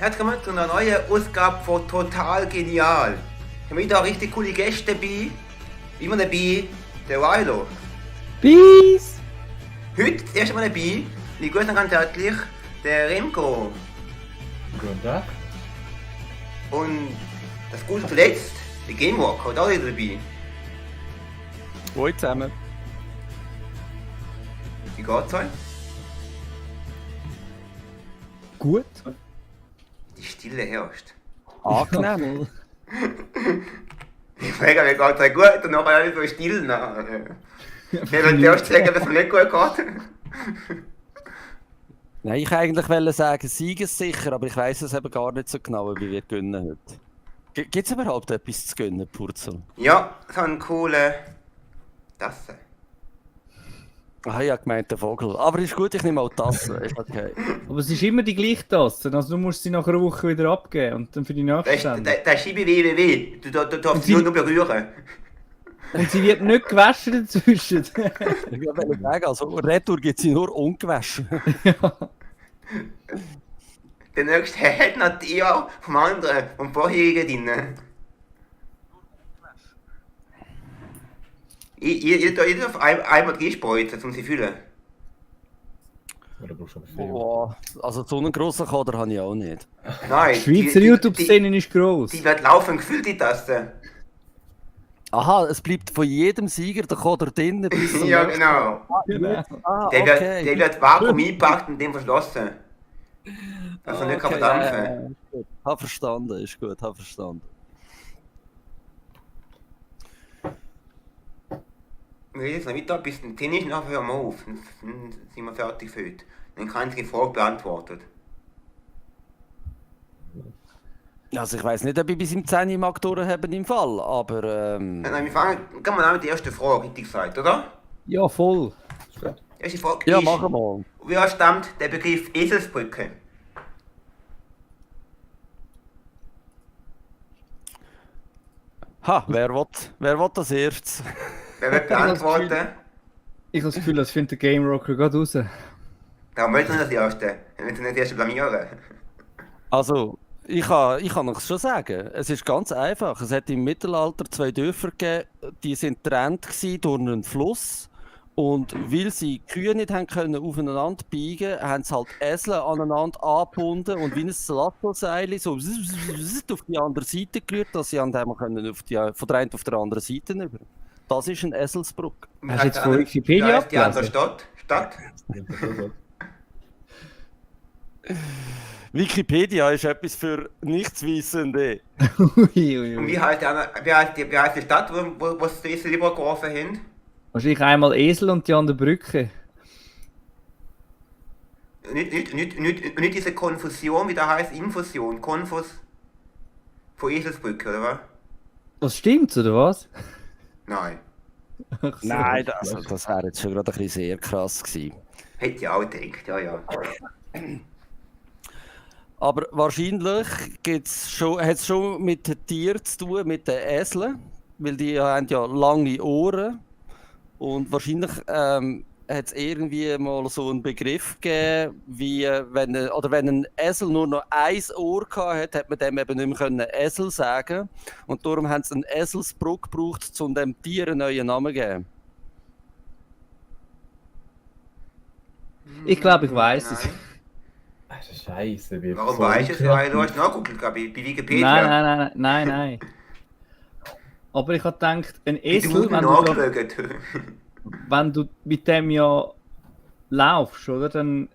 Herzlich willkommen zu einer neuen Ausgabe von Total Genial. Ich habe wieder richtig coole Gäste dabei. Immer dabei, der Rilo. Peace! Heute das erste Mal dabei, ich grüße ganz herzlich, der Remco. Guten Tag. Und das Gute zuletzt, der Gamewalker, da wieder dabei. Hallo zusammen. Wie geht's euch? Gut. Die Stille herrscht. Angenehm. Ich frage mich, geht's euch gut und nachher alle so still. Ich will zuerst sagen, dass es mir nicht gut geht. Nein, ich eigentlich wollte sagen, siegessicher, aber ich weiss es eben gar nicht so genau, wie wir gewinnen heute. Gibt es überhaupt etwas zu gewinnen, Purzel? Ja, so einen coolen Tasse. Ah, ich habe gemeint, der Vogel. Aber ist gut, ich nehme auch die Tasse. Ist okay. Aber es ist immer die gleiche Tasse, also du musst sie nach einer Woche wieder abgeben und dann für die nächste Sendung. Das ist www. Du darfst sie nur berühren. Und sie wird nicht gewaschen dazwischen. Ich wollte sagen, also Retour gibt sie nur ungewaschen. Der nächste hat noch die vom anderen, vom vorherigen drin. Ihr darf einmal reinspreizen, um sie zu fühlen. Oder brauchst du aber viel? Boah, also so einen grossen Kader habe ich auch nicht. Nein, Die Schweizer YouTube-Szene ist gross. Die wird laufend gefüllt, die Tasse. Aha, es bleibt von jedem Sieger der Kader drinnen bis zum Ja, nächsten. genau. Ah, Der okay. wird Vakuum eingepackt und dem verschlossen. Also nicht kann verdampfen. Gut. Hab verstanden, ist gut, hab verstanden. Wir reden jetzt noch weiter bis zum Tennis, nachher hören wir auf. Dann sind wir fertig für heute. Dann kann ich die Frage beantwortet. Also ich weiss nicht, ob ich bis im 10 mag durchhaben im Fall, aber Nein, wir fangen mal an mit der ersten Frage, hätte ich gesagt, oder? Ja, voll. Die erste Frage ja, ist, machen wir. woher stammt der Begriff Eselsbrücke? Ha, wer will das erstes? Wer wird beantworten? Ich habe das Gefühl, das findet der Game Rocker gerade raus. Darum möchte ich nicht das erste. Wir müssen nicht das erste blamieren. Also, ich kann euch schon sagen, es ist ganz einfach. Es hat im Mittelalter 2 Dörfer gegeben, die sind getrennt gsi durch einen Fluss. Und weil sie Kühe nicht haben können aufeinander biegen, haben sie halt Esel aneinander angebunden und wie ein Salatseil so auf die andere Seite gerührt, dass sie an dem können von der einen auf der anderen Seite über. Das ist ein Eselsbrücke. Hast du jetzt von Wikipedia Wie heißt die andere abgelesen? Stadt? Wikipedia ist etwas für Nichtswissende. Ui, ui, Und ui. wie heißt die Stadt, wo sie die Esel übergeworfen haben? Wahrscheinlich einmal Esel und die andere Brücke. Nicht diese Konfusion, wie da heißt, Infusion, Konfus von Eselsbrücke, oder was? Was stimmt's, oder was? Nein. Ach so. Nein, das wäre jetzt schon gerade ein bisschen sehr krass gewesen. Hätte ich auch gedacht, ja. Aber wahrscheinlich hat es schon mit den Tieren zu tun, mit den Eseln, weil die haben ja lange Ohren. Und wahrscheinlich hat es irgendwie mal so einen Begriff gegeben, wie wenn ein Esel nur noch ein Ohr hatte, hat man dem eben nicht mehr können Esel sagen. Und darum haben sie einen Eselsbrücke gebraucht, um dem Tier einen neuen Namen zu geben. Ich glaube, ich weiß es. Nein. Alter, Scheiße. Wie Warum voll weißt du es? kreativ. Weil du hast nachgeguckt, glaube ich, bei Wikipedia. Nein. Aber ich habe gedacht, ein Wie du Esel, nachgeschaut. wenn du mit dem ja laufst, oder, dann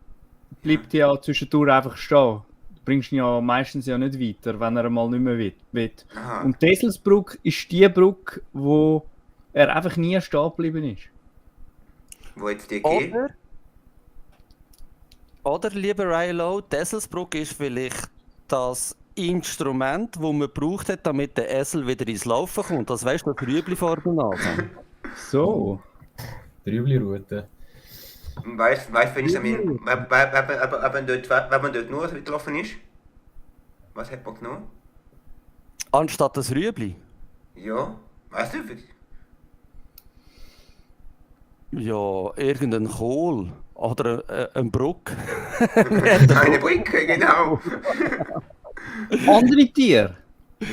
bleibt er ja zwischendurch einfach stehen. Du bringst ihn ja meistens ja nicht weiter, wenn er einmal nicht mehr will. Aha. Und die Eselsbrücke ist die Brücke, wo er einfach nie stehen geblieben ist. Wo jetzt die geht? Oder lieber Rilo, die Eselsbrücke ist vielleicht das Instrument, das man braucht hat, damit der Esel wieder ins Laufen kommt. Das weißt du, das Rüebli vor der Nase. So. Rüebli-Route. Weißt du, wenn ich wenn man dort nur so gelaufen ist? Was hat man genommen? Anstatt das Rüebli? Ja, weißt du? Ja, irgendein Kohl. Oder ein Bruck. Eine Brücke, genau. Andere Tiere.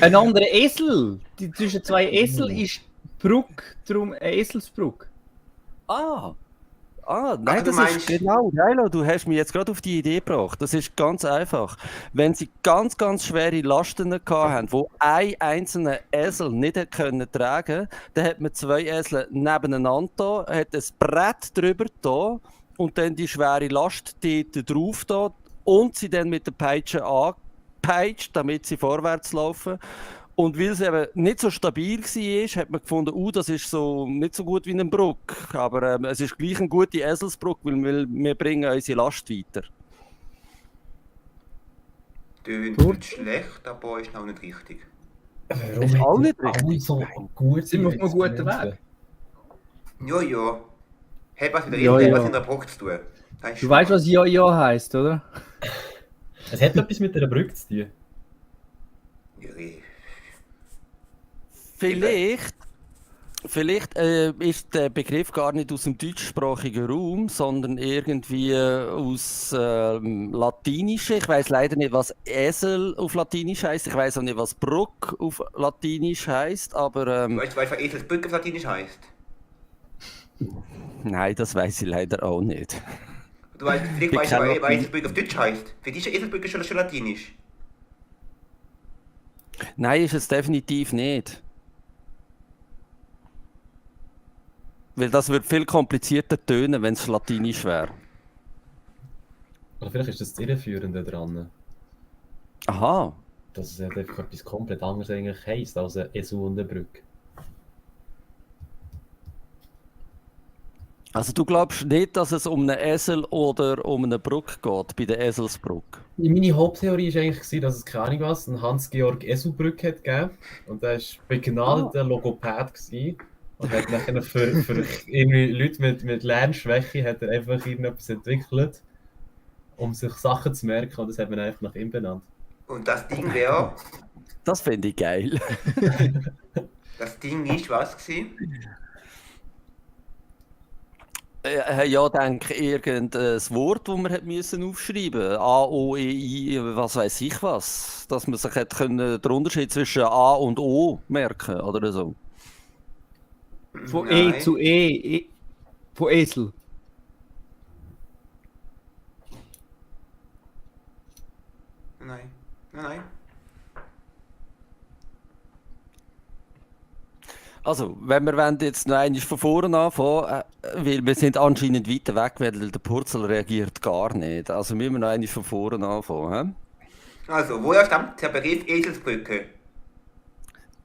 Ein anderer Esel. Zwischen zwei Esel ist Brücke, darum eine Eselsbrücke. Nein, Also du das meinst- ist genau, Rilo, du hast mich jetzt gerade auf die Idee gebracht. Das ist ganz einfach. Wenn sie ganz, ganz schwere Lasten hatten, die ein einzelner Esel nicht hat können tragen, dann hat man zwei Esel nebeneinander da, hat ein Brett drüber da und dann die schwere Last dort drauf da und sie dann mit der Peitsche angepeitscht, damit sie vorwärts laufen. Und weil es eben nicht so stabil war, hat man gefunden, das ist so nicht so gut wie eine Brücke. Aber es ist gleich eine gute Eselsbrücke, weil wir bringen unsere Last weiter. Tönt schlecht, aber ist auch nicht richtig. Warum Ist auch hat nicht ihr alle richtig. so gut Sind wir auf einem guten Weg? Ja. Hat was mit der Ja, Insel, ja. was in der Brücke zu tun. Das ist Du weißt, schon was Ja heisst, oder? Es hat etwas mit einer Brücke zu tun. mal- Vielleicht ist der Begriff gar nicht aus dem deutschsprachigen Raum, sondern irgendwie aus Latinischen. Ich weiß leider nicht, was Esel auf Latinisch heißt. Ich weiß auch nicht, was Bruck auf Latinisch heißt. Aber Weißt du, was Eselsbrücke auf Latinisch heisst? nein, das weiß ich leider auch nicht. Du weißt, vielleicht Ich weißt du, kann was auch- Eselsbrücke auf Deutsch heisst. Für dich ist Eselsbrücke schon Latinisch. Nein, ist es definitiv nicht. Weil das wird viel komplizierter tönen, wenn es Latinisch wäre. Oder vielleicht ist das Irreführende dran. Aha. Dass es halt einfach etwas komplett anderes eigentlich heisst als eine Esel und eine Brücke. Also du glaubst nicht, dass es um einen Esel oder um eine Brücke geht, bei der Eselsbrücke? Meine Haupttheorie war eigentlich, dass es keine Ahnung was, einen Hans-Georg Eselbrück hat gegeben. Und er war begnadeter Logopäd gewesen. Und hat nachher für irgendwie Leute mit Lernschwäche hat er einfach irgendetwas entwickelt, um sich Sachen zu merken. Und das hat man einfach nach ihm benannt. Und das Ding wäre, Das finde ich geil. das Ding ist was gewesen? Ja, denke irgendein Wort, das man hat müssen aufschreiben. A, O, E, I, was weiß ich was. Dass man sich hat können, den Unterschied zwischen A und O merken oder so. Von Nein. E zu E. Von Esel. Nein. Also, wenn wir wollen jetzt noch einmal von vorne anfangen, weil wir sind anscheinend weiter weg, weil der Purzel reagiert gar nicht. Also müssen wir noch einmal von vorne anfangen. Also, woher stammt der Begriff Eselsbrücke?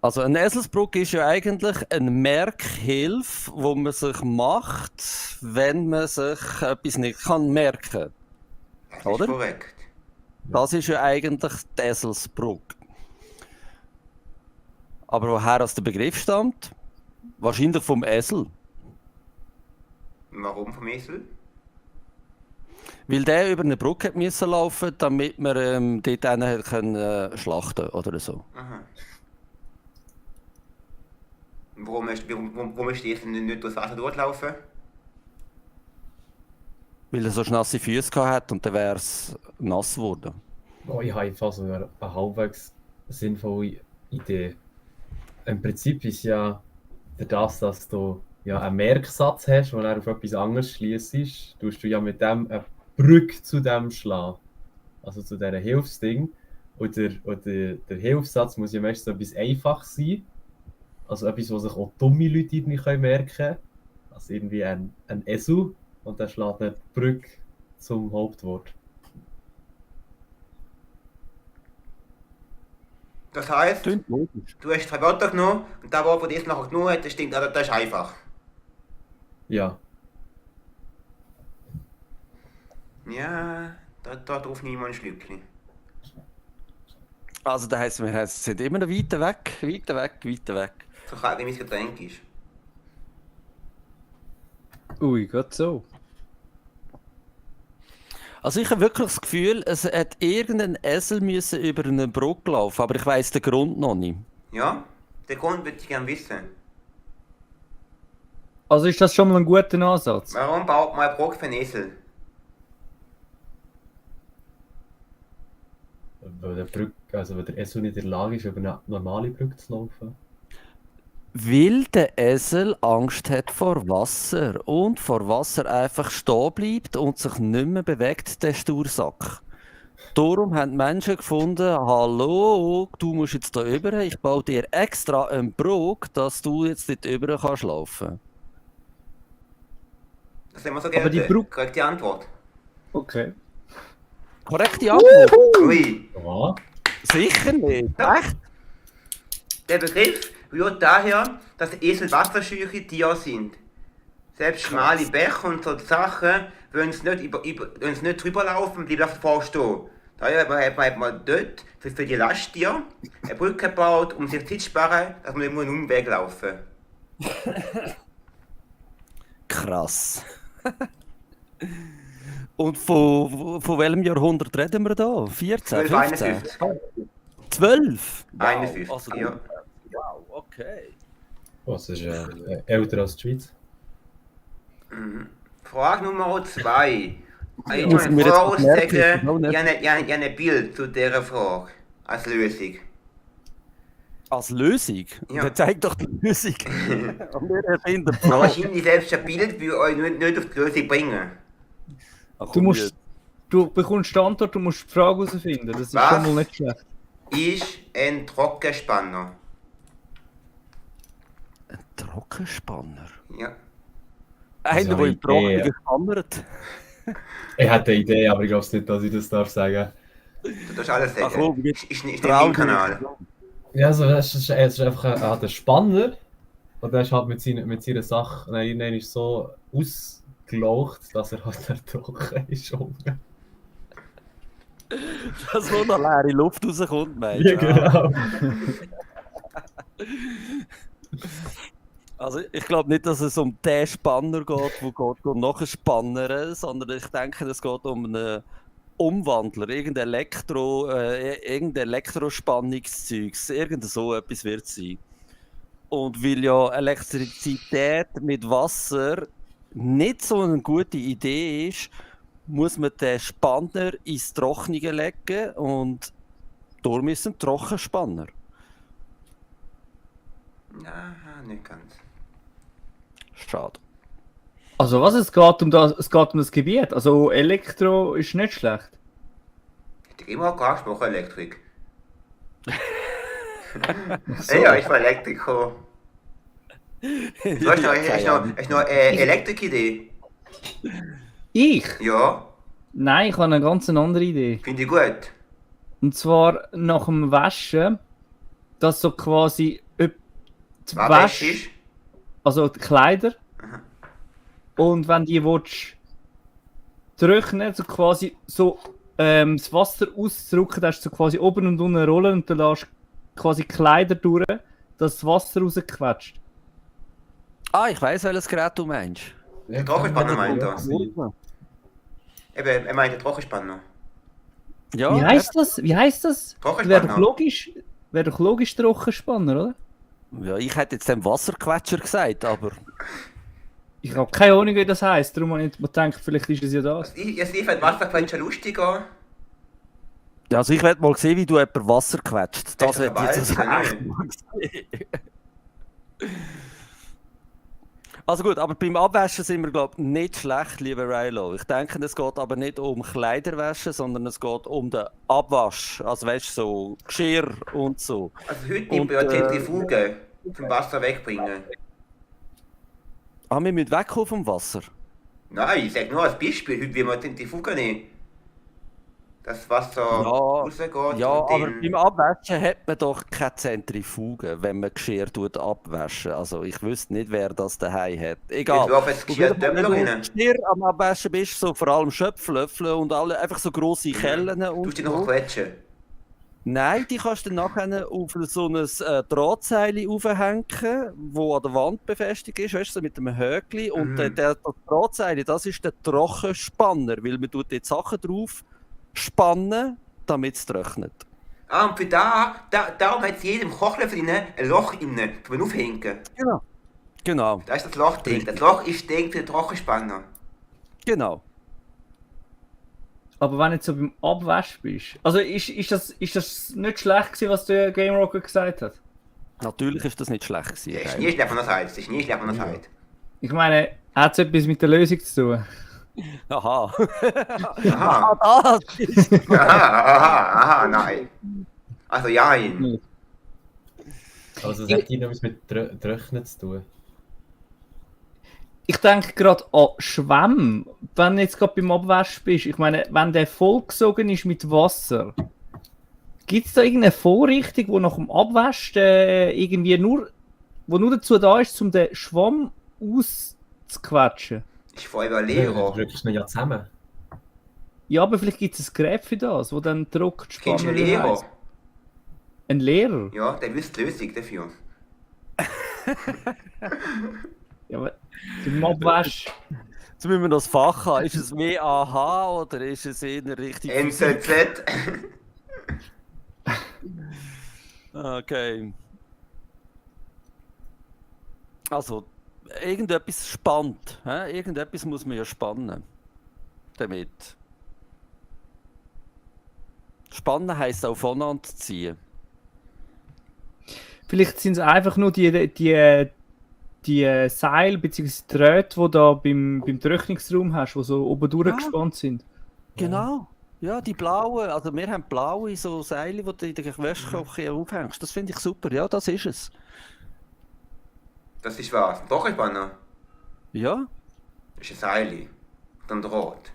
Also eine Eselsbrücke ist ja eigentlich eine Merkhilfe, wo man sich macht, wenn man sich etwas nicht kann merken. Das Oder? ist korrekt. Das ist ja eigentlich die Eselsbrücke. Aber woher aus der Begriff stammt? Wahrscheinlich vom Esel. Warum vom Esel? Weil der über eine Brücke hat müssen laufen, damit man dort einen können, schlachten oder so. Aha. Warum ist der Esel nicht durchs Wasser durchlaufen? Weil er so nasse Füße hatte und dann wäre es nass geworden. Oh, ich habe einfach so eine halbwegs sinnvolle Idee. Im Prinzip ist ja das, dass du ja einen Merksatz hast, den du auf etwas anderes schliessest, tust du ja mit dem eine Brücke zu dem schlagen. Also zu diesem Hilfsding. Und der Hilfssatz muss ja meistens etwas einfach sein. Also etwas, was sich auch dumme Leute irgendwie merken können. Also irgendwie ein Esel und dann schlägt eine Brücke zum Hauptwort. Das heisst, Klingt logisch. du hast 2 Wörter genommen und das Wort, das der Esel nachher genommen hat, das stimmt, das ist einfach. Ja. Ja, da drauf nehme ich mal ein Schlückchen. Also das heisst, wir sind immer noch weiter weg. So kalt wie mein Getränk ist. Ui, geht so. Also ich habe wirklich das Gefühl, es hat irgendein Esel müssen über eine Brücke laufen, aber ich weiss den Grund noch nicht. Ja, den Grund würde ich gerne wissen. Also ist das schon mal ein guter Ansatz? Warum baut man eine Brücke für einen Esel? weil der Esel nicht in der Lage ist, über eine normale Brücke zu laufen. Weil der Esel Angst hat vor Wasser und vor Wasser einfach stehen bleibt und sich nicht mehr bewegt, der Stursack. Darum haben die Menschen gefunden, hallo, du musst jetzt da rüber, ich baue dir extra einen Brug, dass du jetzt dort rüber kannst laufen. Das haben wir so Aber die gelten. Brücke- Korrekte Antwort. Okay. Korrekte Antwort? Ui. Ja. Sicher nicht. Echt? Der Begriff rührt daher, dass Esel wasserscheuche Tiere sind. Selbst schmale Bäche und so Sachen, wenn sie nicht drüber laufen, bleiben einfach davor stehen. Daher hat man dort für die Lasttiere eine Brücke gebaut, um sich Zeit zu sparen, dass man nicht einen Umweg laufen muss. Krass. Und von welchem Jahrhundert reden wir da? 14, 15? 1251. 12? Wow, 51, also, ja. Wow, okay. Was ist älter als die Schweiz? Frage Nummer 2. Ich Muss kann mir jetzt voraussagen, merken, genau nicht. ich habe ein Bild zu dieser Frage als Lösung. Als Lösung? Ja. Dann zeig doch die Lösung. Und wir erfinden die Aber Frage. wahrscheinlich selbst ein Bild will euch nicht auf die Lösung bringen. Ach, Du komm musst, jetzt. du bekommst die Antwort, du musst die Frage herausfinden. Das ist Was? schon mal nicht schlecht. Ist ein Trockenspanner. Ein Trockenspanner? Ja. Einer, der eine im Trockenen Idee. spannert. Ich hätte eine Idee, aber ich glaube nicht, dass ich das darf sagen. Du darfst alles sagen. Ach komm, jetzt ist nicht trau im dich. Kanal. Ja, also es ist einfach er hat einen Spanner und der ist halt mit seiner Sache ist so ausgelaucht, dass er halt ertrocken ist. Dass wo noch leere Luft rauskommt, meinst Ja, du? genau. Also ich glaube nicht, dass es um den Spanner geht, der geht noch spannern, sondern ich denke, es geht um einen Umwandler, irgendein Elektrospannungszeugs, irgend so etwas wird es sein. Und weil ja Elektrizität mit Wasser nicht so eine gute Idee ist, muss man den Spanner ins Trockene legen und darum ist es ein Trockenspanner. Ja, nicht ganz. Schade. Also was, es geht um das Gebiet. Also Elektro ist nicht schlecht. Ich habe immer angesprochen, Elektrik. Ja, ich war Elektriker. Du hast noch eine Elektrik-Idee? Ich? Ja, Nein, ich habe eine ganz andere Idee. finde ich gut. Und zwar nach dem Waschen, dass so quasi die Was Wäsche ist? also die Kleider, und wenn die willst trocknen, so quasi so das Wasser ausdrücken, dann hast du so quasi oben und unten rollen und dann lässt du quasi die Kleider durch, dass das Wasser rausquetscht. Ah, ich weiss, welches Gerät du meinst. Ja, Trockenspanner kann meint er. sein. Eben, er meint den Trockenspanner. Ja, Wie heisst das? Trockenspanner. Wäre doch logisch Trockenspanner, oder? ja, ich hätte jetzt den Wasserquetscher gesagt, aber Ich habe keine Ahnung, wie das heisst. Darum habe ich gedacht, vielleicht ist es ja das. Ich finde Wasserquetschen lustiger. ja, also ich werde mal sehen, wie du jemand Wasser quetscht. Das Echt wird jetzt dabei? echt mal sehen. Also gut, aber beim Abwaschen sind wir, glaube ich, nicht schlecht, lieber Rilo. Ich denke, es geht aber nicht um Kleiderwaschen, sondern es geht um den Abwasch. Also weißt du, so Geschirr und so. Also heute nimmt man ja Zentrifuge zum Wasser wegbringen. Ah, wir müssen wegkommen vom Wasser. Nein, ich sage nur als Beispiel, heute will man Zentrifuge nehmen. Das Wasser rausgeht Ja, und aber dann... beim Abwaschen hat man doch keine Zentrifuge, wenn man Geschirr abwaschen. Also ich wüsste nicht, wer das daheim hat. Egal. Jetzt werfen das Geschirr Wenn Dömmler du rein. Geschirr am Abwaschen bist, so vor allem Schöpflöffel und alle, einfach so grosse Kellen Du und die noch so. quetschen. Nein, die kannst du dann nachher auf so ein Drahtseil aufhängen, das an der Wand befestigt ist, weißt du, so mit einem Höckli. Und das Drahtseil, das ist der Trockenspanner, weil man tut die Sachen drauf spannen, damit es trocknet. Ah, und für darum hat es jedem Kochlöffel innen ein Loch innen, zum man aufhängen. Genau. Genau, Da ist das Lochding. Das Loch ist Ding für den Trockenspanner. genau. Aber wenn du jetzt so beim Abwasch bist. Also ist das nicht schlecht gewesen, was der Game Rocker gesagt hat? Natürlich ist das nicht schlecht Das ist gewesen. nie schlecht von der Seite. Das ist nie schlecht von der Seite. Ich meine, hat es etwas mit der Lösung zu tun? Aha. Aha. Ah, das ist Aha, nein. Also ja. Also es hat irgendwas mit Trocknen zu tun. Ich denke gerade an Schwämme, wenn du jetzt gerade beim Abwaschen bist. Ich meine, wenn der vollgesogen ist mit Wasser, gibt es da irgendeine Vorrichtung, die nach dem Abwaschen irgendwie nur dazu da ist, um den Schwamm auszuquetschen? Ich voll Ja, überlege. drückst du ihn ja zusammen. Ja, aber vielleicht gibt es ein Gerät für das, wo dann druckt, Kennst du einen Spanner Lehrer? heisst. Ein Lehrer? Ja, der wüsste die Lösung dafür. Ja, aber zum Abwaschen. Jetzt müssen wir noch das Fach haben. Ist es WAH oder ist es eher richtig? NZZ. Okay. Also, irgendetwas spannt. Hä? Irgendetwas muss man ja spannen. Damit. Spannen heisst auch voneinander ziehen. Vielleicht sind es einfach nur die Seile bzw. Drähte, die du da beim Trocknungsraum hast, die so oben durchgespannt sind. Genau. Ja, die blauen. Also, wir haben blaue so Seile, die du in der Wäschküche aufhängst. Das finde ich super. Ja, das ist es. Das ist was? Ein Trockenspanner? Ja. Das ist ein Seil. Dann Draht.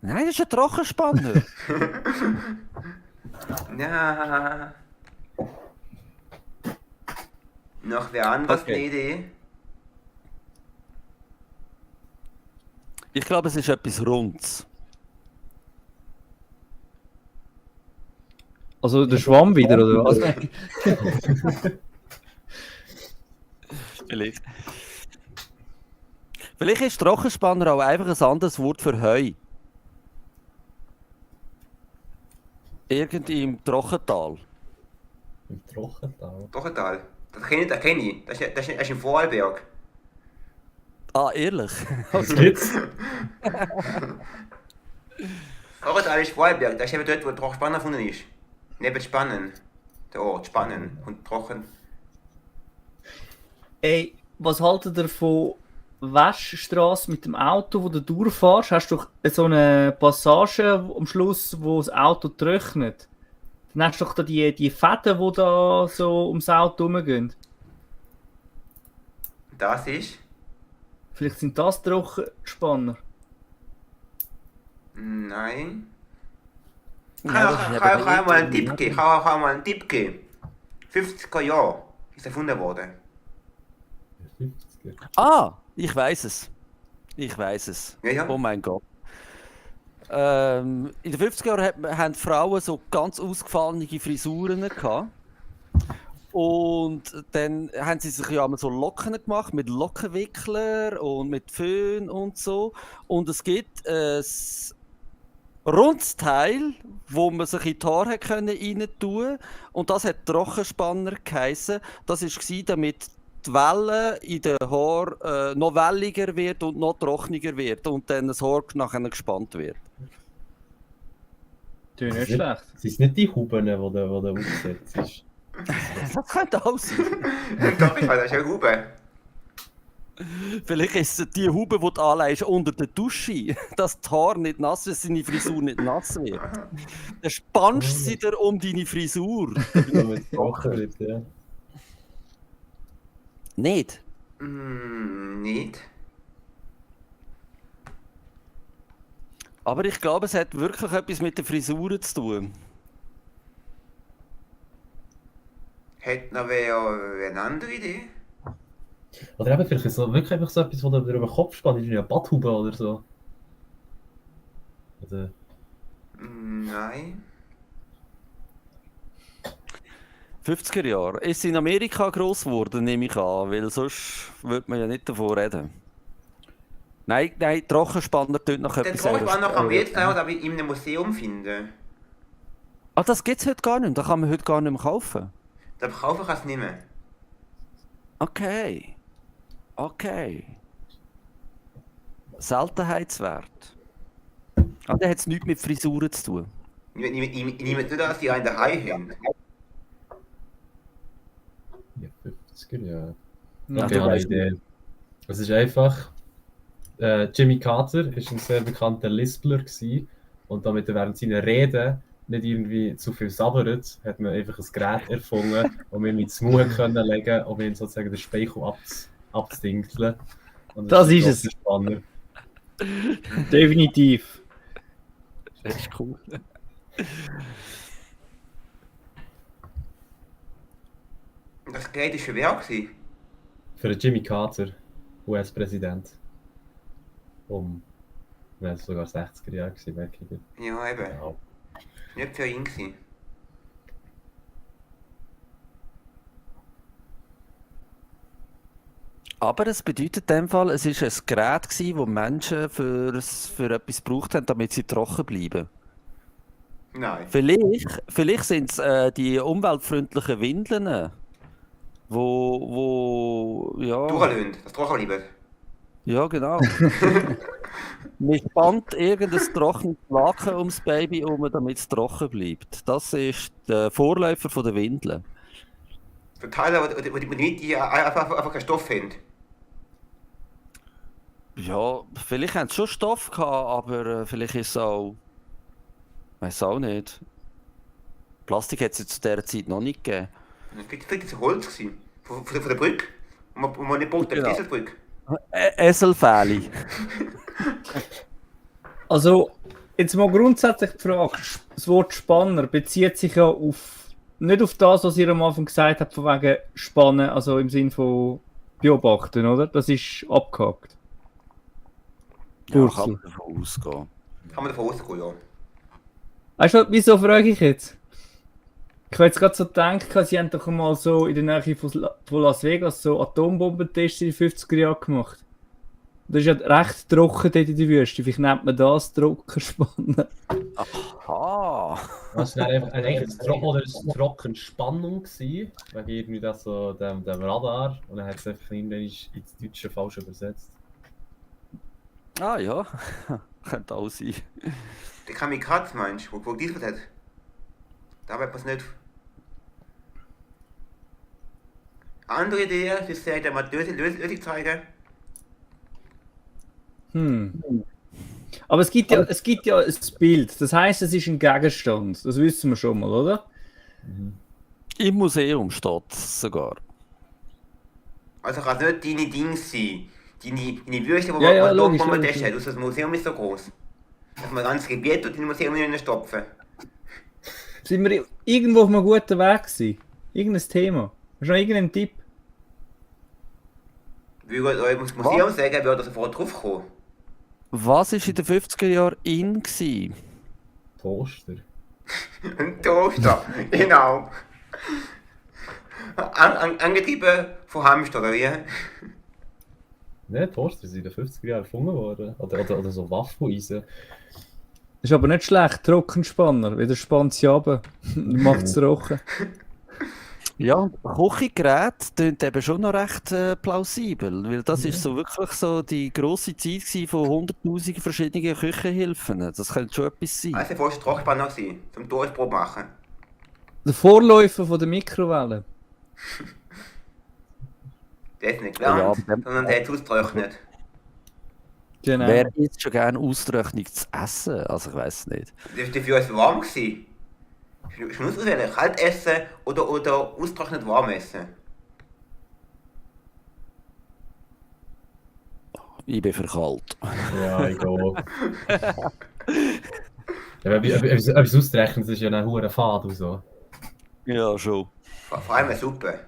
Nein, das ist ein Trockenspanner. Ja. Noch wer anders Okay. eine Idee? Ich glaube, es ist etwas Rundes. Also der Schwamm wieder, oder was? Vielleicht. Vielleicht ist Trockenspanner auch einfach ein anderes Wort für Heu. Irgendwie im Trockental. Im Trockental. Trockental. Das kenne ich. Das ist im Vorarlberg. Ah, ehrlich? Was gibt's? Trockental ist Vorarlberg. Das ist eben dort, wo Trockenspanner gefunden ist. Neben Spannen. Der Ort, Spannen und Trocken. Ey, was haltet ihr von Waschstraße mit dem Auto, wo du durchfährst? Hast du doch so eine Passage am Schluss, wo das Auto trocknet? Dann hast du doch da die Fäden, die da so ums Auto rumgehen. Das ist? Vielleicht sind das Trockenspanner. Nein. Nein, Kann das ist ich eben mal einen nicht- Tipp geben? Kann ich mal einen Tipp geben? 50er Jahre ist erfunden worden. 50er. Ah, ich weiß es. Ich weiß es. Ja, ja. Oh mein Gott. In den 50er Jahren haben Frauen so ganz ausgefallene Frisuren gehabt. Und dann haben sie sich ja immer so Locken gemacht mit Lockenwickler und mit Föhn und so. Und es gibt ein rundes Teil, wo man sich in die Haare rein tun konnte. Und das hat Trockenspanner geheissen. Das war, damit die Welle in den Haaren noch welliger wird und noch trockener wird. Und dann das Haar nachher gespannt wird. Das ist nicht schlecht. Sind es nicht die Huben, die du aufgesetzt hast? Das könnte auch sein. Doch, ich weiß, das ist ja Huben. Vielleicht ist es die Haube, die du anlegst unter der Dusche, dass die Haare nicht nass sind, deine Frisur nicht nass wird. Dann spannst du sie dir um deine Frisur. Damit es trocken wird, ja. Nicht? Nicht. Aber ich glaube, es hat wirklich etwas mit den Frisuren zu tun. Hätte noch wer eine andere Idee? Oder eben vielleicht so, wirklich einfach so etwas, wo du über den Kopf spannst, wie eine Badhube oder so. Oder... Nein. 50er Jahre. Ist es in Amerika gross geworden, nehme ich an, weil sonst würde man ja nicht davon reden. Nein, Trockenspanner tut nach Den etwas Trockenspanner kann man jetzt anderem. auch in einem Museum finden. Ah, das gibt es heute gar nicht mehr. Das kann man heute gar nicht mehr kaufen. Da kaufen kann es nicht mehr. Okay. Okay. Seltenheitswert. Aber dann hat es nichts mit Frisuren zu tun. Ich nehme nicht, dass die einen daheim haben. Ja, 50er, ja. Ja, Okay, du habe eine weißt Idee. Es ist einfach, Jimmy Carter ist ein sehr bekannter Lispler gewesen, und damit er während seiner Rede nicht irgendwie zu viel sabbert, hat man einfach ein Gerät erfunden, um ihn ins Mund können legen, um ihn sozusagen den Speichel abzudingseln. Und Das ein ist es. grosser Spanner. Definitiv. Das ist cool. Das Gerät war schon wer gewesen? Für den Jimmy Carter, US-Präsident. Nein, es war sogar 60er Jahre gewesen, merke ich. Ja, eben. Ja. Nicht für ihn gewesen. Aber es bedeutet in dem Fall, es war ein Gerät, das Menschen für etwas gebraucht haben, damit sie trocken bleiben. Nein. Vielleicht sind es die umweltfreundlichen Windeln, ja, Durchlöhnt, das trocken bleibt. ja genau. Man spannt irgendein trockenes Laken ums Baby herum, damit es trocken bleibt. Das ist der Vorläufer von der Windeln. Für Teile, wo die einfach keinen Stoff haben. Ja, vielleicht haben sie schon Stoff gehabt, aber vielleicht ist es auch. Weiß auch nicht. Plastik hat es zu dieser Zeit noch nicht gegeben. Vielleicht war es Holz gewesen. Von der Brücke. Und man nicht braucht, Genau. die Eselsbrücke. Esselfähli. Also, jetzt mal grundsätzlich die Frage, das Wort Spanner bezieht sich ja nicht auf das, was ihr am Anfang gesagt habt, von wegen Spannen, also im Sinn von beobachten, oder? Das ist abgehakt. Ja, Ursel. kann man davon ausgehen. Kann man davon ausgehen, ja. Weißt du, wieso frage ich jetzt? Ich habe jetzt gerade so gedacht, sie haben doch mal so in der Nähe von Las Vegas so Atombombentests in den 50er Jahren gemacht. Das ist ja recht trocken dort in der Wüste. Vielleicht nennt man das Trockerspannen. Ah! Das war eigentlich eine Trockenspannung gewesen, wegen irgendwie das so dem Radar, und dann hat es einfach irgendwann ins Deutsche falsch übersetzt. Ah ja, könnte auch sein. Der Kamikaze meinst du, wo dies hat? Da wird man es nicht. Andere Idee, sie sagen, mal Lösung zeigen. Aber es gibt ja ein Bild. Das heisst, es ist ein Gegenstand. Das wissen wir schon mal, oder? Im Museum steht es sogar. Also kann es nicht deine Dings sein. Deine Wüste, wo Ja, man logisch, das logisch. hat. Das Museum ist so groß. Dass man ganz Gebiet und in Museum stopfen. Sind wir irgendwo auf einem guten Weg gewesen? Irgendein Thema? Hast du noch irgendeinen Tipp? Würde ich euch das Museum sagen, würde sofort drauf kommen. Was war in den 50er Jahren in gewesen? Toaster. Ein Toaster, genau. Angetrieben von Hamster, oder wie? Nein, Toaster sind in den 50er Jahren erfunden worden. Oder so Waffeleisen. Das ist aber nicht schlecht. Trockenspanner. Wieder spannt sie runter. Macht es trocken. Ja, Küchengerät klingt eben schon noch recht plausibel, weil das ist so wirklich so die grosse Zeit gewesen von 100'000 verschiedenen Küchenhilfen. Das könnte schon etwas sein. Also vorher war Trockenpanner gewesen, zum Toastbrot machen. Der Vorläufer von der Mikrowelle. Der ist nicht Ja, gewärmt, aber- sondern der hat es ausgetrocknet. Genau. Wer isst schon gerne ausgerechnet zu essen? Also ich weiß es nicht. Das war für uns warm gewesen. Ich muss auswählen, kalt essen oder ausgetrocknet warm essen. Ich bin für kalt. Ja, ich gehe. Ja, ob ich es ausrechne, das ist ja ein hoher Fad und so. Ja, schon. Vor allem eine Suppe.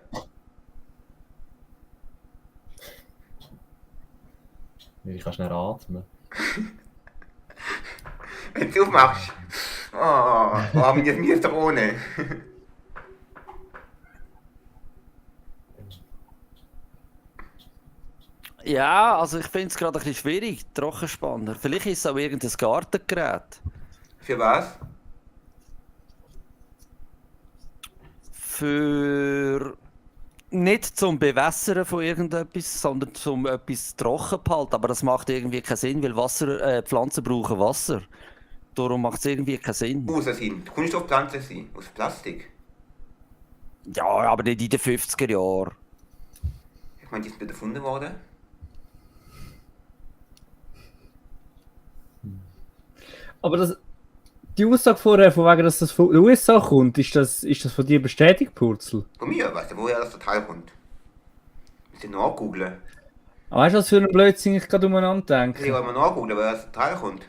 Ich kann schnell atmen. Wenn du aufmachst. Oh, mir ist doch ohne. Ja, also ich finde es gerade ein bisschen schwierig, Trockenspanner. Vielleicht ist es auch irgendein Gartengerät. Für was? Für nicht zum Bewässern von irgendetwas, sondern zum etwas trocken zu halten. Aber das macht irgendwie keinen Sinn, weil Pflanzen brauchen Wasser. Darum macht es irgendwie keinen Sinn. Außer sind Kunststoffpflanzen sein, aus Plastik. Ja, aber nicht in den 50er Jahren. Ich meine, die sind nicht erfunden worden. Aber die Aussage vorher, von wegen, dass das von den USA kommt, ist das von dir bestätigt, Purzel? Von mir, weißt du, woher das total kommt? Müsst ihr nachgoogeln. Aber weißt du, was für ein Blödsinn ich gerade umeinander Ich will denke? mal nachgoogeln, woher das total kommt.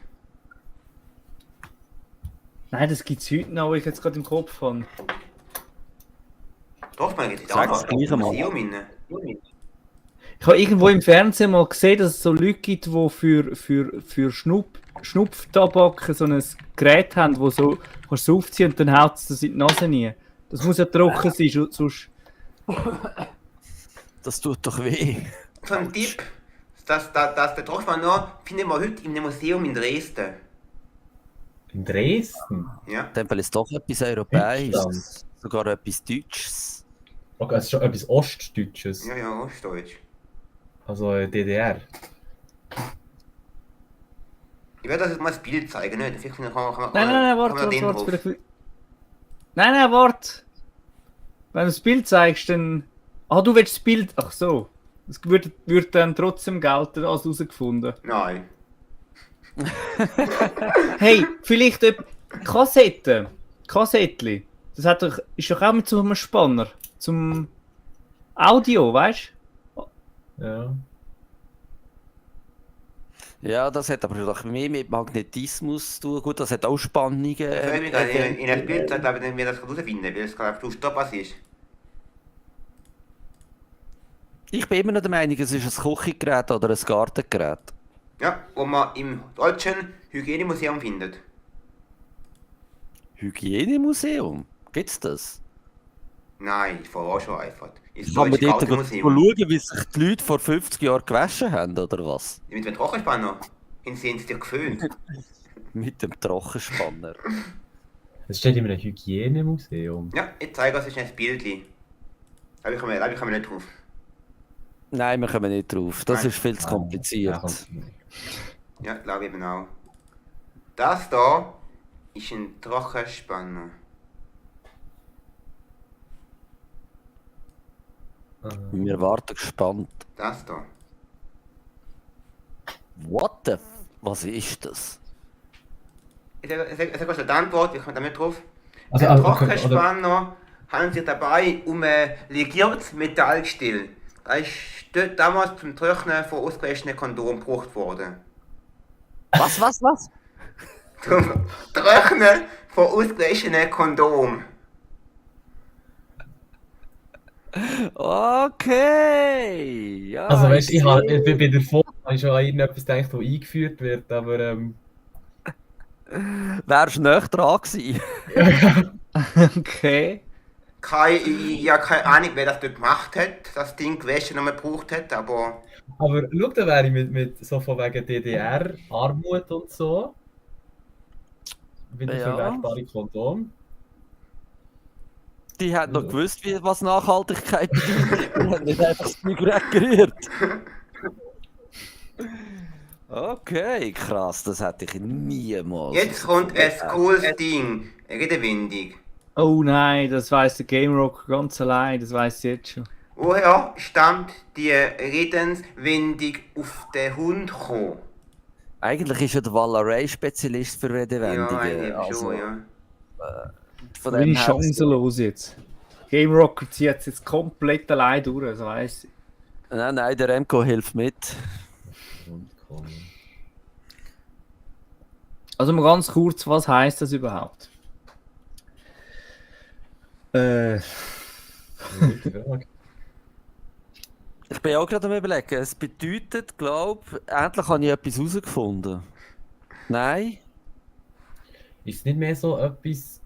Nein, das gibt es heute noch, wo ich jetzt gerade im Kopf habe. Doch, man geht Sag auch das noch Gleiche im mal. Museum rein. Ich habe irgendwo im Fernsehen mal gesehen, dass es so Leute gibt, die für Schnupftabak so ein Gerät haben, wo so kannst du aufziehen und dann haut es das in die Nase rein. Das muss ja trocken sein, sonst... Das tut doch weh. So ein Tipp, dass der Trochmann noch finden wir heute im Museum in Dresden. In Dresden? Ja. In dem Fall ist doch etwas Europäisches. Sogar etwas Deutsches. Okay, es ist schon etwas Ostdeutsches. Ja, ja, Ostdeutsch. Also DDR. Ich werde das jetzt mal das Bild zeigen, ne? Vielleicht kann man Nein, kann man warte. den drauf. Nein, warte. Wenn du das Bild zeigst, dann... Ah, du willst das Bild... Ach so. Das würde dann trotzdem gelten als herausgefunden. Nein. Hey, vielleicht Kassetten. Kassettli. Das ist doch auch mit so einem Spanner. Zum Audio, weißt du? Ja. Ja, das hat aber doch mehr mit Magnetismus zu tun. Gut, das hat auch Spannungen. Ich will mich gerade in das Bild zeigen, glaube ich, wir das herausfinden, weil es gerade auf Stopp was ist. Ich bin immer noch der Meinung, es ist ein Küchengerät oder ein Gartengerät. Ja, wo man im deutschen Hygienemuseum findet. Hygienemuseum? Gibt's das? Nein, ich war auch schon einfach. Ist Kann man Deutsche dort Gartenmuseum. schauen, wie sich die Leute vor 50 Jahren gewaschen haben, oder was? Mit dem Trockenspanner. Haben sie sich geföhnt. Mit dem Trockenspanner. Es steht in einem Hygienemuseum. Ja, ich zeige euch ein Bildchen. Da komme ich nicht drauf. Nein, wir kommen nicht drauf. Das Nein. ist viel zu kompliziert. Ja, glaube ich eben auch. Das da ist ein Trockenspanner. Wir warten gespannt. Das da. What the f... Was ist das? Ich sage euch die Antwort, ich komme da nicht drauf. Also, Ein okay, Trockenspanner handelt sich dabei um ein legiertes Metallgestell. Das ist dort damals zum Trocknen von ausgewaschenen Kondomen gebraucht worden. Was? Zum Trocknen von ausgewaschenen Kondomen. Okay! Ja, Also weißt ich du, sehe. ich bin bei der Form habe ich schon an irgendetwas gedacht, das eingeführt wird, aber Wärst du näher dran gewesen? Okay. Ich habe keine Ahnung, wer das dort gemacht hat, das Ding gewaschen und man gebraucht hat, aber aber schau, da wäre ich mit so von wegen DDR, Armut und so. Wiederverwertbare Kondom. Die hat noch gewusst, was Nachhaltigkeit bedeutet. Die hat nicht einfach das Zeug rekurriert. Okay, krass, das hätte ich niemals. jetzt kommt ein cooles Ding, eine Redewendung. Oh nein, das weiss der Game Rock ganz allein, das weiss ich jetzt schon. Woher stammt die Redenswendung auf den Hund gekommen? Eigentlich ist ja der Valleray Spezialist für Ja, Redewendungen. eben Also, schon, ja. von Bin dem ich her- chancenlos jetzt. Game Rocker zieht es jetzt komplett allein durch, das weiss ich. Nein, der Remco hilft mit. Also mal ganz kurz, was heisst das überhaupt? Ich bin auch gerade am überlegen. Es bedeutet, glaube endlich habe ich etwas herausgefunden. Nein? Ist es nicht mehr so etwas,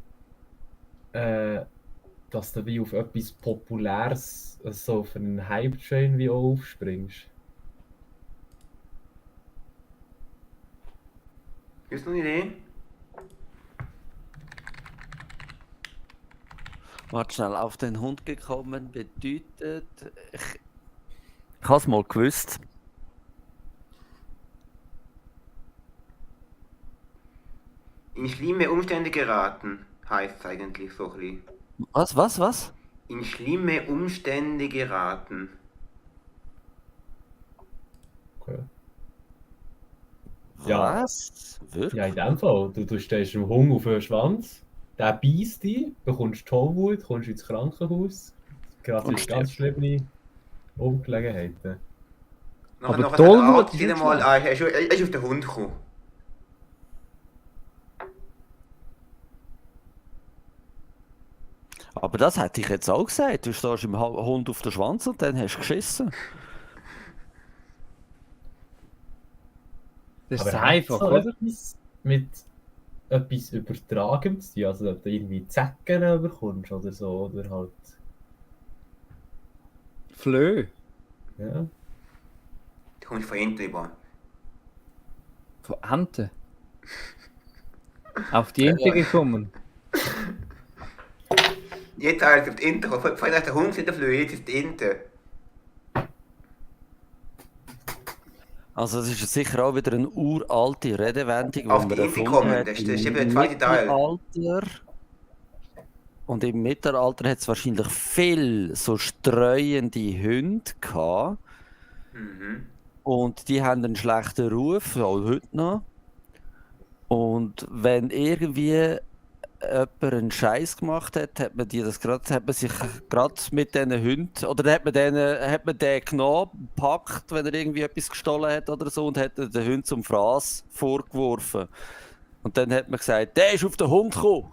dass du wie auf etwas Populäres, so auf einen Hype-Train wie auch aufspringst? Hast du eine Idee? Warte schnell, auf den Hund gekommen bedeutet. Ich habe es mal gewusst. In schlimme Umstände geraten, heißt es eigentlich so ein bisschen. Was? In schlimme Umstände geraten. Okay. Ja. Was? Wirklich? Ja, in dem Fall. Du stehst dem Hund auf den Schwanz, der beißt dich, bekommst Tollwut, kommst ins Krankenhaus. Gerade Und in ganz schlimme Ungelegenheiten. Aber Nachher Tollwut sagt der Arzt ist wieder nicht mal, schlecht. er ist auf den Hund gekommen. Aber das hätte ich jetzt auch gesagt. Du stehst im Hund auf den Schwanz und dann hast du geschissen. Das ist Aber einfach, hat oder? es etwas mit etwas Übertragen zu tun? Also, ob du irgendwie Zecken bekommst oder so, oder halt, Flö. ja. Du kommst von hinten über. Von Enten. Auf die Ente gekommen. Jetzt als auf die Ente gekommen. Vorhin hat der Hund in der Flöhe, jetzt ist die Ente. Also es ist sicher auch wieder eine uralte Redewendung, Auf man die Ente erfunden kommen, hat das im ist eben der zweite Teil. Mittelalter. Und im Mittelalter hat es wahrscheinlich viel so streuende Hunde gehabt. Mhm. Und die haben einen schlechten Ruf, auch heute noch. Und wenn irgendwie jemand einen Scheiß gemacht hat, hat man sich gerade mit diesen Hunden, oder dann hat man den genommen, gepackt, wenn er irgendwie etwas gestohlen hat oder so, und hat den Hund zum Fraß vorgeworfen. Und dann hat man gesagt, der ist auf den Hund gekommen.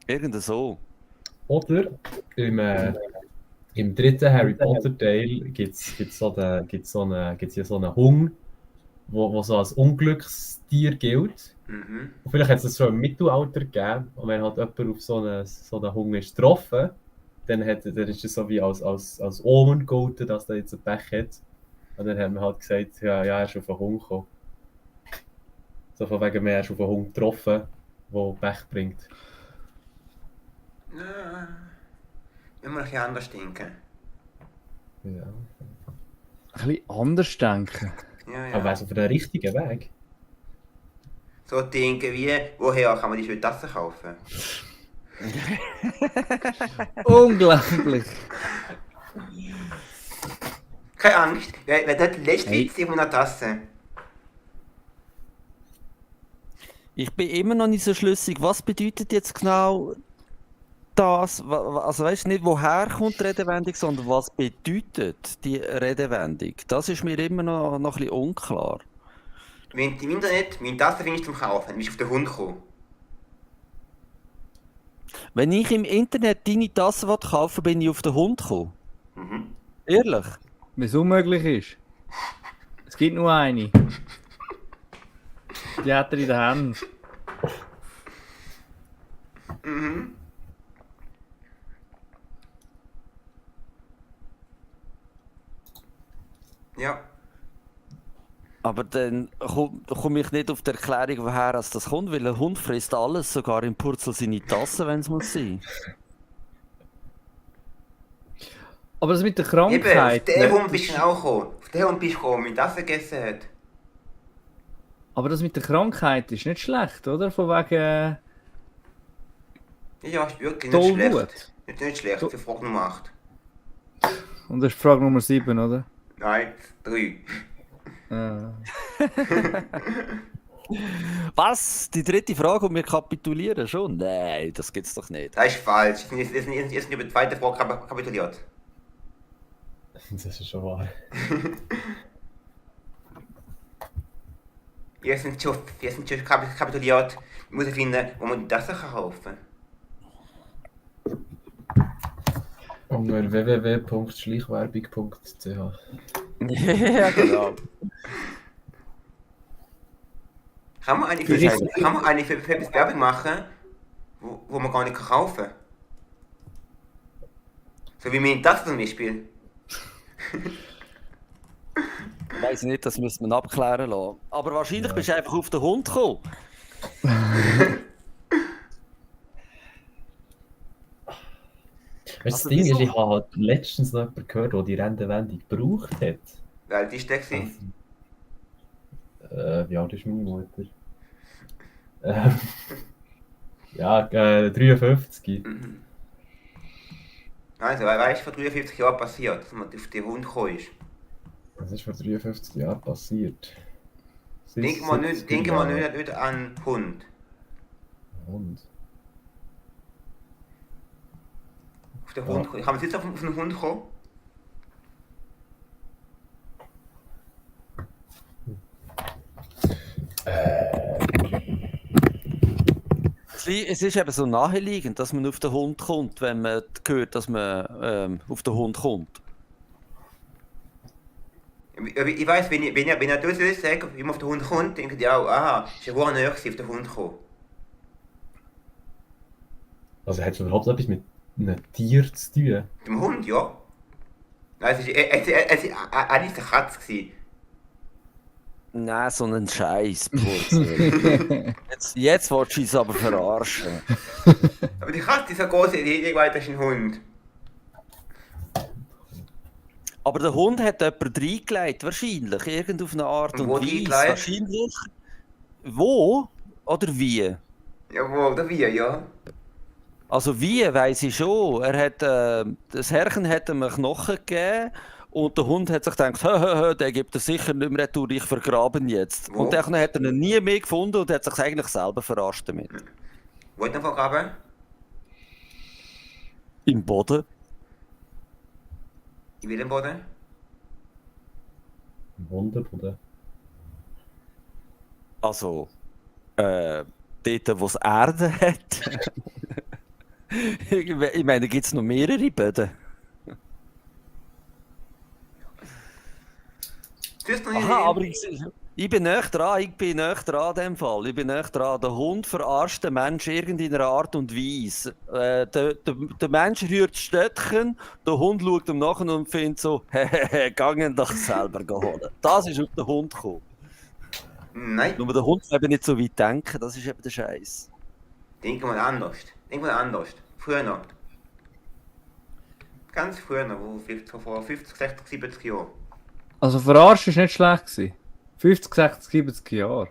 Irgend so. Oder im dritten Harry Potter Teil gibt's ja so einen Hund, wo so als Unglückstier gilt. Mhm. Und vielleicht hat es das schon im Mittelalter gegeben. Und wenn halt jemand auf so einen Hund ist getroffen, dann ist es so wie als Omen gegolten, dass der jetzt ein Pech hat. Und dann hat man halt gesagt, ja, er ist auf einen Hund gekommen. So von wegen, er ist auf einen Hund getroffen, der Pech bringt. Ja. Wenn wir ein bisschen anders denken. Ja. Ein bisschen anders denken. Ja, Aber ja. auf den richtigen Weg. So denken wie, woher kann man die schöne Tasse kaufen? Unglaublich. Keine Angst, wer hat die letzte Hey. Witz in einer Tasse? Ich bin immer noch nicht so schlüssig, was bedeutet jetzt genau das? Also weißt du nicht, woher kommt die Redewendung, sondern was bedeutet die Redewendung? Das ist mir immer noch ein bisschen unklar. Wenn du im Internet meine Tasse findest zum Kaufen, dann bist du auf den Hund gekommen. Wenn ich im Internet deine Tasse kaufen will, bin ich auf den Hund gekommen. Mhm. Ehrlich? Wenn es unmöglich ist. Es gibt nur eine. Die hat er in der Hand. Mhm. Ja. Aber dann komme ich nicht auf die Erklärung, woher das kommt, weil ein Hund frisst alles, sogar im Purzel seine Tasse, wenn es muss sein. Aber das mit der Eben, auf Krankheit. den ne, Hund bist du auch gekommen. Auf den Hund bist du gekommen, meine Tasse gegessen hat. aber das mit der Krankheit ist nicht schlecht, oder? Von wegen Ja, ist wirklich nicht schlecht. Tollwut. Nicht schlecht, für Frage Nummer 8. Und das ist Frage Nummer 7, oder? Nein, 3. Ah. Was? Die dritte Frage und wir kapitulieren schon? Nein, das gibt's doch nicht. Das ist falsch. Jetzt sind über die zweite Frage kapituliert. Das ist schon wahr. Wir sind schon kapituliert. Ich muss finden, wo man die Tasse kaufen kann. Unter www.schleichwerbung.ch. Ja, genau. Kann man eigentlich für etwas Werbung machen, wo man gar nicht kaufen kann? So wie meine Tasse zum Beispiel. Ich weiss nicht, das müssen wir abklären lassen. Aber wahrscheinlich Ja. bist du einfach auf den Hund gekommen. Weißt, Also das Ding wieso? ist, ich habe halt letztens noch jemanden gehört, der die Redewendung gebraucht hat. Wie alt ist der gewesen? Wie alt ist meine Mutter? Ähm, ja, 53. Mhm. Also, weißt du, vor 53 Jahren passiert, dass man auf den Hund gekommen ist? Was ist vor 53 Jahren passiert? Denken wir nicht, 70er Jahre. nicht an Hund. Hund. Auf den Ja. Hund. Kann man jetzt auf den Hund kommen? Es ist eben so naheliegend, dass man auf den Hund kommt, wenn man hört, dass man auf den Hund kommt. Ich weiss, wenn er das sagt, wie man auf den Hund kommt, denken die auch, aha, ist ja wohl näher gewesen, auf den Hund gekommen. Also hat es überhaupt etwas mit einem Tier zu tun? Mit dem Hund, ja. Nein, es war eigentlich eine Katze gewesen. Nein, so ein Scheiß, jetzt willst du uns aber verarschen. Aber die Katze ist so groß, ich weiß, das ist ein Hund. Aber der Hund hat jemand reingelegt, wahrscheinlich. Irgend auf eine Art Und und wo Weise. reingelegt? Wahrscheinlich. Wo? Oder wie? Ja, wo oder wie, ja. Also wie, weiss ich schon. Das Herrchen hat ihm einen Knochen gegeben und der Hund hat sich gedacht, der gibt er sicher nicht mehr retour, ich vergrabe ihn jetzt. Wo? Und dann hat er ihn nie mehr gefunden und hat sich eigentlich selber verarscht damit. Wo hat er vergraben? Im Boden. In welchem Boden? Im Hundeboden. Also, dort, wo es Erde hat. Ich meine, gibt es noch mehrere Böden? Das ist noch nicht. Aha, aber ich bin näher dran, in dem Fall. Ich bin näher dran. Der Hund verarscht den Menschen irgendeiner Art und Weise. Der Mensch rührt das Stöckchen, der Hund schaut ihm nach und findet so, gangen doch selber holen. Das ist auf den Hund gekommen. Nein, Nur der Hund kann eben nicht so weit denken, das ist eben der Scheiß. denk mal anders. Denk mal anders. Früher noch. Ganz früher noch, wo vielleicht so vor 50, 60, 70 Jahren. Also verarschen war nicht schlecht gewesen. 50, 60, 70 Jahre.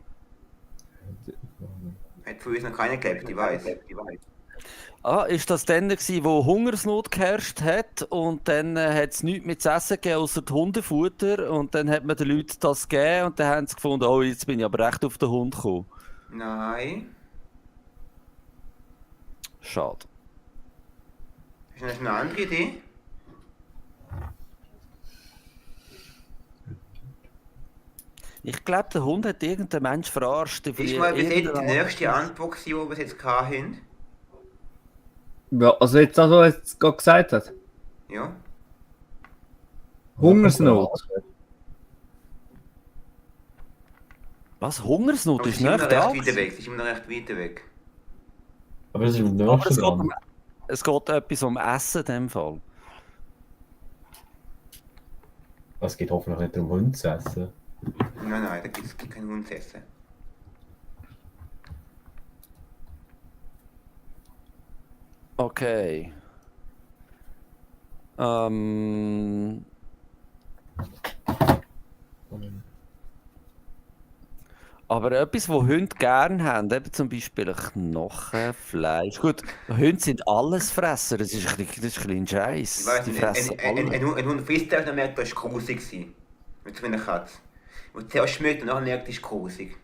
Hat für uns noch keiner gelebt, ich weiß. Ah, ist das dann gewesen, wo Hungersnot geherrscht hat und dann hat es nichts mehr zu essen gegeben, außer Hundefutter und dann hat man den Leuten das gegeben und dann haben sie gefunden, oh, jetzt bin ich aber recht auf den Hund gekommen. Nein. Schade. Hast du noch eine andere Idee? Ich glaube, der Hund hat irgendeinen Mensch verarscht. Ist mal bis jetzt die nächste Antwort gewesen, die wir bis jetzt hatten? Ja, also jetzt das, was er jetzt gerade gesagt hat. Ja. Hungersnot. Was? Hungersnot Aber ist es ist immer nicht noch da? recht weit weg. Es ist immer noch recht weit weg. Aber das ist im Aber nächsten dran. es geht etwas um Essen in dem Fall. Es geht hoffentlich nicht darum, Hund zu essen. Nein, da gibt es keinen Hund zu essen. Okay. Aber etwas, was Hunde gerne haben, eben zum Beispiel Knochen, Fleisch. Gut, Hunde sind Allesfresser, das ist ein bisschen ein Ich Scheiß. weiß Die nicht, fressen alles. ein Hund frisst auch, dann merkt er, es war grusig. Mit so einer Katze. Und zuerst schmeckt und nachher merkt er, es ist grusig.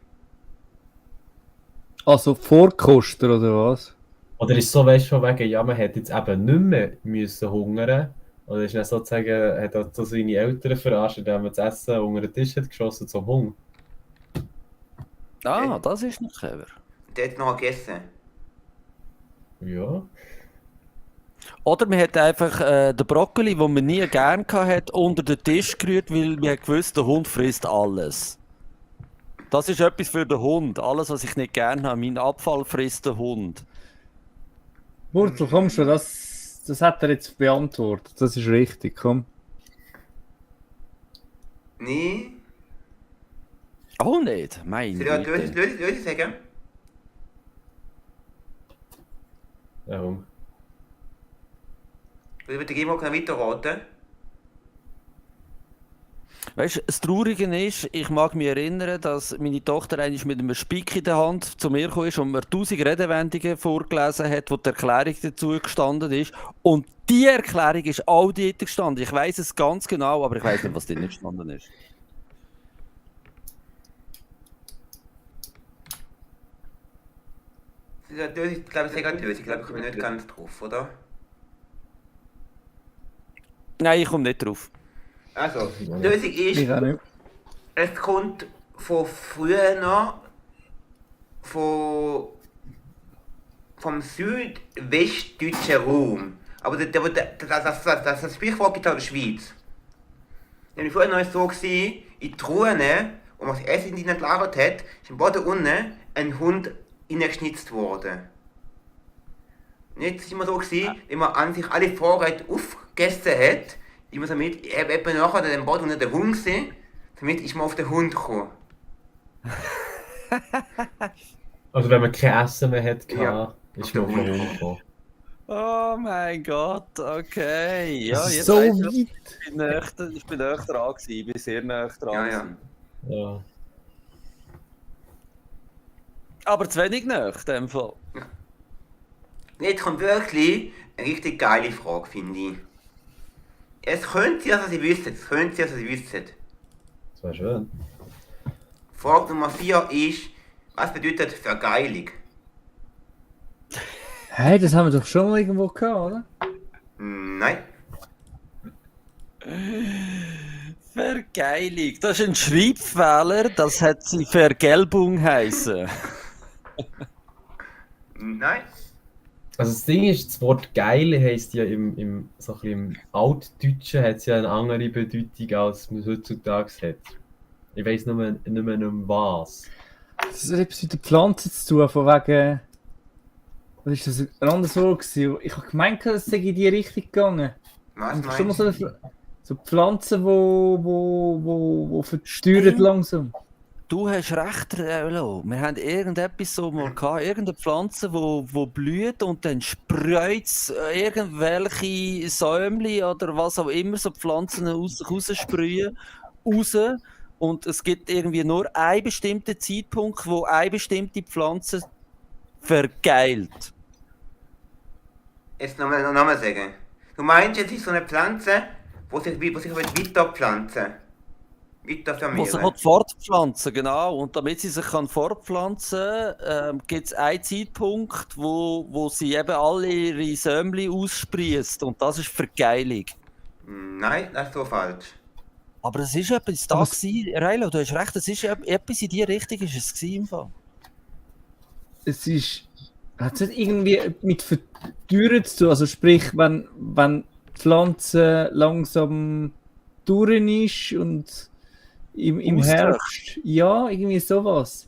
Also Vorkoster oder was? Oder ist es so, weißt du, von wegen, ja, man hätte jetzt eben nicht mehr müssen hungern. Oder ist dann sozusagen, hat er so seine Eltern verarscht, indem man das Essen unter den Tisch hat geschossen zum Hunger. Ah, das ist noch clever. Und der hat noch gegessen. Ja. Oder man hat einfach den Brokkoli, den man nie gern hatte, unter den Tisch gerührt, weil man gewusst, der Hund frisst alles. Das ist etwas für den Hund. Alles, was ich nicht gern habe, mein Abfall frisst der Hund. Wurzel, komm schon, das hat er jetzt beantwortet. Das ist richtig, komm. Nee. Oh nicht, mein Soll ich Güte. Lösung sagen? Warum? Ich würde gerne mal weiterraten. Weißt du, das Traurige ist, ich mag mich erinnern, dass meine Tochter einmal mit einem Spick in der Hand zu mir gekommen ist und mir 1000 Redewendungen vorgelesen hat, wo die Erklärung dazu gestanden ist. Und die Erklärung ist auch dort gestanden. Ich weiß es ganz genau, aber ich weiß nicht, was dort gestanden ist. Ich glaube, sehr dösig. Ich glaube, ich komme nicht ganz drauf, oder? Nein, ich komme nicht drauf. Also, dösig ist, Ich auch nicht. es kommt von früher noch vom südwestdeutschen Raum. Aber das Sprichwort gibt es auch in der Schweiz. Nämlich früher noch so gewesen, in die Truhen, wo man das Essen in gelagert hat, ist im Boden unten ein Hund reingeschnitzt worden. Und jetzt ist immer so gewesen, wenn man an sich alle Vorräte aufgegessen hat, immer damit, eben nachher den Boden unter der Hund gesehen, damit ist man auf den Hund gekommen. Also wenn man kein Essen mehr hat, Ja. ist man auf den Hund gekommen. Oh mein Gott, okay. Ja, Das ist jetzt so weiss ich, weit. ich bin näher dran gewesen. Ich bin sehr näher dran Ja, ja. gewesen. Ja. Aber zu wenig näher, in dem Fall. Jetzt kommt wirklich eine richtig geile Frage, finde ich. Es könnte sein, dass Sie wissen. Es könnte sein, dass Sie wissen. Das wäre schön. Frage Nummer 4 ist, was bedeutet Vergeilung? Hey, das haben wir doch schon mal irgendwo gehabt, oder? Nein. Vergeilung. Das ist ein Schreibfehler, das hat sie Vergelbung heißen. Nein. Also das Ding ist, das Wort geil heisst ja so ein bisschen im Altdeutschen hat es ja eine andere Bedeutung, als man es heutzutage hat. Ich weiss nicht mehr um was. Das hat etwas mit der Pflanze zu tun, von wegen. Was ist das? Ein anderes Wort gewesen? Ich habe gemeint, es sei in die Richtung gegangen. Was Und schon mal meinst so, du? so Pflanzen, wo verteuern Stimmt. langsam. Du hast recht, Relo. Wir haben irgendetwas so mal gehabt, irgendeine Pflanze, wo blüht und dann sprüht es irgendwelche Säumli oder was auch immer, so Pflanzen raussprühen, raus. Und es gibt irgendwie nur einen bestimmten Zeitpunkt, wo eine bestimmte Pflanze vergeilt. Jetzt nochmal sagen. Du meinst, es ist so eine Pflanze, wo sich weiter pflanzen. Weiter Wo sich vermehren. auch fortpflanzen, genau. Und damit sie sich kann fortpflanzen kann, gibt es einen Zeitpunkt, wo sie eben alle ihre Sämli aussprießt. Und das ist Vergeilung. Nein, das ist so falsch. Aber es ist etwas da gewesen. Reilo, du hast recht, es ist etwas in die Richtung ist es gewesen im Fall. Es ist. Hat es nicht irgendwie mit Verteuern zu tun? Also sprich, wenn die Pflanze langsam durch ist und im Austrocknet. Herbst. Ja, irgendwie sowas.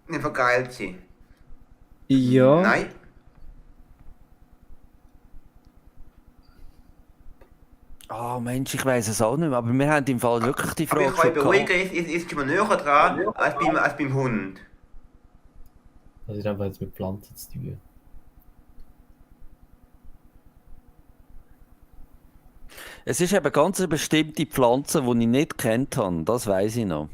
Nicht vergeilt sie. Ja. Nein. Ah Mensch, ich weiß es auch nicht mehr, aber wir haben im Fall wirklich die Aber ich Frage kann euch schon beruhigen, gehabt. es ist schon mal näher dran als beim Hund. Das ist einfach jetzt mit Pflanzen zu tun. Es ist eben ganz eine bestimmte Pflanze, die ich nicht kennt habe, das weiß ich noch.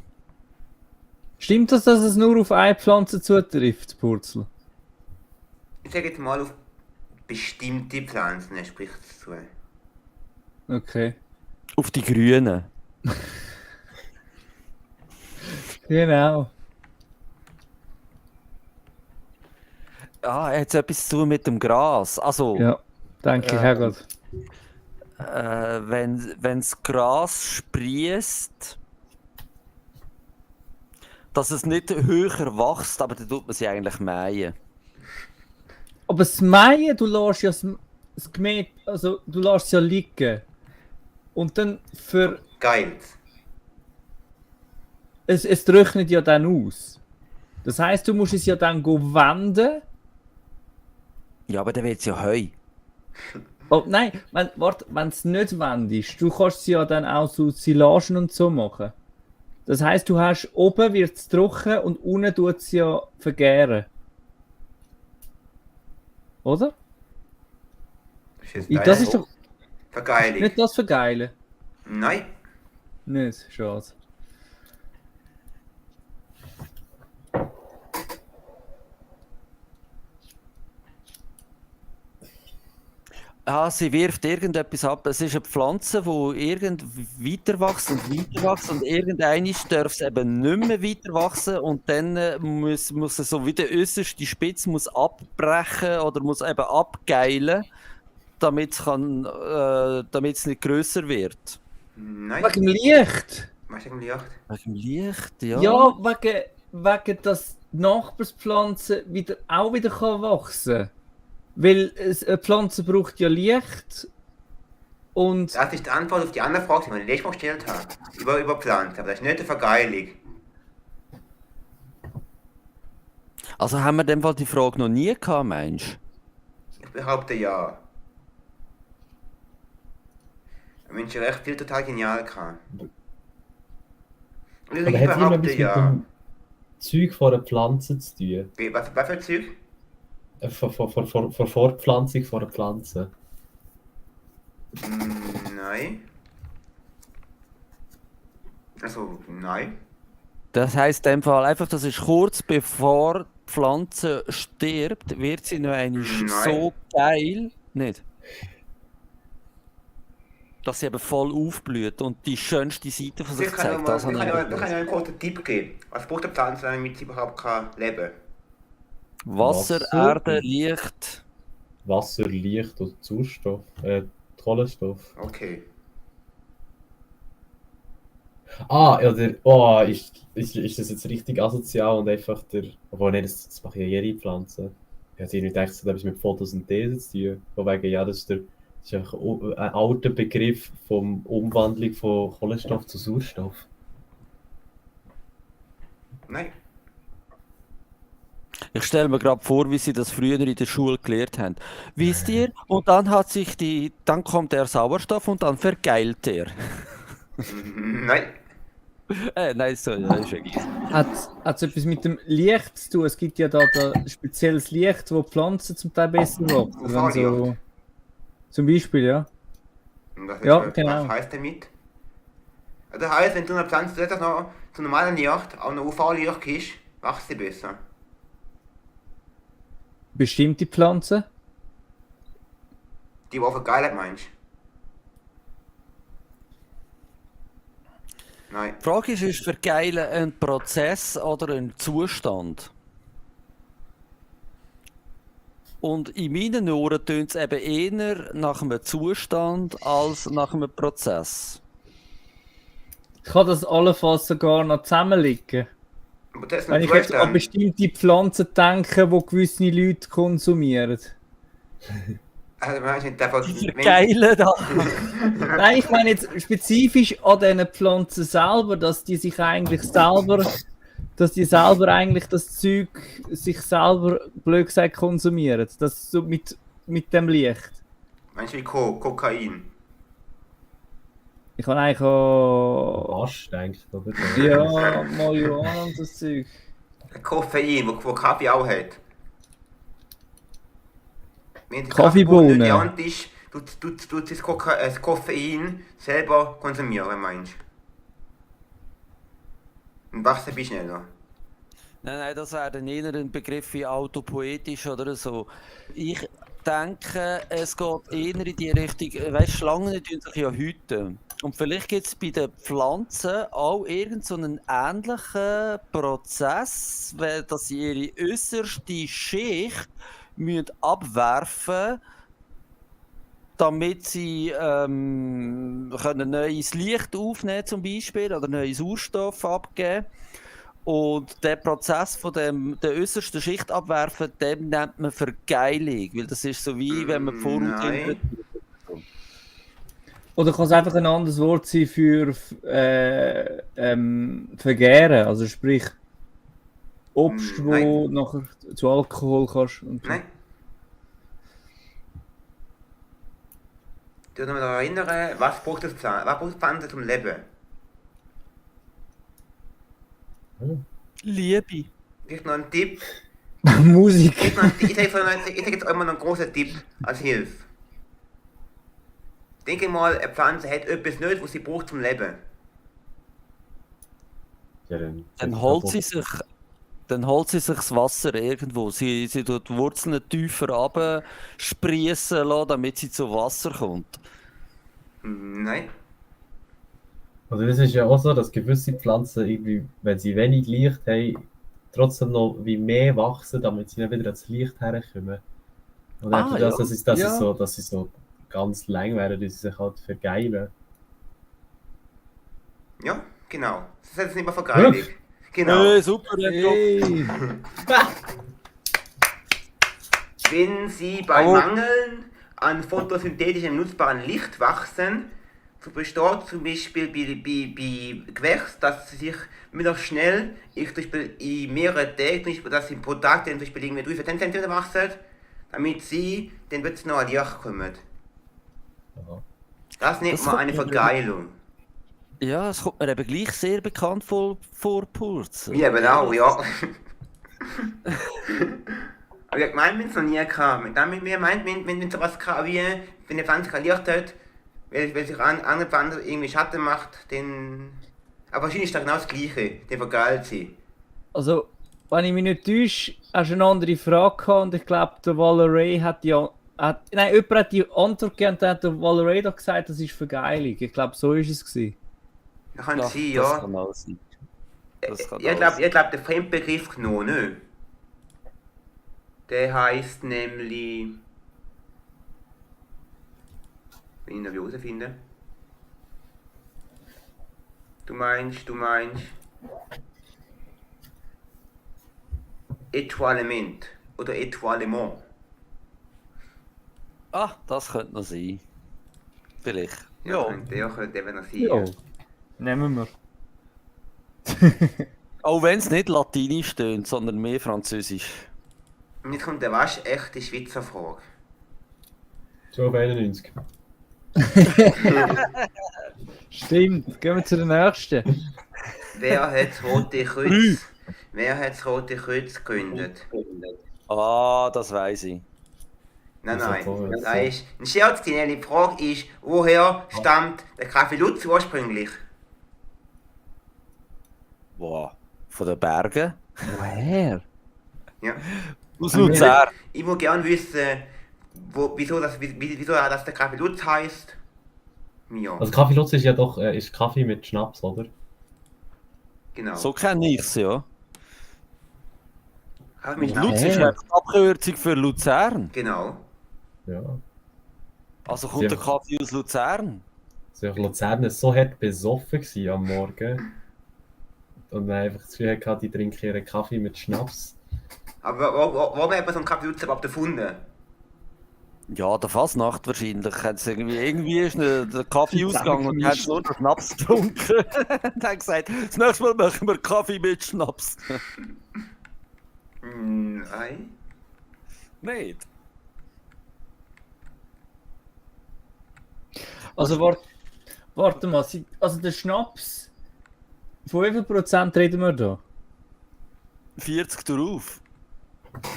Stimmt das, dass es nur auf eine Pflanze zutrifft, Purzel? Ich sage jetzt mal auf bestimmte Pflanzen spricht es zu. Okay. Auf die Grünen. Genau. Ah, hat es etwas zu tun mit dem Gras? Also, Ja, denke ich auch gerade. wenn das Gras sprießt, dass es nicht höher wächst, aber dann tut man sie eigentlich mähen. Aber das Mähen, du lässt ja das Gemäht, also du lässt es ja liegen. Und dann Geilt. es trocknet ja dann aus. Das heisst, du musst es ja dann wenden. Ja, aber dann wird es ja Heu. Oh nein, wenn es nicht wendest, du kannst es ja dann auch so Silagen und so machen. Das heisst, du hast oben wird es trocken und unten tut es ja vergären. Oder? Das ist doch Vergeilung. nicht das Vergeilen. Nein. Nicht, schade. Ah, sie wirft irgendetwas ab. Es ist eine Pflanze, die weiter wächst und irgendwann darf es eben nicht mehr weiter wachsen und dann muss es so wie der äußerste Spitze muss abbrechen oder muss eben abgeilen, damit es nicht grösser wird. Nein. Wegen dem Licht? Was ist eigentlich Licht? Wegen dem Licht, ja. Ja, wegen dass die Nachbarspflanze auch wieder kann wachsen. Weil eine Pflanze braucht ja Licht und Das ist die Antwort auf die andere Frage, die ich mir letztes Mal gestellt habe. Über Pflanzen, aber das ist nicht eine Vergeilung. Also haben wir in dem Fall die Frage noch nie gehabt, meinst Ich behaupte ja. Ein Mensch recht viel total genial kann. Ich Aber hat es behaupte irgendetwas mit ja. dem Zeug von einer Pflanze zu tun? Was für ein Zeug? Von Fortpflanzung von einer Pflanze? Nein. Also, nein. du? Das heisst in dem Fall einfach, das ist kurz bevor die Pflanze stirbt, wird sie noch einmal Nein. so geil, nicht? Dass sie eben voll aufblüht und die schönste Seite von sich Ich kann zeigt. ja Das habe ich noch einen kurzen Tipp geben. Was braucht eine Pflanze, damit sie überhaupt kann leben? Wasser, Wasser. Erde, Licht. Wasser, Licht und Sauerstoff, Kohlenstoff. Okay. Ist das jetzt richtig asozial und einfach obwohl, nein, das mache ja jede Pflanze. Ich hätte nicht gedacht, das hat etwas mit Photosynthese zu tun. Von wegen, ja, das ist einfach ein alter Begriff von Umwandlung von Kohlenstoff zu Sauerstoff. Nein. Ich stelle mir gerade vor, wie sie das früher in der Schule gelehrt haben. Wisst ihr? Und dann dann kommt der Sauerstoff und dann vergeilt er. Nein. Nein, so, ja, ist egal. hat es etwas mit dem Licht zu tun. Es gibt ja da spezielles Licht, wo Pflanzen zum Teil besser wachsen. Wenn so, zum Beispiel, ja. Und das Ja, was genau. heißt damit? Also das heißt, wenn du einer Pflanze zusätzlich noch zu normalen Licht auch noch UV-Licht gibst, wächst sie besser. Bestimmte Pflanzen. Die auch vergeilert meinst. Nein. Die Frage ist vergeilen ein Prozess oder ein Zustand? Und in meinen Ohren tönt es eben eher nach einem Zustand als nach einem Prozess. Kann das allenfalls sogar noch zusammenliegen? Aber das ist Wenn ein ich jetzt an Zustand. bestimmte Pflanzen denke, die gewisse Leute konsumieren. Also meinst du nicht einfach... Vergeilen da! Nein, ich meine jetzt spezifisch an diesen Pflanzen selber, dass die selber eigentlich das Zeug sich selber, blöd gesagt, konsumieren. Das so mit dem Licht. Meinst du wie Kokain? Ich kann eigentlich auch... Ast eigentlich, oder? Ja, Marihuana und das Zeug. Koffein, wo Kaffee auch hat. Wenn die Kaffeebohnen. nicht an ist, tut das Koffein selber konsumieren, meinst du? Und wachst du schneller. Nein, das wäre dann eher ein Begriff wie autopoetisch oder so. Ich denke, es geht eher in die Richtung, weißt, Schlangen tun sich ja hüten. Und vielleicht gibt es bei den Pflanzen auch irgend so einen ähnlichen Prozess, dass sie ihre äußerste Schicht müssen abwerfen, damit sie können neues Licht aufnehmen zum Beispiel oder neuen Sauerstoff abgeben. Und der Prozess von der äußersten Schicht abwerfen, den nennt man Vergeilung, weil das ist so wie wenn man die Vorhaut Nein. Oder kann es einfach ein anderes Wort sein für vergären? Also sprich Obst, wo Nein. nachher zu Alkohol kannst. Und so. Nein. Ich muss mich daran erinnern, was braucht das Pflanze zum Leben? Liebe. Gibt noch einen Tipp? Musik. Ich sage jetzt einmal noch einen großen Tipp als Hilfe. Denke mal, eine Pflanze hat etwas nicht, was sie braucht zum Leben. Dann holt sie sich das Wasser irgendwo. Sie tut die Wurzeln tiefer runtersprießen lassen, damit sie zu Wasser kommt. Nein. Also es ist ja auch so, dass gewisse Pflanzen, irgendwie, wenn sie wenig Licht haben, trotzdem noch wie mehr wachsen, damit sie dann wieder ans Licht herkommen. Und Ah, das, ja. dass sie so ganz lang werden, dass sie sich halt vergeilen. Ja, genau. Das ist jetzt nicht mehr Vergeilung. Genau. Hey, super, Hey. Wenn sie bei Aber- Mangeln an photosynthetischem nutzbaren Licht wachsen, so besteht zum Beispiel bei Gewächs, dass sie sich möglichst schnell, zum Beispiel in mehreren Tagen, zum Beispiel, dass sie pro Tag dann zum Beispiel irgendwie 3-10 cm wachsen, damit sie dann plötzlich noch an Licht kommen. Aha. Das nennt Das man kommt eine mir Vergeilung. Ja, es kommt mir eben gleich sehr bekannt vor Purzel. Wir eben auch, ja. Aber ich habe gemeint, wir haben es noch nie gehabt. Wir meint, wenn sowas gehabt wie, wenn eine Pflanze kein Licht hat, weil sich andere Pflanze irgendwie Schatten macht, dann... Aber wahrscheinlich ist das genau das Gleiche, dann vergeilt sie. Also, wenn ich mich nicht täusche, hast du eine andere Frage gehabt und ich glaube, der Valerie hat ja. Nein, jemand hat die Antwort gegeben und dann hat der Valerie doch gesagt, das ist Vergeilung. Ich glaube, so ist es gewesen. Das kann Ja, sein, das ja. kann auch sein. Das kann Ich auch glaube, sein. der Fremdbegriff genommen, nicht? Der heisst nämlich... Wenn ich ihn noch herausfinde. Du meinst... Etoilement oder Etoilement. Ah, das könnte noch sein. Vielleicht. Ja, Ja. könnte eben noch sein. Ja. Nehmen wir. Auch wenn es nicht latinisch tönt, sondern mehr französisch. Und jetzt kommt eine waschechte Schweizer Frage. 1291. Stimmt, gehen wir zu der nächsten. Wer hat das Rote Kreuz? Wer hat das Rote Kreuz gegründet? Ah, das weiß ich. Nein, Das nein. ist so, Das ja. ist ein Scherz. Die Frage ist, woher stammt der Kaffee Lutz ursprünglich? Wow. Von den Bergen? Woher? Ja. Aus Luzern. Ich würde gerne wissen, wieso das der Kaffee Lutz heisst. Ja, Also Kaffee Lutz ist ja doch ist Kaffee mit Schnaps, oder? genau. So kenne ich es, ja. Kaffee mit Und Schnaps. Lutz ist einfach die Abkürzung für Luzern. Genau. Ja. Also kommt der Kaffee aus Luzern. Also Luzern war so hart besoffen gewesen am Morgen. Und dann einfach das Gefühl hatte, die trinken ihren Kaffee mit Schnaps. Aber wo hat man so einen Kaffee Lutz überhaupt erfunden? Ja, der Fasnacht wahrscheinlich. Irgendwie ist der Kaffee ausgegangen und hat nur den Schnaps getrunken. Und hat gesagt, das nächste Mal machen wir Kaffee mit Schnaps. Nein. Nicht? Also, warte mal. Also, der Schnaps. Von wie viel Prozent reden wir da? 40 drauf.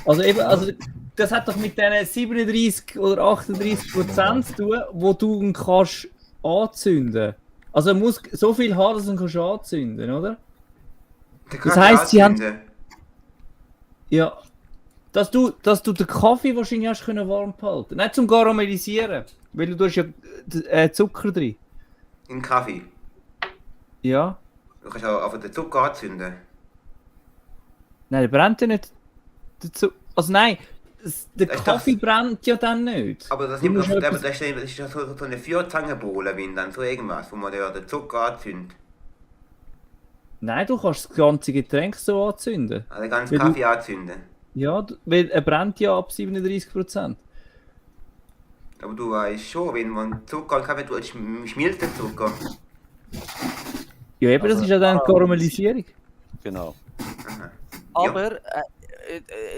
Also, eben, also, das hat doch mit diesen 37 oder 38% zu tun, wo du ihn kannst anzünden. Also, er muss so viel haben, dass du ihn kannst anzünden, oder? Der Das Kaffee heisst, sie haben- anzünden. Ja. Dass du den Kaffee wahrscheinlich hast können warm behalten. Nicht zum Karamellisieren. Weil du hast ja Zucker drin. In Kaffee. Ja. Du kannst auch einfach den Zucker anzünden. Nein, der brennt ja nicht. Also nein, der Das ist Kaffee das- brennt ja dann nicht. Aber das Du musst ist etwas- das ist ja so eine Feuerzangenbowle, wenn dann so irgendwas, wo man den Zucker anzündet. Nein, du kannst das ganze Getränk so anzünden. Also den ganzen Weil du- Kaffee anzünden. Ja, weil er brennt ja ab 37%. Aber du weißt schon, wenn man Zucker und Kaffee tut, schmilzt der Zucker. Ja, eben, das Also, ist ja dann Karamellisierung. Genau. Aha. Aber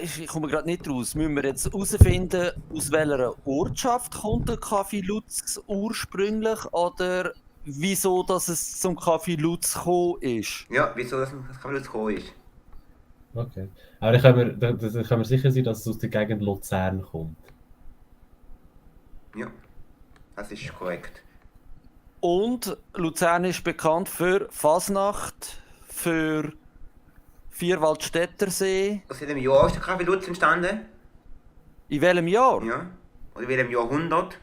ich komme gerade nicht raus. Müssen wir jetzt herausfinden, aus welcher Ortschaft kommt der Kaffee Lutz ursprünglich oder wieso dass es zum Kaffee Lutz gekommen ist? Ja, wieso das Kaffee Lutz gekommen ist. Okay. Aber dann können wir sicher sein, dass es aus der Gegend Luzern kommt. Ja, das ist korrekt. Und Luzern ist bekannt für Fasnacht, für Vierwaldstättersee. Aus welchem Jahr ist der Kaffee Lutz entstanden? In welchem Jahr? Ja. Oder in welchem Jahrhundert?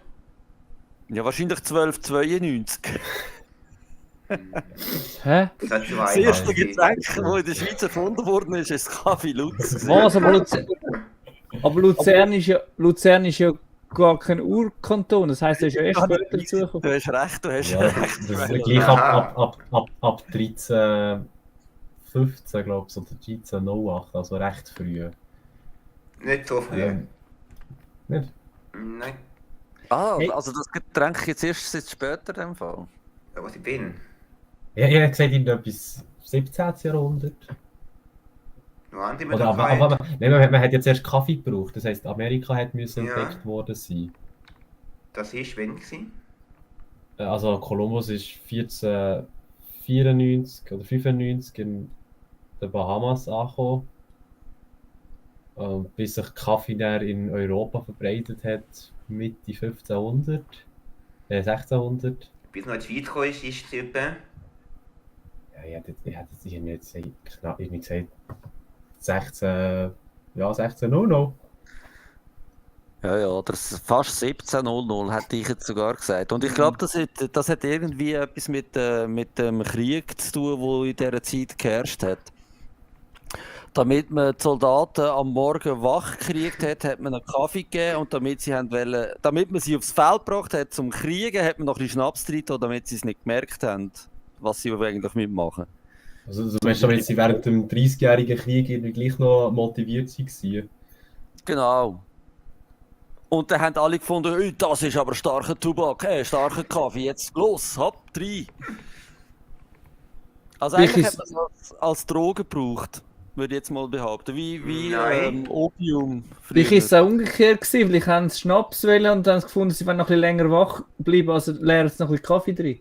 Ja, wahrscheinlich 1292. Hä? Das hat zu Das weit. erste Getränk, das in der Schweiz erfunden worden ist, ist das Kaffee Lutz. Was? Aber Luzern ist ja gar kein Urkanton, das heisst, er ist ja erst später dazugekommen. Du hast recht, du hast Ja, recht. das ist gleich ab 1315, glaube ich, oder 1308, also recht früh. Nicht so früh. Nicht? Nein. Ah, Hey. also das Getränk jetzt erst seit später im Fall. Ja, was ich bin. Ja, ich hätte gesagt, irgendetwas 17. Jahrhundert. Noch andere Oder, Möglichkeit. nein, man hat jetzt erst Kaffee gebraucht, das heisst, Amerika hat müssen Ja. entdeckt worden sein. Das ist wann gewesen? Also Kolumbus ist 1494 oder 95 in den Bahamas angekommen. Bis sich Kaffee dann in Europa verbreitet hat, Mitte 1500, 1600. Bis noch in die Schweiz gekommen ist es etwa. Ja, ich hätte jetzt knapp irgendwie gesagt 16, ja 1600. Ja, oder fast 1700 hätte ich jetzt sogar gesagt. Und ich glaube, das hat irgendwie etwas mit dem Krieg zu tun, der in dieser Zeit geherrscht hat. Damit man die Soldaten am Morgen wach gekriegt hat, hat man einen Kaffee gegeben und damit man sie aufs Feld gebracht hat zum Kriegen, hat man noch ein bisschen Schnaps drin, damit sie es nicht gemerkt haben, was sie eigentlich mitmachen. Also du meinst aber jetzt, sie während dem 30-jährigen Krieg irgendwie gleich noch motiviert waren? Genau. Und dann haben alle gefunden, «Ui, das ist aber starker Tubak, starker Kaffee, jetzt los, hopp, rein!» Also eigentlich hat man es als Droge gebraucht, würde ich jetzt mal behaupten. Wie Nein. Opium. Vielleicht war es auch umgekehrt gewesen, vielleicht haben sie Schnaps wollen und dann haben sie gefunden, sie wollen noch ein bisschen länger wach bleiben, also leeren sie noch ein bisschen Kaffee drin.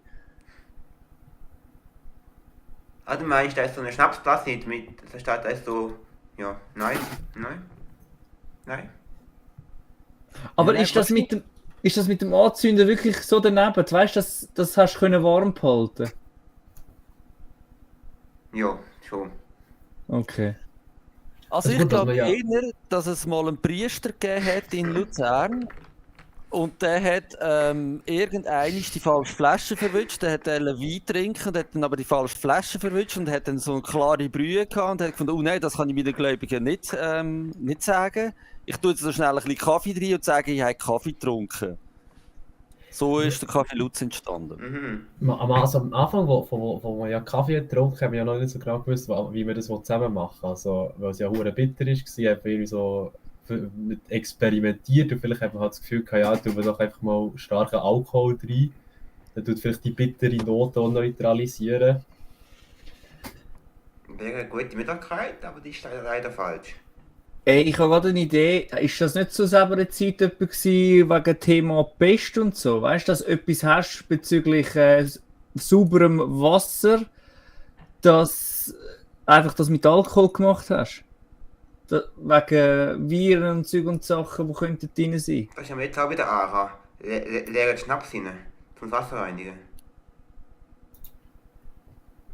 Ah, du meinst, da ist so eine Schnapsglas nicht mit. Da steht da ist so. Ja, nein. Aber Ja, ist das mit dem Anzünden wirklich so daneben? Weißt du, das hast du können warm behalten? Ja, schon. Okay. Also Das ich gut, dass glaube man ja- eher, dass es mal einen Priester gegeben hat in Luzern und der hat irgendeinmal die falsche Flasche verwünscht, der hat Wein trinken und hat dann aber die falsche Flasche verwünscht und hat dann so eine klare Brühe gehabt und hat gefunden, oh nein, das kann ich meinen Gläubigen nicht sagen. Ich tue jetzt so schnell ein bisschen Kaffee rein und sage, ich habe Kaffee getrunken. So ist der Kaffee Lutz entstanden. Mhm. Am Anfang, wo man ja Kaffee getrunken hat, haben wir ja noch nicht so genau gewusst, wie wir das zusammen machen. Also, weil es ja hure bitter war, hat man irgendwie so mit experimentiert und vielleicht hat man halt das Gefühl gehabt, ja, tun wir doch einfach mal starken Alkohol rein. Dann tut vielleicht die bittere Note auch neutralisieren. Wäre eine gute Möglichkeit, aber die ist leider falsch. Ey, ich habe gerade eine Idee. Ist das nicht so selber eine Zeit gewesen, wegen Thema Pest und so? Weißt du, dass du etwas hast bezüglich sauberem Wasser, dass einfach das mit Alkohol gemacht hast? Wegen Viren und Zeug und Sachen, die könnten drin sein? Das ist ja jetzt auch wieder Ara. Leeren Schnaps rein. Zum Wasser reinigen.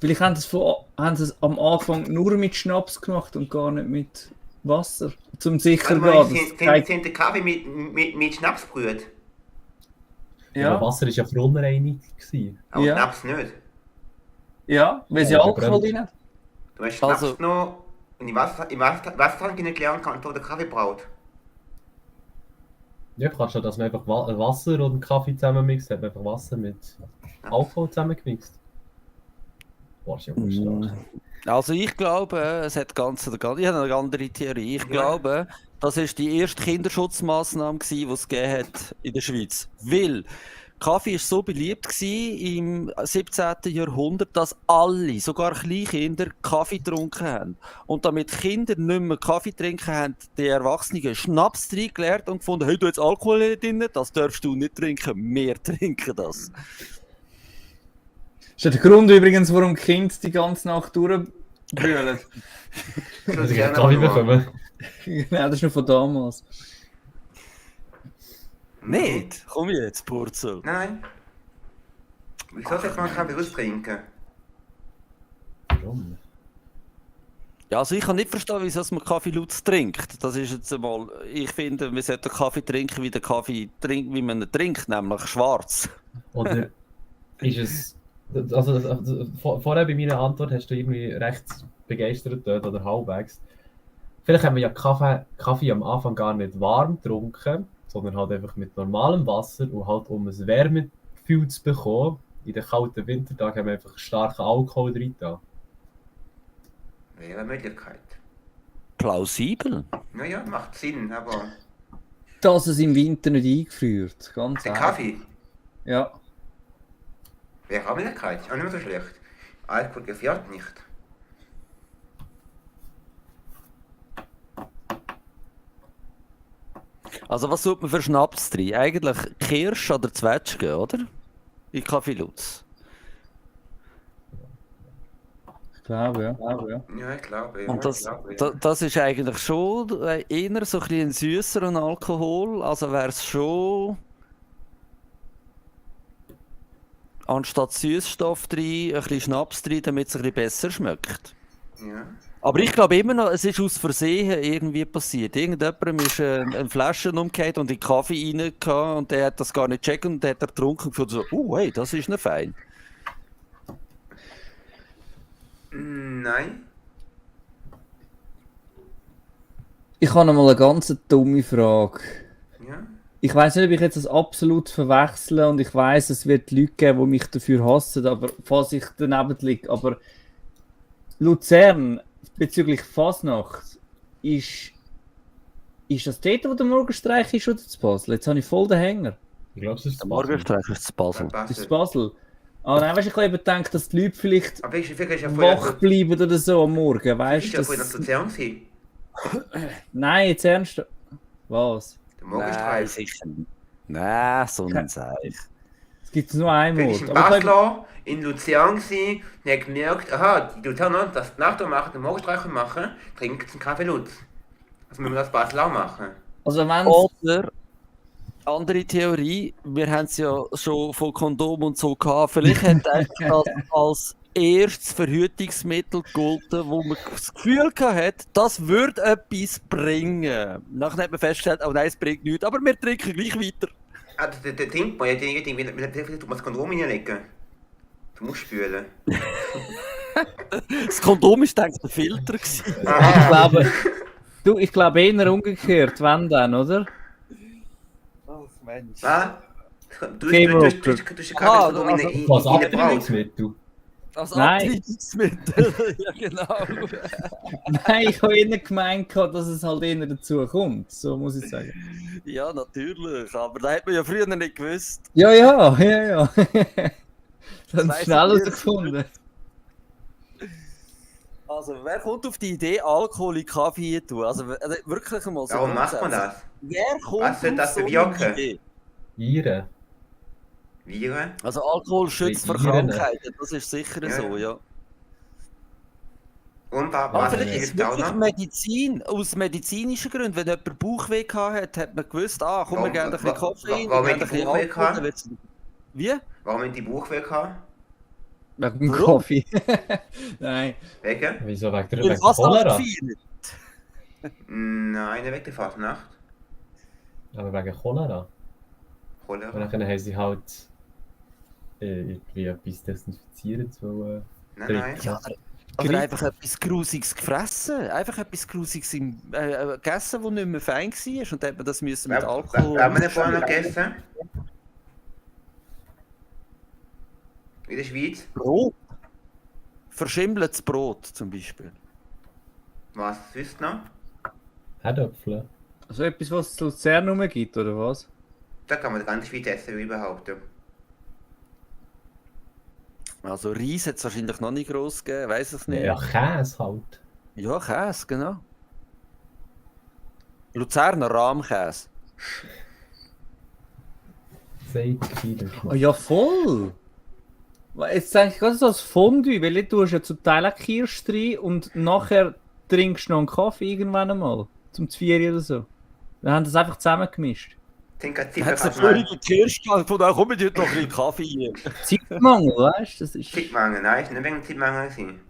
Vielleicht haben sie es am Anfang nur mit Schnaps gemacht und gar nicht mit Wasser. Zum sicher Also, gehen. sind der Kaffee mit Schnaps brüht? Aber Ja, Wasser war ja verunreinigt gewesen. Aber Ja. Schnaps nicht. ja, weil sie Ja, Alkohol verbrannt. drin hat. Du hast Schnaps Also- noch und im Wassertank gelernt, kannst du den Kaffee braut. Ja, kannst du, dass man einfach Wasser und Kaffee zusammenmixt, hat man einfach Wasser mit Alkohol zusammengemixt. Boah, ist ja stark. Also ich glaube, es hat ich habe eine andere Theorie. Ich Ja. glaube, das ist die erste Kinderschutzmaßnahme gewesen, die es gegeben hat in der Schweiz. Weil Kaffee ist so beliebt gewesen im 17. Jahrhundert, dass alle, sogar Kleinkinder, Kaffee getrunken haben. Und damit Kinder nicht mehr Kaffee trinken, haben die Erwachsenen Schnaps reingelernt und gefunden, hey, du hast Alkohol drin, das darfst du nicht trinken, wir trinken das. Das ist ja der Grund übrigens, warum die Kinder die ganze Nacht durchbrüllen. Also ich Kaffee bekommen. Genau, das ist nur von damals. Nicht? Komm jetzt, Purzel. Nein. Wieso sollte man Kaffee austrinken? Warum? Ja, also ich kann nicht verstehen, wieso man Kaffee Lutz trinkt. Das ist jetzt einmal, ich finde, wir sollten Kaffee trinken, wie der Kaffee trinkt, wie man ihn trinkt, nämlich schwarz. Oder ist es. Vorher bei meiner Antwort hast du irgendwie recht begeistert dort oder halbwegs. Vielleicht haben wir ja Kaffee am Anfang gar nicht warm getrunken, sondern halt einfach mit normalem Wasser und halt um ein Wärmegefühl zu bekommen. In den kalten Wintertagen haben wir einfach starken Alkohol drin. Wäre eine Möglichkeit. Plausibel. Naja, macht Sinn, aber Dass es im Winter nicht eingefriert. Ganz der einfach. Kaffee Ja. wäre auch eine Möglichkeit. Ist auch nicht mehr so schlecht. Alkohol gefährdet nicht. Also was tut man für Schnaps drin? Eigentlich Kirsch oder Zwetschge, oder? In Kaffee Lutz. Ich glaube, ja. Ja, ich glaube. Ja, Und das, ich glaube, ja. das ist eigentlich schon eher so ein bisschen süßeren Alkohol. Also wäre es schon anstatt Süßstoff drin, ein bisschen Schnaps drin, damit es ein bisschen besser schmeckt. Ja. Aber ich glaube immer noch, es ist aus Versehen irgendwie passiert. Irgendjemandem ist eine Flasche umgekehrt und in den Kaffee rein und der hat das gar nicht gecheckt und der hat er getrunken und gefühlt so, hey, das ist nicht fein. Nein. Ich habe noch mal eine ganz dumme Frage. Ja. Ich weiß nicht, ob ich jetzt das absolut verwechsle und ich weiß, es wird Leute geben, die mich dafür hassen, aber falls ich daneben liege. Aber Luzern bezüglich Fasnacht ist das dort, wo der Morgenstreich ist, oder zu Basel? Jetzt habe ich voll den Hänger. Ich glaube, es ist Der Morgenstreich ist zu Basel. Das ist zu Basel. Ah, nein, weißt du, ich habe eben gedacht, dass die Leute vielleicht Aber ich ist ja wach bleiben oder so am Morgen, weißt Ist du? ja vorhin nach Luzern gewesen. Nein, jetzt ernst. Was? Der Nein, Morgenstreich. sicher nicht. Nein, so ein Seich. Es gibt nur einen Bin Ort. ich in Aber ich habe- Basel, in Luzern gewesen und habe gemerkt, aha, die Luzerner, das die Nacht machen, den Morgenstreich machen, trinken einen Kaffee Lutz. Also müssen wir das in Basel auch machen. Also wenn Oder, andere Theorie, wir haben es ja schon von Kondom und so gehabt, vielleicht hat er das als erstes Verhütungsmittel gegolten, wo man das Gefühl hatte, das würde etwas bringen. Nachher hat man festgestellt, oh nein, es bringt nichts, aber wir trinken gleich weiter. Ah, der trinkt man ja, tut man das Kondom hineinlegen. Du musst spülen. Das Kondom war eigentlich der Filter gewesen. ich glaube, ich glaube eher umgekehrt, wenn dann, oder? Ach Mensch. Was? Du Game hast Over. den Kaffeekondom also- in Was der Braut. Abtreibungsmittel? Als Nein. Abtreibungsmittel, ja genau. Nein, ich habe eher gemeint, dass es halt eher dazu kommt, so muss ich sagen. Ja, natürlich, aber da hat man ja früher nicht gewusst. Ja. Das haben weiss sie schnell ich jetzt. herausgefunden. Also, wer kommt auf die Idee, Alkohol in Kaffee zu tun? Also wirklich einmal so. Warum macht man grundsätzlich. das? Wer kommt Was soll auf das so eine bewirken? Idee? Viren. Viren? Also Alkohol schützt vor Viren. Krankheiten, das ist sicher Ja. so, ja. Und Aber was vielleicht ist es hilft auch wirklich noch? Medizin, aus medizinischen Gründen. Wenn jemand Bauchweh gehabt hat man gewusst, komm, wir Warum- geben ein bisschen wa- Koffein, warum wir hat geben die ein bisschen Bauchweh Alkohol, gehabt? dann wird's... Wie? Warum haben die Bauchweh gehabt? Wegen dem Warum? Kaffee. Nein. Wegen? Wieso? Wegen der Weil was Cholera? gefeiert. Nein, wegen der Fasnacht. Aber wegen Cholera. Und Cholera. dann haben sie halt irgendwie etwas Desinfizierendes wollen. Nein. Ja, oder einfach etwas Grusiges gefressen. Einfach etwas Grusiges gegessen, das nicht mehr fein war. Und dann hat man das müssen mit Alkohol... Was haben wir denn vorher noch gegessen? In der Schweiz? Brot. Verschimmeltes Brot zum Beispiel. Was sonst noch? Herdöpfel. Also etwas, was es zu Luzern rum gibt, oder was? Da kann man die ganze Schweiz essen, wie überhaupt. Ja. Also Reis hat es wahrscheinlich noch nicht gross gegeben, weiß ich nicht. Ja, Käse halt. Ja, Käse, genau. Luzerner Rahmkäse. Sagt viele. Ah ja, voll! Jetzt denke ich gerade so als Fondue, weil du tust ja zum Teil auch Kirsch drin und nachher trinkst du noch einen Kaffee irgendwann einmal. Zum Zvieri oder so. Wir haben das einfach zusammengemischt. Trink eine Da Ziffer hat es eine fast mal. völlige Kirsch gehabt, von da kommen heute noch ein bisschen Kaffee hier. Zeitmangel, weißt du? Das ist... Zeitmangel, nein, ist nicht wegen Zeitmangel gewesen.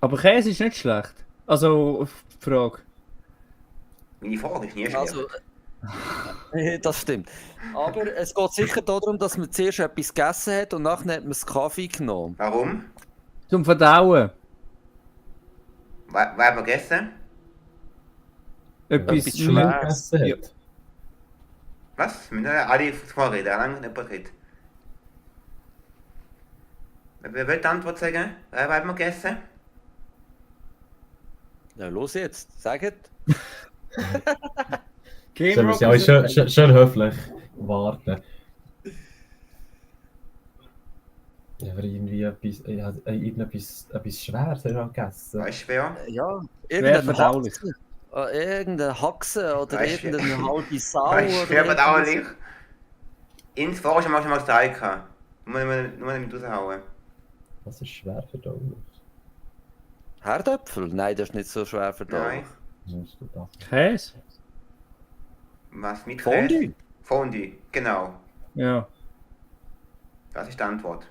Aber Käse ist nicht schlecht. Also, die Frage. Meine Frage ist nie schlecht. Also, das stimmt. Aber es geht sicher darum, dass man zuerst etwas gegessen hat und nachher hat man das Kaffee genommen. Warum? Zum Verdauen. Was haben wir gegessen? Etwas Etwas Schwer Schweres. gegessen Ja. hat. Was? Wir müssen alle vorreden, lange nicht reden. Wer will die Antwort sagen? Was haben wir gegessen? Ja, los jetzt, sagt. Sollen wir sie alle schön höflich warten? Ja, aber irgendwie etwas Schweres habe ich gegessen. Weißt du wer? Ja, Schwer irgendeine verdaulich. Haxe. Irgendeine Haxe oder Weißt du, irgendeine halbe Sau. Weißt du, oder wer irgendwas. verdaulich? Ins Vorher schon mal gesagt. Nur nicht raushauen. Das ist schwer verdaulich. Herdöpfel? Nein, das ist nicht so schwer verdaulich. Nein. Was hast du gedacht? Käse? Was mit Fondue? Käse? Fondue, genau. Ja. Das ist die Antwort.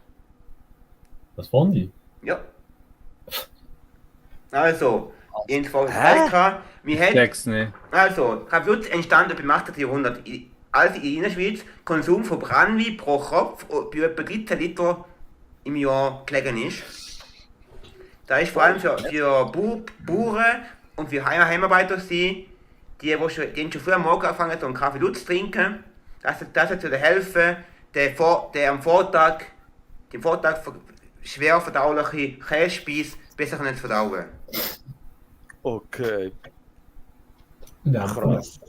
Das Fondue? Ja. Also, ins Vorher Hä? gesagt, wir hätten. Check's nicht. Also, Kaffee entstanden beim 18. Jahrhundert, als in der Innerschweiz Konsum von Brandwein pro Kopf bei etwa 13 Liter im Jahr gelegen ist. Da ist vor allem für Bauern und für Heimarbeiter sein, die schon früh am Morgen anfangen, so einen Kaffee Lutz zu trinken. Das hat helfen, den am Vortag schwer verdauliche Kässpeise besser zu verdauen. Okay, Ja, krass.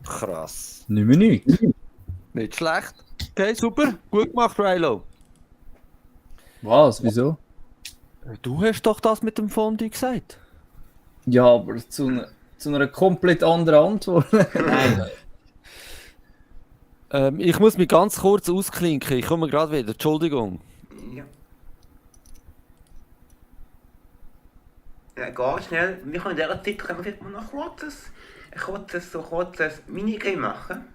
Krass. Nicht mehr nichts. Nicht schlecht. Okay, super. Gut gemacht, Rilo. Was? Wieso? Du hast doch das mit dem Fondue gesagt. Ja, aber zu einer komplett anderen Antwort. Nein. Ich muss mich ganz kurz ausklinken. Ich komme gerade wieder. Entschuldigung. Ja. Ja, ganz schnell. Wir können in dieser Zeit vielleicht mal noch ein kurzes Minigame machen.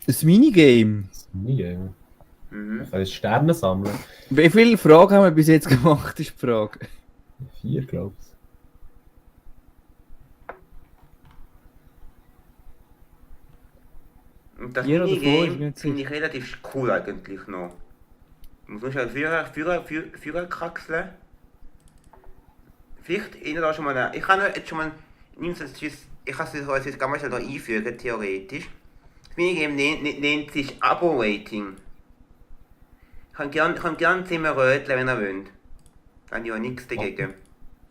Ein Minigame? Nie. Mhm. Ich kann jetzt Sterne sammeln. Wie viele Fragen haben wir bis jetzt gemacht, ist die Frage. 4, glaube ich. Und das 4 oder 5 ist Minigame nicht finde ich relativ cool eigentlich noch. Ich muss nur schnell Führer kraxeln. Vielleicht erinnert euch schon mal an. Ich kann jetzt schon mal. Ich kann es euch jetzt ganz schnell noch einfügen, theoretisch. Das Minigame nennt sich Abo-Rating. Ich kann gern Zimmer röteln, wenn ihr wollt. Da habe ich auch nichts dagegen.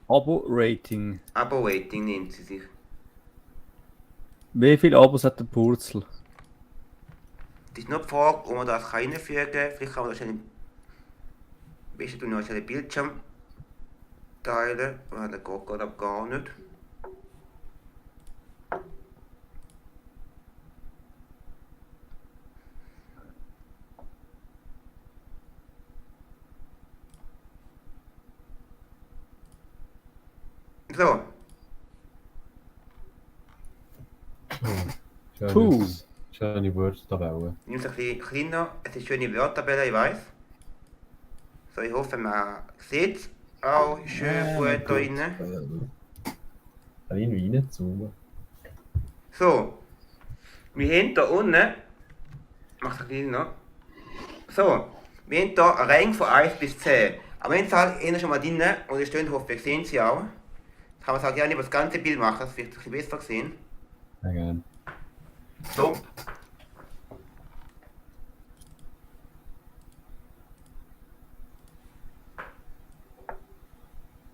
Abo-Rating. Abo-Rating nennt sie sich. Wie viele Abos hat der Purzel? Das ist nur die Frage, ob man das reinfügen kann. Vielleicht kann man das schnell. Weißt du, noch schnell den Bildschirm teilen. Der geht gerade gar nicht. So, Puh. Schöne Word-Tabelle. ich nehme es ein bisschen kleiner. Es ist eine schöne Wörtertabelle, ich weiß. So, ich hoffe, man sieht es auch schön gut da drinnen. Kann ich irgendwie reinzoomen? So, wir haben hier unten. Mach es ein bisschen noch. So, wir haben hier eine Rang von 1 bis 10. Aber wenn Zahl ist schon mal drin und es steht, hoffe ich, sehen Sie auch. Jetzt kann man auch gerne über das ganze Bild machen, das wird ein bisschen besser sehen. Ja, gerne. So.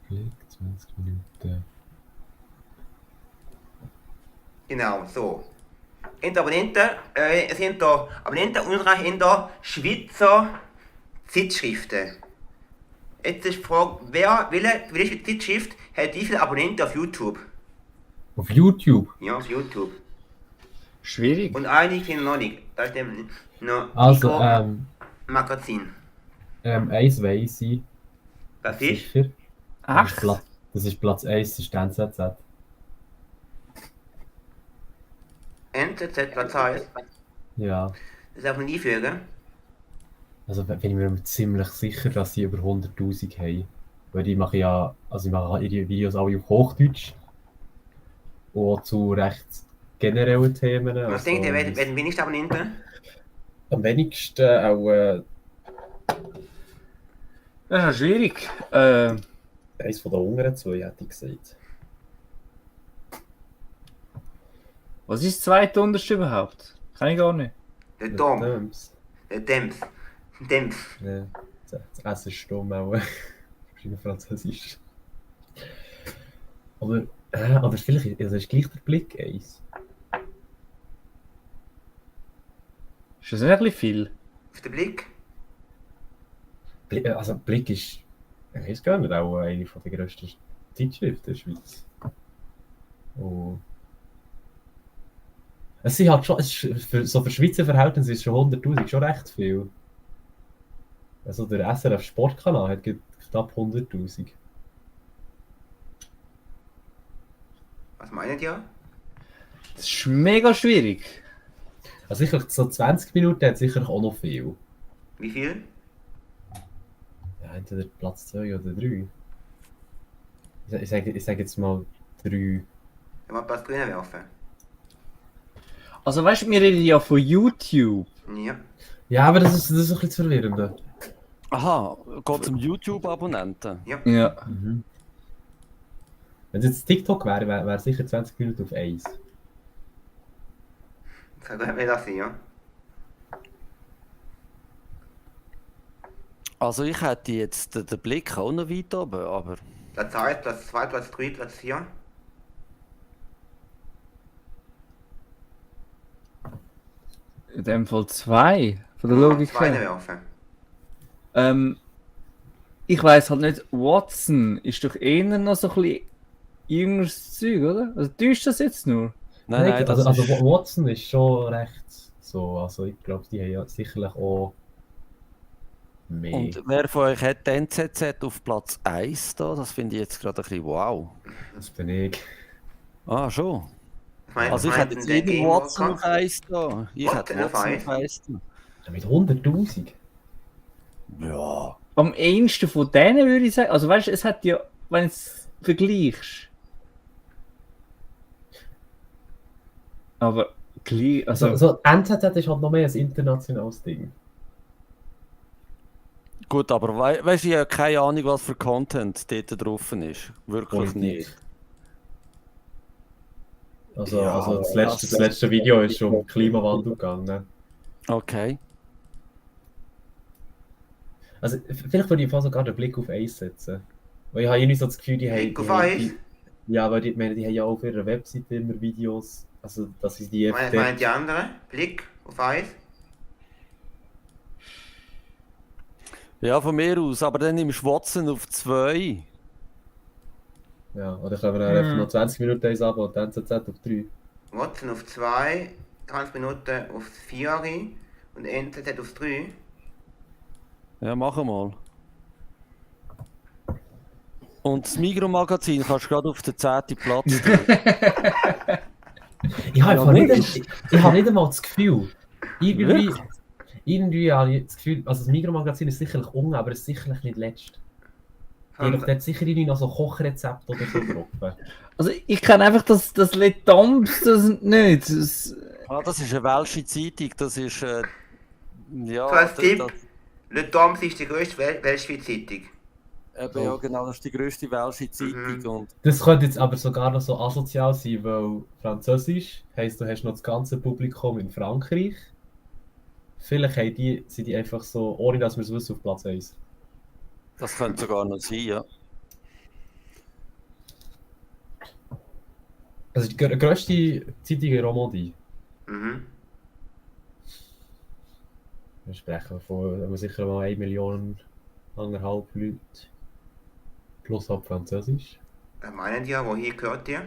Klick, 20 Minuten. Genau, so. In der Abonnenten, es sind da Abonnenten und haben da Schweizer Zeitschriften. Jetzt ist die Frage, welche Zeitschrift hat wie viele Abonnenten auf YouTube? Auf YouTube? Ja, auf YouTube. Schwierig. Und einige sind noch nicht. Da ist nämlich noch Also, Magazin. eins weiss ich. Das ist Sicher. Ach, Das ist Platz 1, das ist die NZZ. NZZ Platz 1. Ja. Das darf man einfügen. Also bin ich mir ziemlich sicher, dass sie über 100'000 haben. Weil die machen ja, also die machen ihre Videos alle auf Hochdeutsch. Und auch zu recht generellen Themen. Was Also, denkt ihr, wer den wenigsten Abonnenten? am wenigsten auch Das ist schwierig. eins von den unteren zwei, hätte ich gesagt. Was ist das zweite überhaupt? Kann ich gar nicht. Der Dom. Döms. Der Dems. Dems. Ja, das Essen ist stumm auch. Wahrscheinlich Französisch. Aber vielleicht also ist gleich der Blick eins. Ist das nicht ein bisschen viel? Auf den Blick. Also Blick ist, ich weiß gar nicht, auch eine der grössten Zeitschriften der Schweiz. Und es sind halt schon, für Schweizer Verhältnisse ist schon 100'000 schon recht viel. Also der SRF Sportkanal hat knapp 100'000. Was meint ihr? Das ist mega schwierig. Also sicher so 20 Minuten hat sicher auch noch viel. Wie viel? Ja, entweder Platz 2 oder 3. Ich sage jetzt mal 3. Wenn wir Platz drinnen werfen. Also weißt du, wir reden ja von YouTube. Ja. Ja, aber das ist ein bisschen zu verwirrend. Aha, geht es um YouTube-Abonnenten? Ja. Ja. Wenn es jetzt TikTok wäre, wäre sicher 20 Minuten auf 1. So gut wir das sein, ja. Also ich hätte jetzt den Blick auch noch weit oben, aber... Platz 1, Platz 2, Platz 3, Platz 4. In dem Fall 2. Von der Logik Zwei her. werfen. Ich weiss halt nicht, Watson ist doch eher noch so ein bisschen jüngeres Zeug, oder? Also täuscht das jetzt nur? Nein, das also ist... Watson ist schon recht so. Also ich glaube, die haben ja sicherlich auch mehr. Und wer von euch hat die NZZ auf Platz 1 da? Das finde ich jetzt gerade ein bisschen wow. Das bin ich. Ah, schon. Was Also ich meint hätte jetzt der jeden Game Watson Walker? auf 1 da. Ich hätte Watson auf Watson 1? auf 1 da. Ja, mit 100'000? Ja. Am ehesten von denen würde ich sagen, also weißt du, es hat ja, wenn du es vergleichst. Aber gleich, also. Also NZZ ist halt noch mehr ein internationales Ding. Gut, aber weißt du, ich habe keine Ahnung, was für Content dort drauf ist. Wirklich Politik. nicht. Also, Ja, also das aber letzte Video ist schon um Klimawandel gegangen. Okay. Also vielleicht würde ich fast sogar den Blick auf Eis setzen. Weil ich habe irgendwie so das Gefühl, die haben... Blick auf die haben- Eis? Ja, weil die haben ja auch auf ihrer Webseite immer Videos. Also das ist die Meint die andere? Blick auf 1? Ja, von mir aus, aber dann nimmst du Watson auf 2. Ja, oder können wir dann einfach noch 20 Minuten eins ab und dann NZZ auf 3. Watson auf 2, 20 Minuten auf 4 und NZZ auf 3. Ja, mach mal. Und das Migros-Magazin kannst du gerade auf den 10. Platz tun. Ich habe Ja, einfach nicht. ich habe nicht einmal das Gefühl. Wirklich? Irgendwie habe ich das Gefühl, also das Migros-Magazin ist sicherlich unten, aber es ist sicherlich nicht letzt. Die haben doch dort sicher irgendwie noch so Kochrezepte oder so drauf. Also ich kenne einfach das Le Temps das nicht. Ah, das ist eine welsche Zeitung, das ist... ja, So als Tipp, Le Temps ist die grösste Weltschweiz-Zeitung. Ja, genau, das ist die grösste welsche Zeitung. Mhm. Und Das könnte jetzt aber sogar noch so asozial sein, weil Französisch heisst, du hast noch das ganze Publikum in Frankreich. Vielleicht sind die einfach so, ohne dass wir es wissen, auf Platz 1. das könnte sogar noch sein, ja. Also die grösste Zeitung in Romandie. Mhm. Wir sprechen von sicher mal 1 Million, 1,5 Leute. Plus halt Französisch. Was meinen die, woher gehört ihr?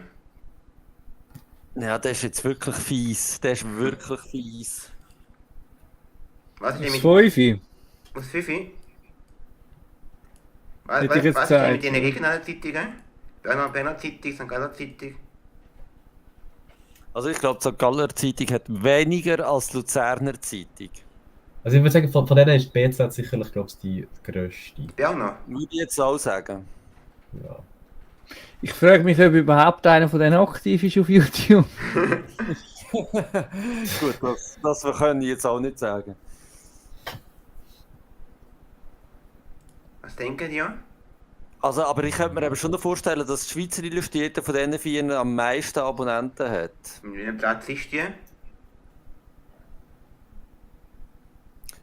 Ja, der ist jetzt wirklich fies. Der ist wirklich fies. Was ist denn Das mit... 5. Aus 5? Hätte ich jetzt Was ist denn gesagt. mit den regionalen Zeitungen? Berner Zeitung, St. Galler Zeitung. Also ich glaube, die St. Galler Zeitung hat weniger als die Luzerner Zeitung. Also ich würde sagen, von denen ist die BZ sicherlich, glaube ich, die grösste. Berner. Würde ich jetzt auch sagen. Ja. Ich frage mich, ob überhaupt einer von denen aktiv ist auf YouTube. Gut, das wir können jetzt auch nicht sagen. Was denken die? Also, aber ich könnte mir eben schon vorstellen, dass die Schweizer Illustrierte von diesen vier am meisten Abonnenten hat. Mit welchem Platz ist die?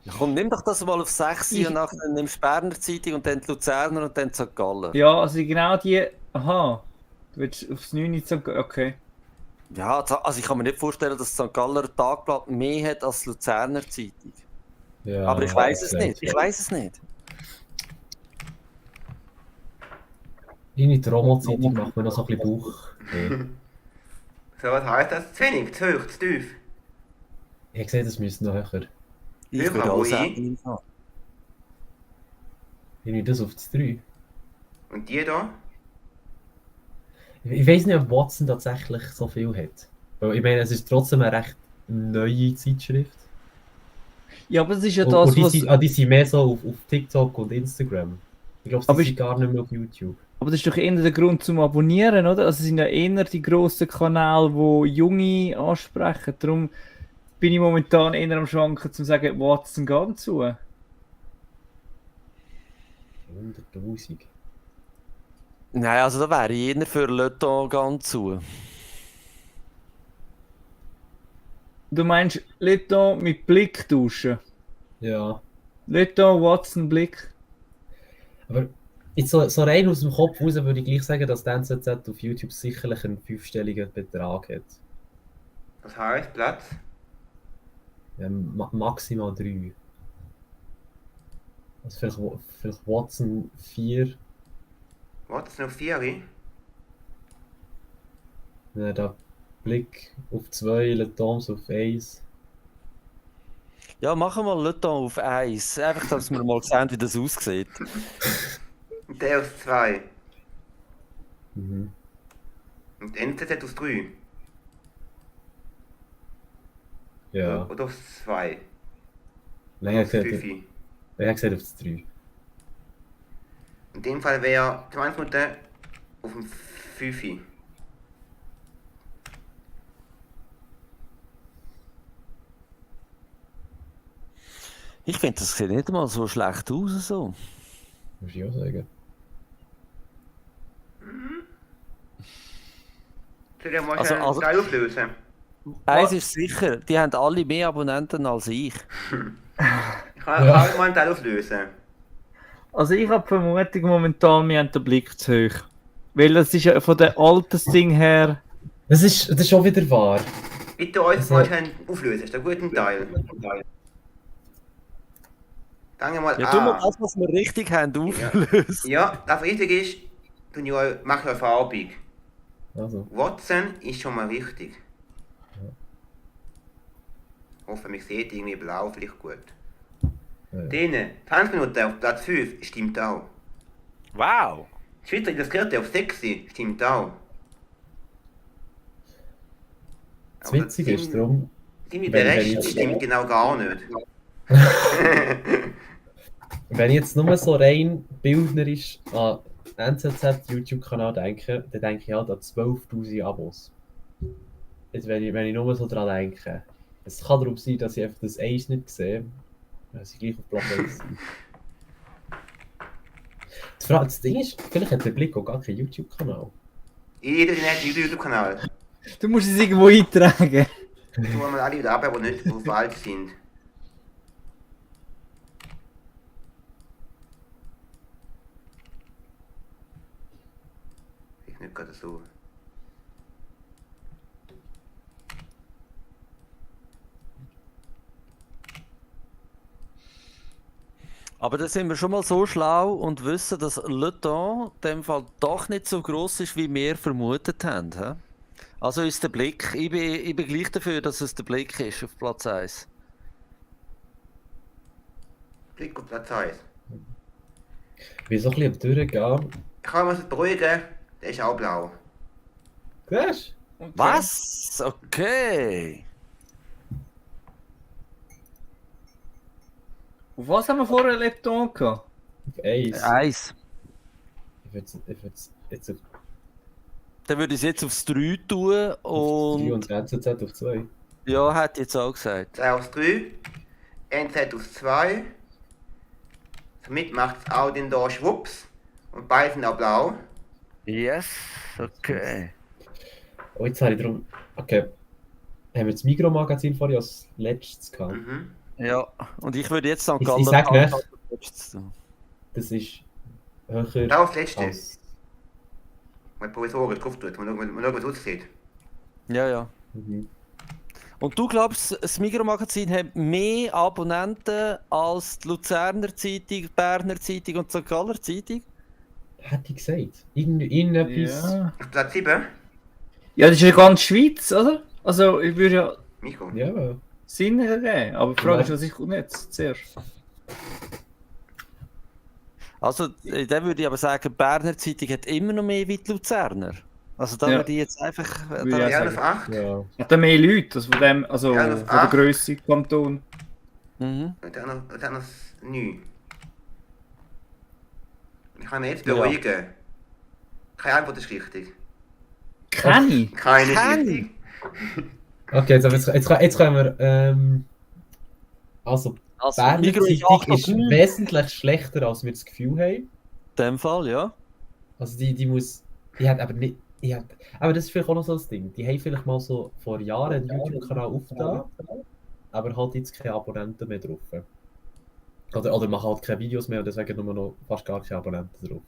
Ja, komm, nimm doch das mal auf 6 und nachher nimmst du die Berner Zeitung und dann die Luzerner und dann die St. Gallen. Ja, also genau die. Aha. Du willst aufs 9 sagen. Okay. Ja, also ich kann mir nicht vorstellen, dass das St. Galler Tagblatt mehr hat als die Luzerner Zeitung. Ja, Aber ich weiß es nicht. Ich weiß es nicht. Deine Trauma-Zeitung macht mir noch so ein bisschen Bauch. Nee. So, was heisst das? Zu wenig, zu hoch, zu tief. Ich habe gesehen, das müsste noch höher. Ich Höher, würde wo auch sagen. Nehme ich das auf das 3? Und die da? Ich weiß nicht, ob Watson tatsächlich so viel hat. Weil ich meine, es ist trotzdem eine recht neue Zeitschrift. Ja, aber das ist ja Und das, die, was. die sind mehr so auf TikTok und Instagram. Ich glaube, Aber sie sind gar nicht mehr auf YouTube. Aber das ist doch eher der Grund zum Abonnieren, oder? Also es sind ja eher die grossen Kanäle, die Junge ansprechen. Darum bin ich momentan eher am Schwanken, zu sagen, Watson geht zu. 100'000. Nein, also da wäre ich eher für Le Temps ganz zu. Du meinst Leton mit Blick tauschen? Ja. Leton, Watson, Blick? Aber jetzt so rein aus dem Kopf raus würde ich gleich sagen, dass die NZZ auf YouTube sicherlich einen 5-stelligen Betrag hat. Was heisst Platz? Ja, maximal 3. Also vielleicht Watson 4. Was, noch 4? Dann da Blick auf 2, Le Temps auf 1. Ja, machen wir Le Temps auf 1. Einfach, dass wir mal sehen, wie das aussieht. Und der auf 2. Mhm. Und NZZ auf 3. Ja. Oder auf 2. Nein, Auf 5. er hat gesagt auf das 3. In dem Fall wäre 20 Minuten auf dem 5. Ich finde, das sieht nicht mal so schlecht aus. So. Muss ich auch sagen. Soll ich mal Also- schnell also- Teil auflösen? Eins ist sicher, die haben alle mehr Abonnenten als ich. Ich kann mal einen Teil auflösen. Also ich habe die Vermutung momentan, wir haben den Blick zu hoch. Weil das ist ja von der Altersding her... Das ist schon wieder wahr. Bitte uns Also- mal schnell auflösen, das ist ein guter Teil. Danke mal Ja, tu mal an. das, was wir richtig haben, auflösen. Ja, das richtig ist, mache ich euch farbig. Also, Watson ist schon mal richtig. Ich hoffe, mich seht irgendwie blau, vielleicht gut. ja. Denen, 20 Minuten auf Platz 5 stimmt auch. Wow! Die Schweizer Illustrierte auf 6 stimmt auch. Das Witzige ist darum, Ziemlich wenn- der wenn Rest ich- stimmt genau gar nicht. wenn ich jetzt nur so rein bildnerisch an NZZ YouTube-Kanal denke, dann denke ich halt an 12'000 Abos. Jetzt, wenn ich nur so dran denke. Es kann darum sein, dass ich einfach das 1 nicht sehe, weil sie gleich auf Platz 1 sind. Das Ding ist, vielleicht hat der Blick auch gar keinen YouTube-Kanal. Jeder hat einen YouTube-Kanal. Du musst es irgendwo eintragen. Tun wir alle wieder ab, aber nicht, wo falsch sind. Ich nicht gerade so. Aber da sind wir schon mal so schlau und wissen, dass Le Temps in dem Fall doch nicht so gross ist, wie wir vermutet haben. He? Also ist der Blick. Ich bin gleich dafür, dass es der Blick ist auf Platz 1. Blick auf Platz 1. Ich bin so ein bisschen am Durchgehen. Ich kann mich beruhigen, der ist auch blau. Siehst Was? Okay. Auf was haben wir vorher Lepton gehabt? du? Auf 1. 1. würd's jetzt auf Dann würde ich es jetzt aufs 3 tun 3 und und NZZ auf 2. ja, hätte ich jetzt auch gesagt. 2 auf 3, NZ auf 2. Somit macht es auch den da schwupps. Und beide sind auch blau. Yes, okay. Oh, jetzt habe ich darum. Okay. Haben wir das Migros-Magazin vorher als letztes gehabt? Mhm. Ja, und ich würde jetzt St. Ich Gallen sag nicht. als letztes tun. Das ist höher Da aufs letzte. als. Wenn die Professorin drauf tut, mal schauen, was es aussieht. Ja, ja. Mhm. Und du glaubst, das Migros-Magazin hat mehr Abonnenten als die Luzerner Zeitung, die Berner Zeitung und die St. Galler Zeitung? Hätte ich gesagt. Irgendetwas. Ja. Auf Platz 7, Ja, das ist ja ganz Schweiz, oder? Also, ich würde ja Micho. Ja. Sinn geben, aber die Frage ist, Ja. was ich nicht zuerst. Also, dann würde ich aber sagen, die Berner Zeitung hat immer noch mehr wie die Luzerner. Also da Ja. würde ich jetzt einfach... Würde ich Ja, auch auf 8. Ja. Hat er mehr Leute, also von dem, also Ja, von auf der 8. Grösse Kanton. Mhm. Und dann noch 9. Ich kann mich jetzt Ja. beruhigen. Keine Antwort ist richtig. Keine. Keine ist Keine. richtig. Okay, jetzt können wir. Also, Also, Berner Migros ist Zeitung 8 auf ist 9. wesentlich schlechter, als wir das Gefühl haben. In dem Fall, ja. Also, die muss. Die hat aber nicht. Aber das ist vielleicht auch noch so das Ding. Die haben vielleicht mal so vor Jahren einen YouTube-Kanal aufgetan, aber halt jetzt keine Abonnenten mehr drauf. Oder machen halt keine Videos mehr und deswegen nur noch fast gar keine Abonnenten drauf.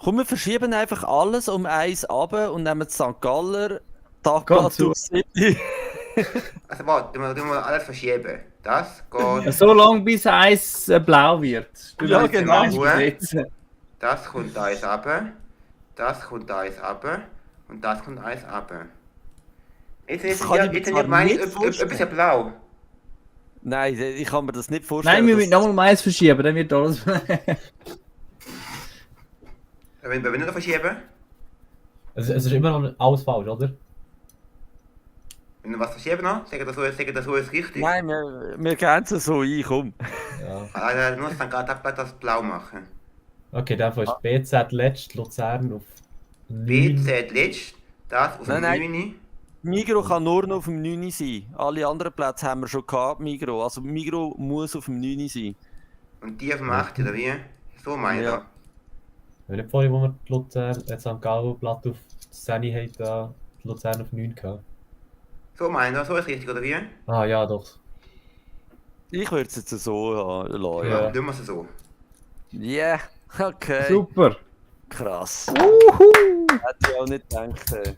Komm, wir verschieben einfach alles um eins runter und nehmen die St. Galler, Ganz Tagblatt so. und City. Also warte, tun wir alles verschieben. Das geht, So lange bis eins blau wird. Du Ja, willst genau. eins besetzen. das kommt da eins runter. Das kommt da eins runter. Und das kommt eins runter. Jetzt Das ist kann ja, ich mir jetzt zwar meine ich, nicht etwas vorstellen. ja blau. Nein, ich kann mir das nicht vorstellen. Nein, wir müssen dass- nochmal um eins verschieben, dann wird alles. Wenn wir nicht verschieben, Also, es ist immer noch alles falsch, oder? wenn wir was verschieben noch, sagen das so ist richtig. Nein, wir gehen es so ein, komm. Ja. Also nur St. Gallen das blau machen. Okay, dafür ist BZ letzt, Luzern auf 9. BZ letzt, das auf dem Nein, 9. Migros kann nur noch auf dem 9 sein. Alle anderen Plätze haben wir schon gehabt, Migros. Also Migros muss auf dem 9 sein. Und die auf dem 8, oder wie? So meine ich Ja. da. Wenn nicht vorhin, wo wir die Luzern, St. Gallen Blatt auf 10 haben, da die Luzern auf 9 gehabt. So meine ich da, so ist richtig, oder wie? Ah ja, doch. Ich würde es jetzt so lassen. Ja. Ja, Tun wir es so. yeah. Okay. Super. Krass. Uhu. Hätte ich auch nicht gedacht.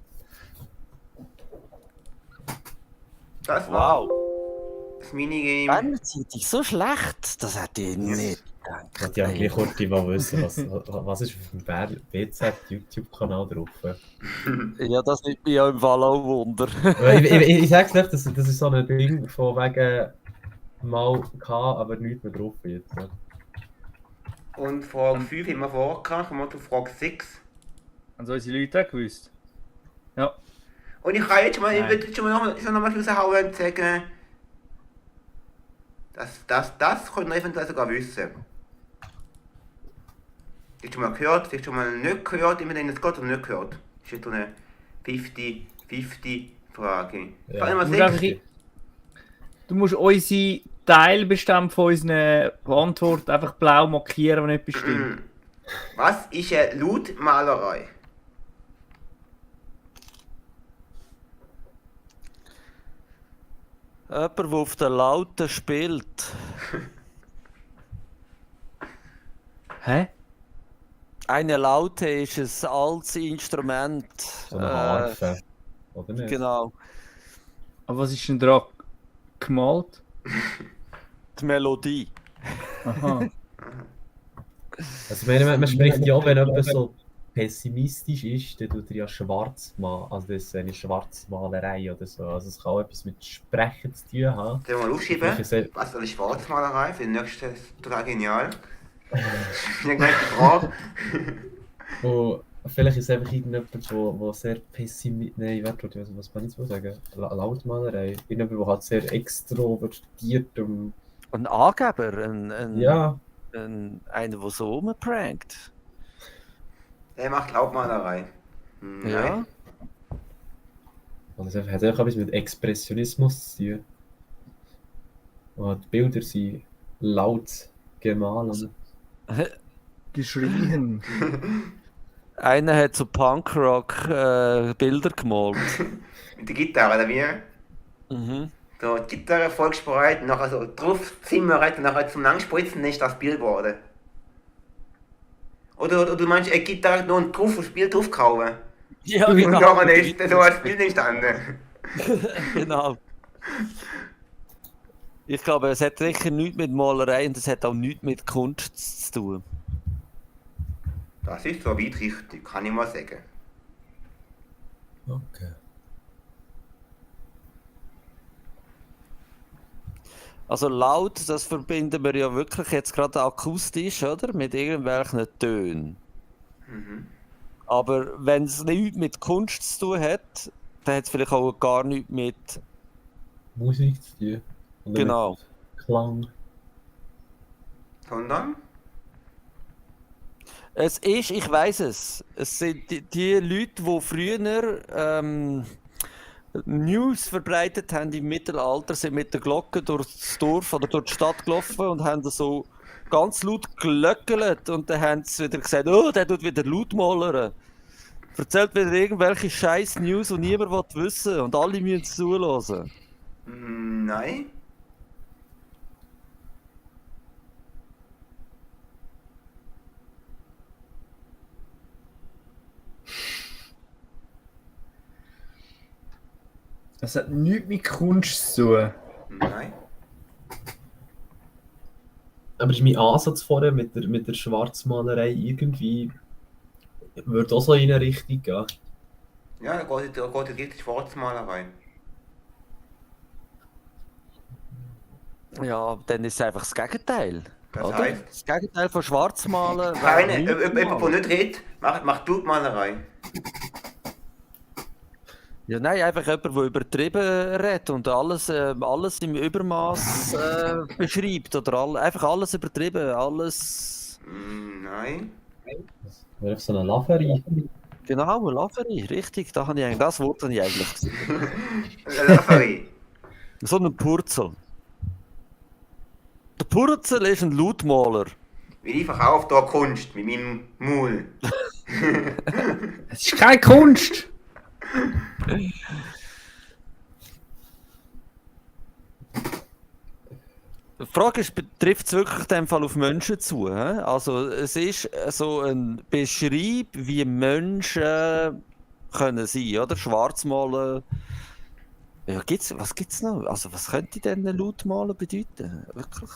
Das war Wow. das Minigame. Berner Zeitung so schlecht? Das hätte ich nicht Ich gedacht. wollte ja gleich kurz mal wissen, was ist auf dem BZ YouTube-Kanal drauf. Ja, das nimmt mich ja im Fall auch Wunder. Ich sag's nicht, das ist so ein Ding von wegen mal gehabt, aber nichts mehr drauf jetzt. Und Frage 5 haben wir vorgehabt, kommen wir zu Frage 6. Haben so unsere Leute auch gewusst? Ja. Und ich kann jetzt mal, ich Nein. will jetzt schon noch mal raushauen und sagen, das könnt ihr eventuell sogar wissen. Hast du schon mal gehört, hast du schon mal nicht gehört, immer wenn es geht oder nicht gehört? Das ist jetzt so eine 50-50 Frage. Ja. Kann ich mal Du musst sagen? einfach- Du musst unsere Teilbestände von unseren Antworten einfach blau markieren, wenn etwas stimmt. Was ist eine Lautmalerei? Jemand, der auf der Laute spielt. Hä? Eine Laute ist ein altes Instrument. So eine Harfe. Oder nicht? Genau. Aber was ist denn dran gemalt? Die Melodie. Aha. Also, man spricht ja, wenn jemand so pessimistisch ist, dann tut er ja schwarz malen. Also, das ist eine Schwarzmalerei oder so. Also, es kann auch etwas mit Sprechen zu tun haben. Sollen wir mal aufschreiben? Ich sag- Was ist eine Schwarzmalerei? Für den nächsten total genial. Eine gleiche Frage. Und vielleicht ist es einfach irgendjemand, der sehr pessimistisch. Nein, warte, was man nicht so sagen? Lautmalerei. Irgendjemand, der halt sehr extrovertiert Ein Angeber. Ein Ja, einer, der so rumprankt. Der macht Laubmalerei. Ja. Nein. Und es hat auch etwas mit Expressionismus zu tun. Und die Bilder sind laut gemahlen. Geschrien. Einer hat so Punkrock Bilder gemalt. Mit der Gitarre, oder wie? Mhm. So, die Gitarre vollgesprayt, und nachher so drauf zimmert und nachher zum Langspritzen dann ist das Bild geworden. Oder du meinst, eine Gitarre nur drauf aufs Bild draufgehauen. Ja, Und genau. nachher ist so als Bild entstanden. Genau. Ich glaube, es hat sicher nichts mit Malerei und es hat auch nichts mit Kunst zu tun. Das ist so weit richtig, kann ich mal sagen. Okay. Also laut, das verbinden wir ja wirklich jetzt gerade akustisch, oder? Mit irgendwelchen Tönen. Mhm. Aber wenn es nichts mit Kunst zu tun hat, dann hat es vielleicht auch gar nichts mit... Musik zu tun. Oder Genau. mit Klang. Sondern? Es ist, ich weiß es. Es sind die Leute, die früher News verbreitet haben im Mittelalter, sind mit der Glocke durchs Dorf oder durch die Stadt gelaufen und haben so ganz laut glöckelt und dann haben sie wieder gesagt, oh, der tut wieder laut malern. Erzählt wieder irgendwelche scheiß News, die niemand wissen will und alle müssen zuhören. Nein. Das hat nichts mit Kunst zu tun. Nein. Aber ist mein Ansatz vorher mit der Schwarzmalerei irgendwie... würde auch so in eine Richtung gehen. Ja, da geht die richtig Schwarzmalerei. Ja, dann ist es einfach das Gegenteil. Das oder? heißt? Das Gegenteil von Schwarzmalen. Keine, wäre jemand, der nicht redet, macht Blutmalerei. Ja, nein, einfach jemand, der übertrieben redet und alles im Übermaß beschreibt. Oder einfach alles übertrieben, alles... Nein. Wäre so eine Laverie. Genau, eine Laverie, richtig. Das Wort habe ich eigentlich gesehen. Laverie. So ein Purzel. Der Purzel ist ein Lautmaler. Weil ich verkaufe da Kunst mit meinem Maul. Es ist keine Kunst! Die Frage ist, trifft es wirklich in dem Fall auf Menschen zu? Hä? Also es ist so ein Beschreib, wie Menschen können sein, oder? Schwarzmalen. Ja, was gibt's noch? Also was könnte denn Lautmalen bedeuten? Wirklich?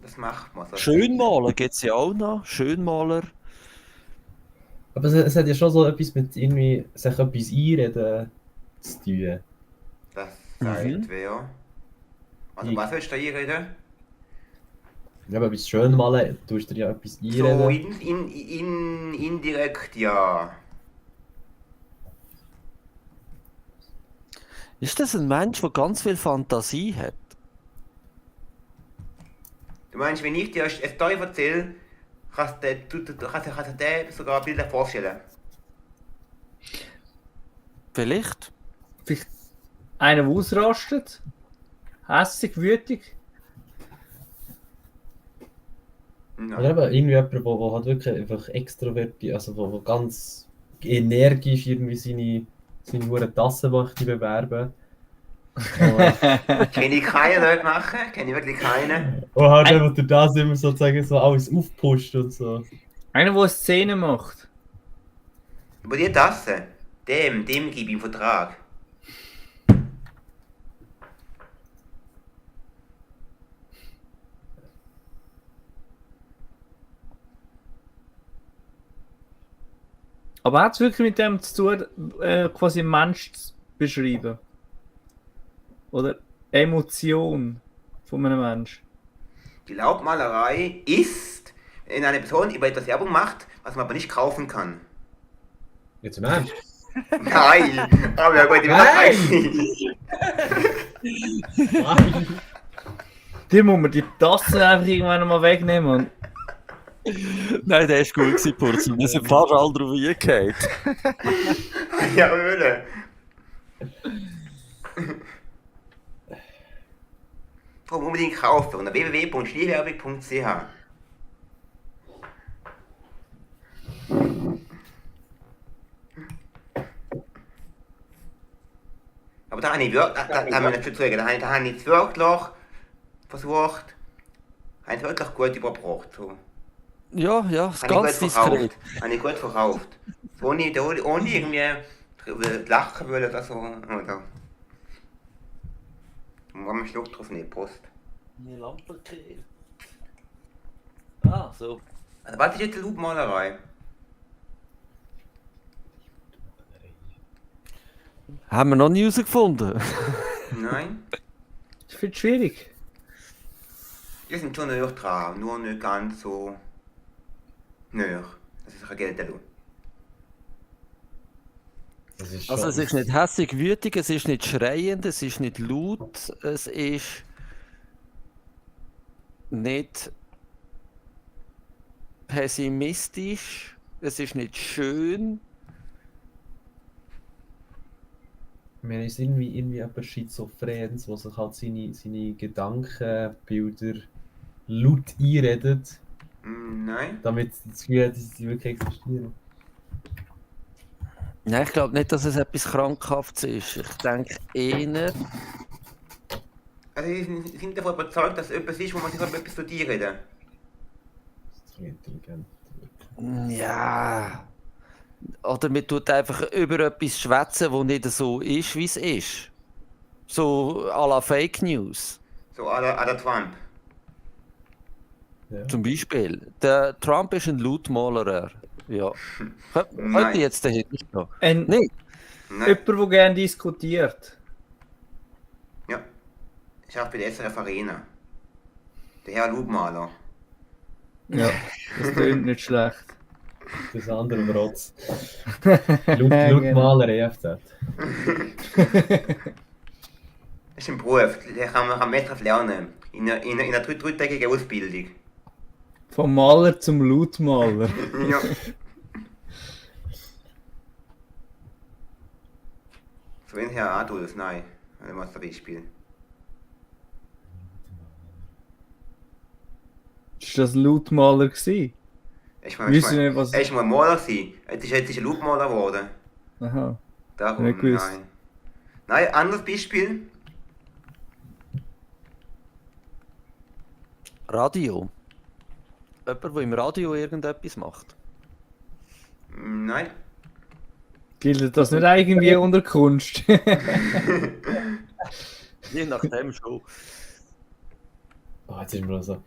Das macht man so. Schönmalen gibt es ja auch noch. Schönmaler. Aber es hat ja schon so etwas mit irgendwie sich etwas einreden zu tun. Das sagt wer. Also was willst du da einreden? Ja, aber etwas schön malen, tust du dir ja etwas So einreden. indirekt ja. Ist das ein Mensch, der ganz viel Fantasie hat? Du meinst, wenn ich dir eine Story erzähle, kannst du dir sogar Bilder vorstellen. Vielleicht? Vielleicht einer, der ausrastet? Hässig, wütig? Oder Nein. eben irgendwie jemand, der halt wirklich einfach extrovertiert, also der ganz energisch irgendwie seine hohe Tasse möchte bewerben. Kenne ich keinen dort machen, kenne ich wirklich keinen. Und halt einfach durch das immer sozusagen so alles aufpusht und so. Einer, der eine Szene macht. Über die Tasse, dem gebe ich einen Vertrag. Aber hat es wirklich mit dem zu tun, quasi einen Mensch zu beschreiben? Oder Emotion von einem Menschen? Die Laubmalerei ist, wenn eine Person über etwas Werbung macht, was man aber nicht kaufen kann. Jetzt im Ernst? Nein, aber ja gut, ich Nein! weiß nicht. Nein! Die muss man die Tasse einfach irgendwann mal wegnehmen. Und Nein, der ist gut gewesen, Purzel. Wir sind fast alle drauf eingefallen. Ja, Öle. Darum unbedingt kaufen unter www.schneewerbung.ch. Aber da habe ich wirklich, da muss ich schon sagen, da habe ich es wirklich versucht, habe ich wirklich gut überbracht. So. Ja, ja, ist Habe ganz ich gut verkauft. diskret. Habe ich gut verkauft. So ohne irgendwie lachen wollen oder so. Oder. Und am Schluck drauf nicht Post. Meine Lampe gekehrt. Ah, so. Also, was ist jetzt die Laubmalerei? Haben wir noch nie herausgefunden? Nein? das wird schwierig. Wir sind schon näher dran, nur nicht ganz so näher. Das ist ein Geld da. Das ist Also schon- es ist nicht hässig wütig, es ist nicht schreiend, es ist nicht laut, es ist nicht pessimistisch, es ist nicht schön. Wir ist irgendwie etwas Schizophrens, wo sich halt seine Gedankenbilder laut einredet, Nein? damit das Gefühl hat, dass sie wirklich existieren. Nein, ich glaube nicht, dass es etwas Krankhaftes ist. Ich denke eher, Also, sie sind davon überzeugt, dass es etwas ist, wo man sich über etwas zu dir reden. Das ist intelligent. ja. Oder man tut einfach über etwas schwätzen, das nicht so ist, wie es ist. So à la Fake News. So à la Trump. Ja. Zum Beispiel. Der Trump ist ein Lautmaler. Ja. Könnte Nein. jetzt dahinter stehen? Ein, Nein. Nein? Jemand, der gerne diskutiert. Ja. Ich arbeite bei der SRF Arena. Der Herr Laubmaler. Ja, das klingt nicht schlecht. Das andere Rotz. Lautmaler EFZ. Das ist ein Beruf, den kann man mehrfach lernen. In einer dreitägigen Ausbildung. Vom Maler zum Lautmaler. Ja. So ein Herr Adolf, nein. Ein Beispiel. Ist das Lautmaler gewesen? Er war Wissen nicht, was- mal Maler gewesen. Jetzt ist er Laubmaler geworden. Aha. Darum, Nicht gewusst. nein. Nein, anderes Beispiel. Radio. Jemand, der im Radio irgendetwas macht. Nein. Gilt das nicht irgendwie unter Kunst? Je nachdem schon. Oh, jetzt ist mir so.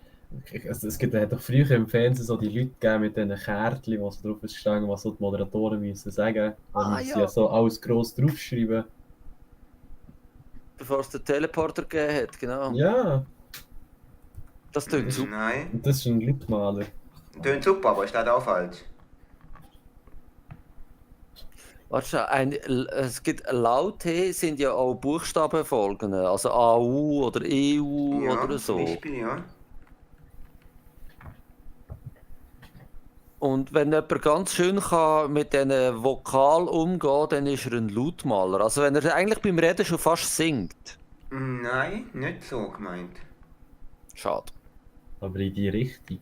Es hat doch früher im Fernsehen so die Leute gegeben mit diesen Kärtchen, wo so drauf ist gestanden, was so die Moderatoren müssen sagen. Da Ah, müssen ja. sie ja so alles gross draufschreiben. Bevor es den Teleporter gegeben hat, genau. Ja, Das tönt super. Nein. und das ist ein Lautmaler. Tönt super, aber ist leider auch falsch. Warte schon, es gibt Laute, sind ja auch Buchstabenfolgen, also AU oder EU Ja, oder so. Beispiel, ja. Und wenn jemand ganz schön kann mit diesen Vokal umgehen, dann ist er ein Lautmaler. Also wenn er eigentlich beim Reden schon fast singt. Nein, nicht so gemeint. Schade. Aber in die Richtung.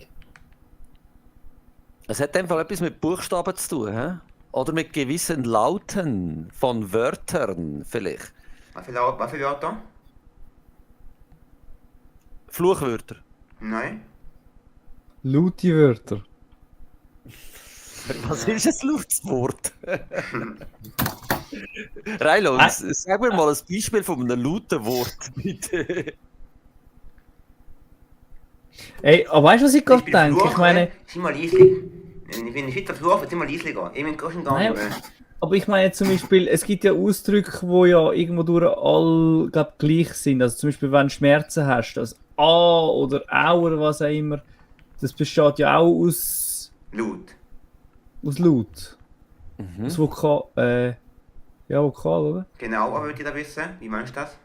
Es hat in dem Fall etwas mit Buchstaben zu tun, hä? Oder mit gewissen Lauten von Wörtern vielleicht. Was für Wörter? Fluchwörter. Nein. Laute Wörter. Was ist ein lautes Wort? Reilo, sag mir mal ein Beispiel von einem lauten Wort, bitte. Ey, aber weißt du, was ich gerade bin denke? Ich Fluchen, meine, sind mal leislich. Wenn ich Schweizer fluche, sind mal leislicher. Ich bin großen Gang. Nein. aber ich meine zum Beispiel, es gibt ja Ausdrücke, die ja irgendwo durch all glaub, gleich sind. Also zum Beispiel, wenn du Schmerzen hast, das A oder Au oder was auch immer, das besteht ja auch aus Laut. Laut. Aus Vokal, ja, Vokal, oder? Genau, aber wollt ihr da wissen? Wie meinst du das?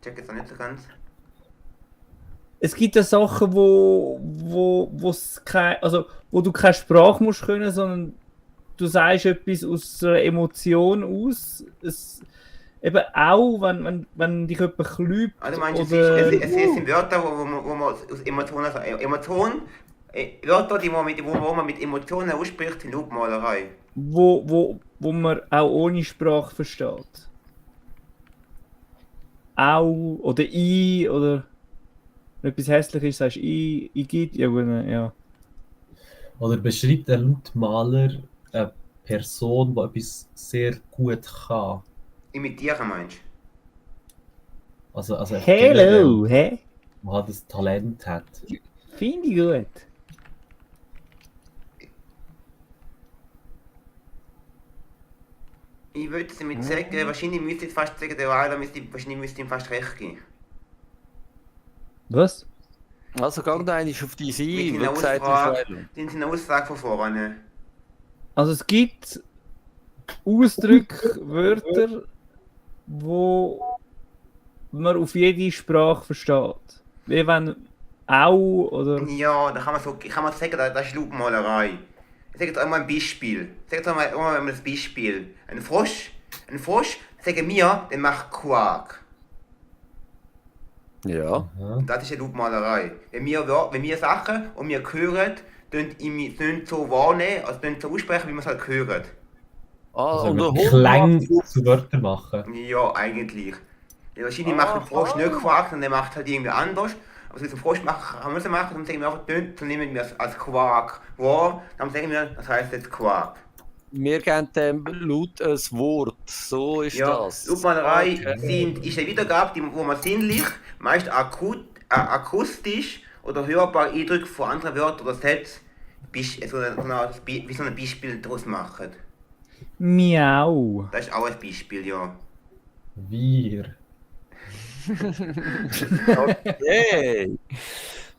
Check jetzt auch nicht so ganz. es gibt ja Sachen, wo du keine Sprache musst können, sondern du sagst etwas aus einer Emotion aus. Eben auch, wenn dich jemand klübt Also meinst du, oder... es sind Wörter, wo man aus Emotionen sagt. Wörter, wo man mit Emotionen ausspricht, sind Lautmalerei. wo man auch ohne Sprache versteht. Auch oder I oder wenn etwas hässlich ist, sagst du I gibt, ja gut, ja. Oder beschreibt ein Lautmaler eine Person, die etwas sehr gut kann? Imitieren meinst du? Also Hello, hä? die halt das Talent hat. Finde ich gut. Ich würde damit sagen, wahrscheinlich müsste ich fast sagen, der Weiler müsste ihm fast recht geben. Was? Also gang da eigentlich auf die Mit Seite, seiner wie gesagt, Aussprache, in seiner Aussage von vorne. Also es gibt Ausdrücke, Wörter, wo man auf jede Sprache versteht. Wie wenn auch oder... Ja, da kann man sagen, das ist Lautmalerei. Ich sage jetzt einmal ein Beispiel. Ich sage jetzt einmal ein Beispiel. Ein Frosch, sagen wir, der macht Quark. Ja. Aha. Das ist eine Lautmalerei. Wenn wir Sachen und wir hören, tun so wahrnehmen, also tun so aussprechen, wie man es halt hört. Ah, Also und der mit Hund Klang macht- zu Wörtern machen. Ja, eigentlich. Ja, wahrscheinlich macht ein Frosch nicht Quark, sondern der macht halt irgendwie anders. Aber so ein Frosch kann man so machen, dann sagen wir einfach, dann nehmen wir es als Quark wahr, dann sagen wir, das heißt jetzt Quark. Wir geben dem laut ein Wort. So ist Ja, das. Lautmalerei Okay. ist eine Wiedergabe, wo man sinnlich, meist akustisch oder hörbar Eindrücke von anderen Wörtern oder Sätzen wie so ein Beispiel daraus machen. Miau. Das ist auch ein Beispiel, ja. Wir. Hey,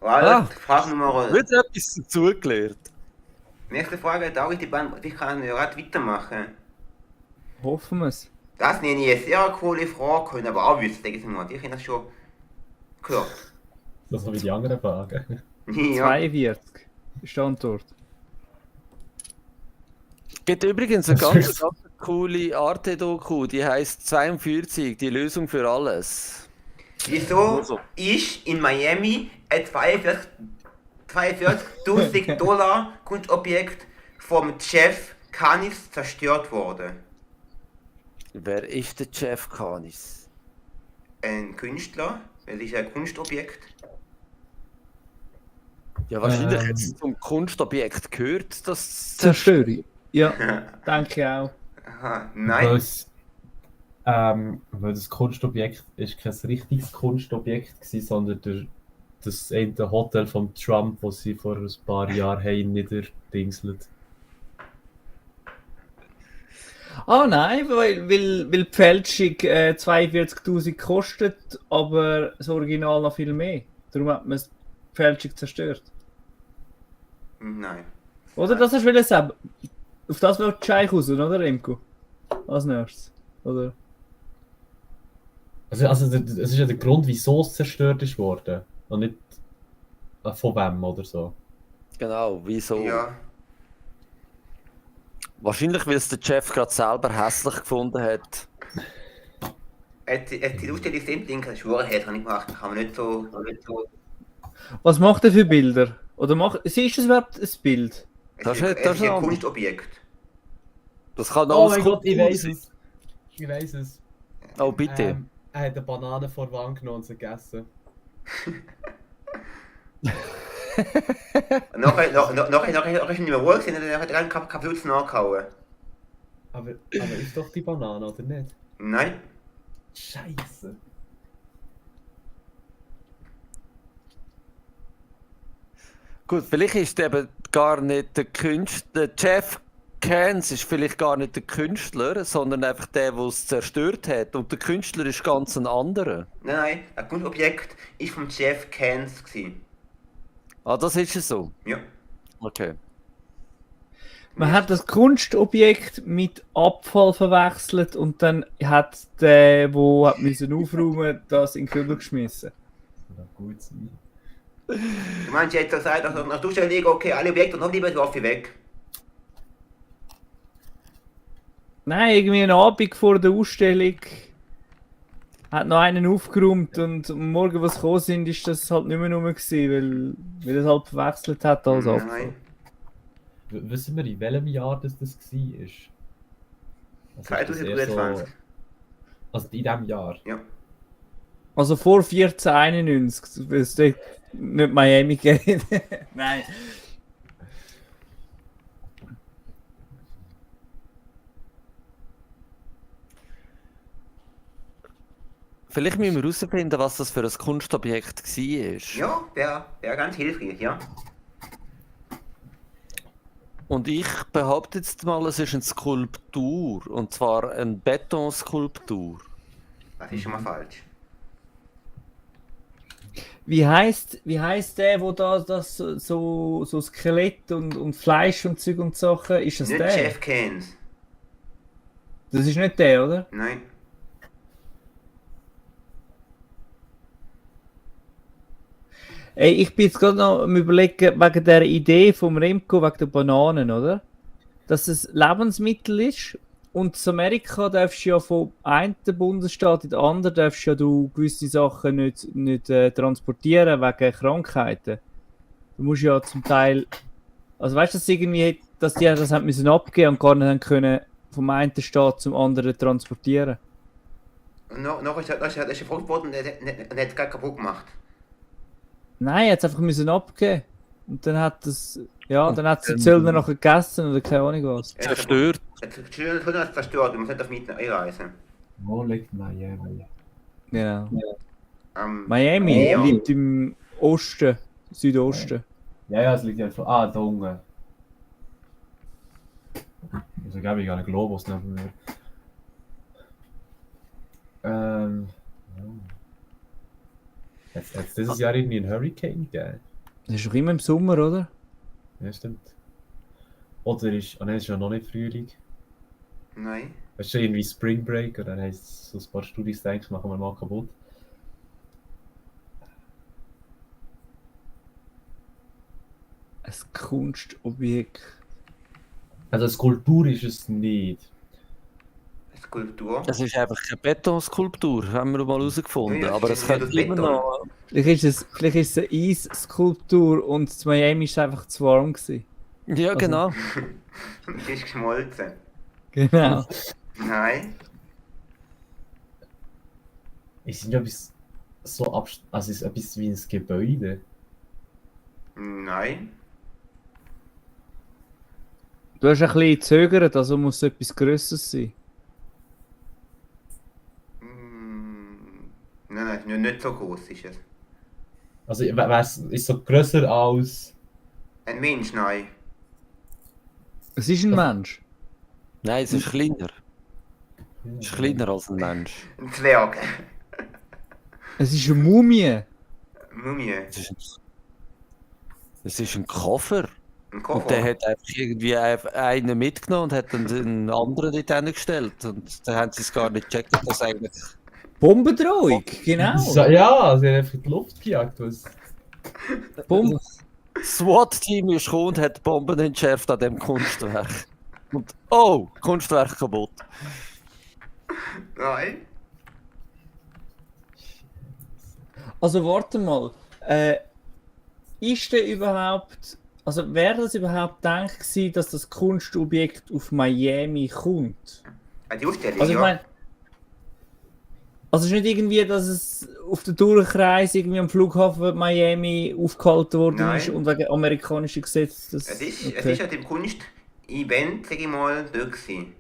Voilà, Frage Nummer. wird etwas dazugelernt? Nächste Frage, darf ich die Band, ich kann ja gerade weitermachen. Hoffen wir es. Das nenne ich eine sehr coole Frage, können aber auch wissen, denke ich mal. Die haben das schon gehört. Das so wie die anderen Fragen. Ja. 42 ist die Antwort. Es gibt übrigens eine ganz coole Arte-Doku, die heißt 42, die Lösung für alles. Wieso Also. ist in Miami ein 42.000 Dollar Kunstobjekt vom Jeff Canis zerstört worden? Wer ist der Jeff Canis? Ein Künstler, es ist ein Kunstobjekt. Ja, wahrscheinlich Ähm. jetzt zum Kunstobjekt gehört, das Zerstörung. Ja, denke ich auch. Aha, Weil nein. weil das Kunstobjekt ist kein richtiges Kunstobjekt gewesen, sondern das eine Hotel von Trump, das sie vor ein paar Jahren haben niederdingselt. Ah nein, weil die Fälschung 42.000 kostet, aber das Original noch viel mehr. Darum hat man die Fälschung zerstört. Nein. Oder das hast du sagen? Auf das wird die Scheich raus, oder Remco? Als nächstes. Oder? Also es ist ja der Grund, wieso es zerstört ist worden. Und nicht von wem oder so. Genau, wieso? Ja. Wahrscheinlich, weil es der Jeff gerade selber hässlich gefunden hat. Die Ausstellung sind Linke, das ist Schwurenheit, habe ich gemacht. Kann man nicht so. Was macht er für Bilder? Oder ist das überhaupt ein Bild? Das Es ist ist ein ein- Kunstobjekt. Das kann Oh alles mein Gott, ich Kultur weiß sein. es. Ich weiß es. Oh, bitte. Er hat eine Banane vor die Wand genommen und sie gegessen. Nachher ist nicht mehr ruhig gewesen, dann hat er einen Kapuzen nachgehauen. Aber ist doch die Banane, oder nicht? Nein. Scheiße. Gut, vielleicht ist eben gar nicht der Künstler. Jeff Kans ist vielleicht gar nicht der Künstler, sondern einfach der, der es zerstört hat. Und der Künstler ist ganz ein anderer. Nein, das Kunstobjekt ist vom Jeff Kans gewesen. Ah, das ist es so. Ja. Okay. Man hat das Kunstobjekt mit Abfall verwechselt und dann hat der, der hat müssen aufräumen, das in den Kübel geschmissen. Das kann gut sein. Du meinst jetzt, dass nach der Ausstellung, okay, alle Objekte und noch lieber werfe ich weg. Nein, irgendwie einen Abend vor der Ausstellung hat noch einen aufgeräumt und am Morgen, was gekommen sind, ist das halt nicht mehr rum gewesen, weil es halt verwechselt hat als Abfall. Nein. Wissen wir, in welchem Jahr das war? Also ist das eher 2023. Also in diesem Jahr? Ja. Also vor 1491, weil es dort nicht Miami geht. Nein. Vielleicht müssen wir herausfinden, was das für ein Kunstobjekt war. Ja, wäre ganz hilfreich, ja. Und ich behaupte jetzt mal, es ist eine Skulptur. Und zwar eine Betonskulptur. Das ist schon mal falsch. Wie heisst der, wo da das so Skelett und Fleisch und Zeug und Sachen, ist das Nicht der? Jeff Keynes. Das ist nicht der, oder? Nein. Ey, ich bin jetzt gerade noch am Überlegen, wegen der Idee vom Remco, wegen der Bananen, oder? Dass es Lebensmittel ist und in Amerika darfst du ja vom einen Bundesstaat in den anderen darfst ja du gewisse Sachen nicht transportieren wegen Krankheiten. Du musst ja zum Teil, also weißt du, dass irgendwie, dass die das haben müssen abgeben und gar nicht haben können vom einen Staat zum anderen transportieren. Und noch ist er verfolgt worden und er hat es gerade kaputt gemacht. Nein, er hat es einfach müssen abgeben. Und dann hat es, ja, dann hat es die Zöllner nachher gegessen oder keine Ahnung was. Zerstört. Er hat es zerstört und man sollte auf mit einreisen. Wo liegt Miami? Genau. Miami. Miami liegt im Osten, Südosten. Ja, es liegt ja von. Ah, da unten. Also glaube ich gar einen Globus neben mir. Ja. Jetzt dieses Jahr irgendwie ein Hurricane gegeben. Das ist doch immer im Sommer, oder? Ja, stimmt. Oder ist. Ah nein, es ist ja noch nicht Frühling. Nein. Es ist schon irgendwie Spring Break und dann heisst es, so ein paar Studis denken, machen wir mal kaputt. Ein Kunstobjekt. Also eine Skulptur ist es nicht. Skulptur. Es ist einfach eine Betonskulptur, haben wir mal herausgefunden. Ja, Aber das es ist könnte nicht immer Beton. noch. Vielleicht ist es eine Eisskulptur und in Miami war es einfach zu warm gewesen. Ja, genau. Es ist geschmolzen. Genau. Nein. Es ist etwas so also es ist etwas wie ein Gebäude. Nein. Du hast ein bisschen gezögert, also muss es etwas Größeres sein. Nein, nicht so groß ist es. Also ist so grösser als. Ein Mensch, nein. Es ist ein Mensch. Nein, es ist kleiner. Es ist kleiner als ein Mensch. Ein Zwerg. Es ist eine Mumie. Mumie. Es ist ein Koffer. Ein Und der Koffer. hat einfach irgendwie einen mitgenommen und hat dann einen anderen dort hingestellt. Und dann haben sie es gar nicht gecheckt, dass eigentlich. Bombendrohung, genau. Ja, sie haben einfach in die Luft gejagt. Was? Bomben. Das SWAT-Team ist gekommen und hat Bomben entschärft an dem Kunstwerk. Und oh, Kunstwerk kaputt. Nein. Also warte mal. Ist denn überhaupt, also wäre das überhaupt gedacht gewesen, dass das Kunstobjekt auf Miami kommt? Die Ausstellung, Also ich ja. meine, also es ist nicht irgendwie, dass es auf der Durchreise irgendwie am Flughafen Miami aufgehalten worden Nein. ist und wegen amerikanischen Gesetzen. Das, Es ist okay. halt im Kunst-Event, sag ich mal, dort gewesen.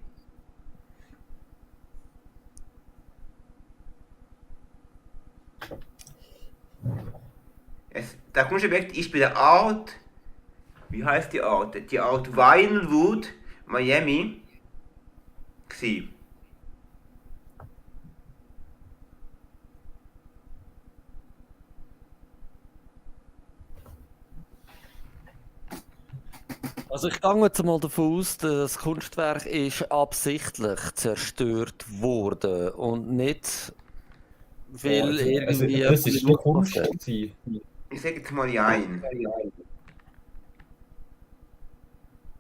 Der Kunstobjekt ist bei der Art, wie heißt die Art? Die Art Vinewood, Miami, gewesen. Also ich gehe jetzt mal davon aus, das Kunstwerk ist absichtlich zerstört worden und nicht, weil Also, irgendwie... das ist nur Kunst passiert. gewesen. Ich sage jetzt mal Jein.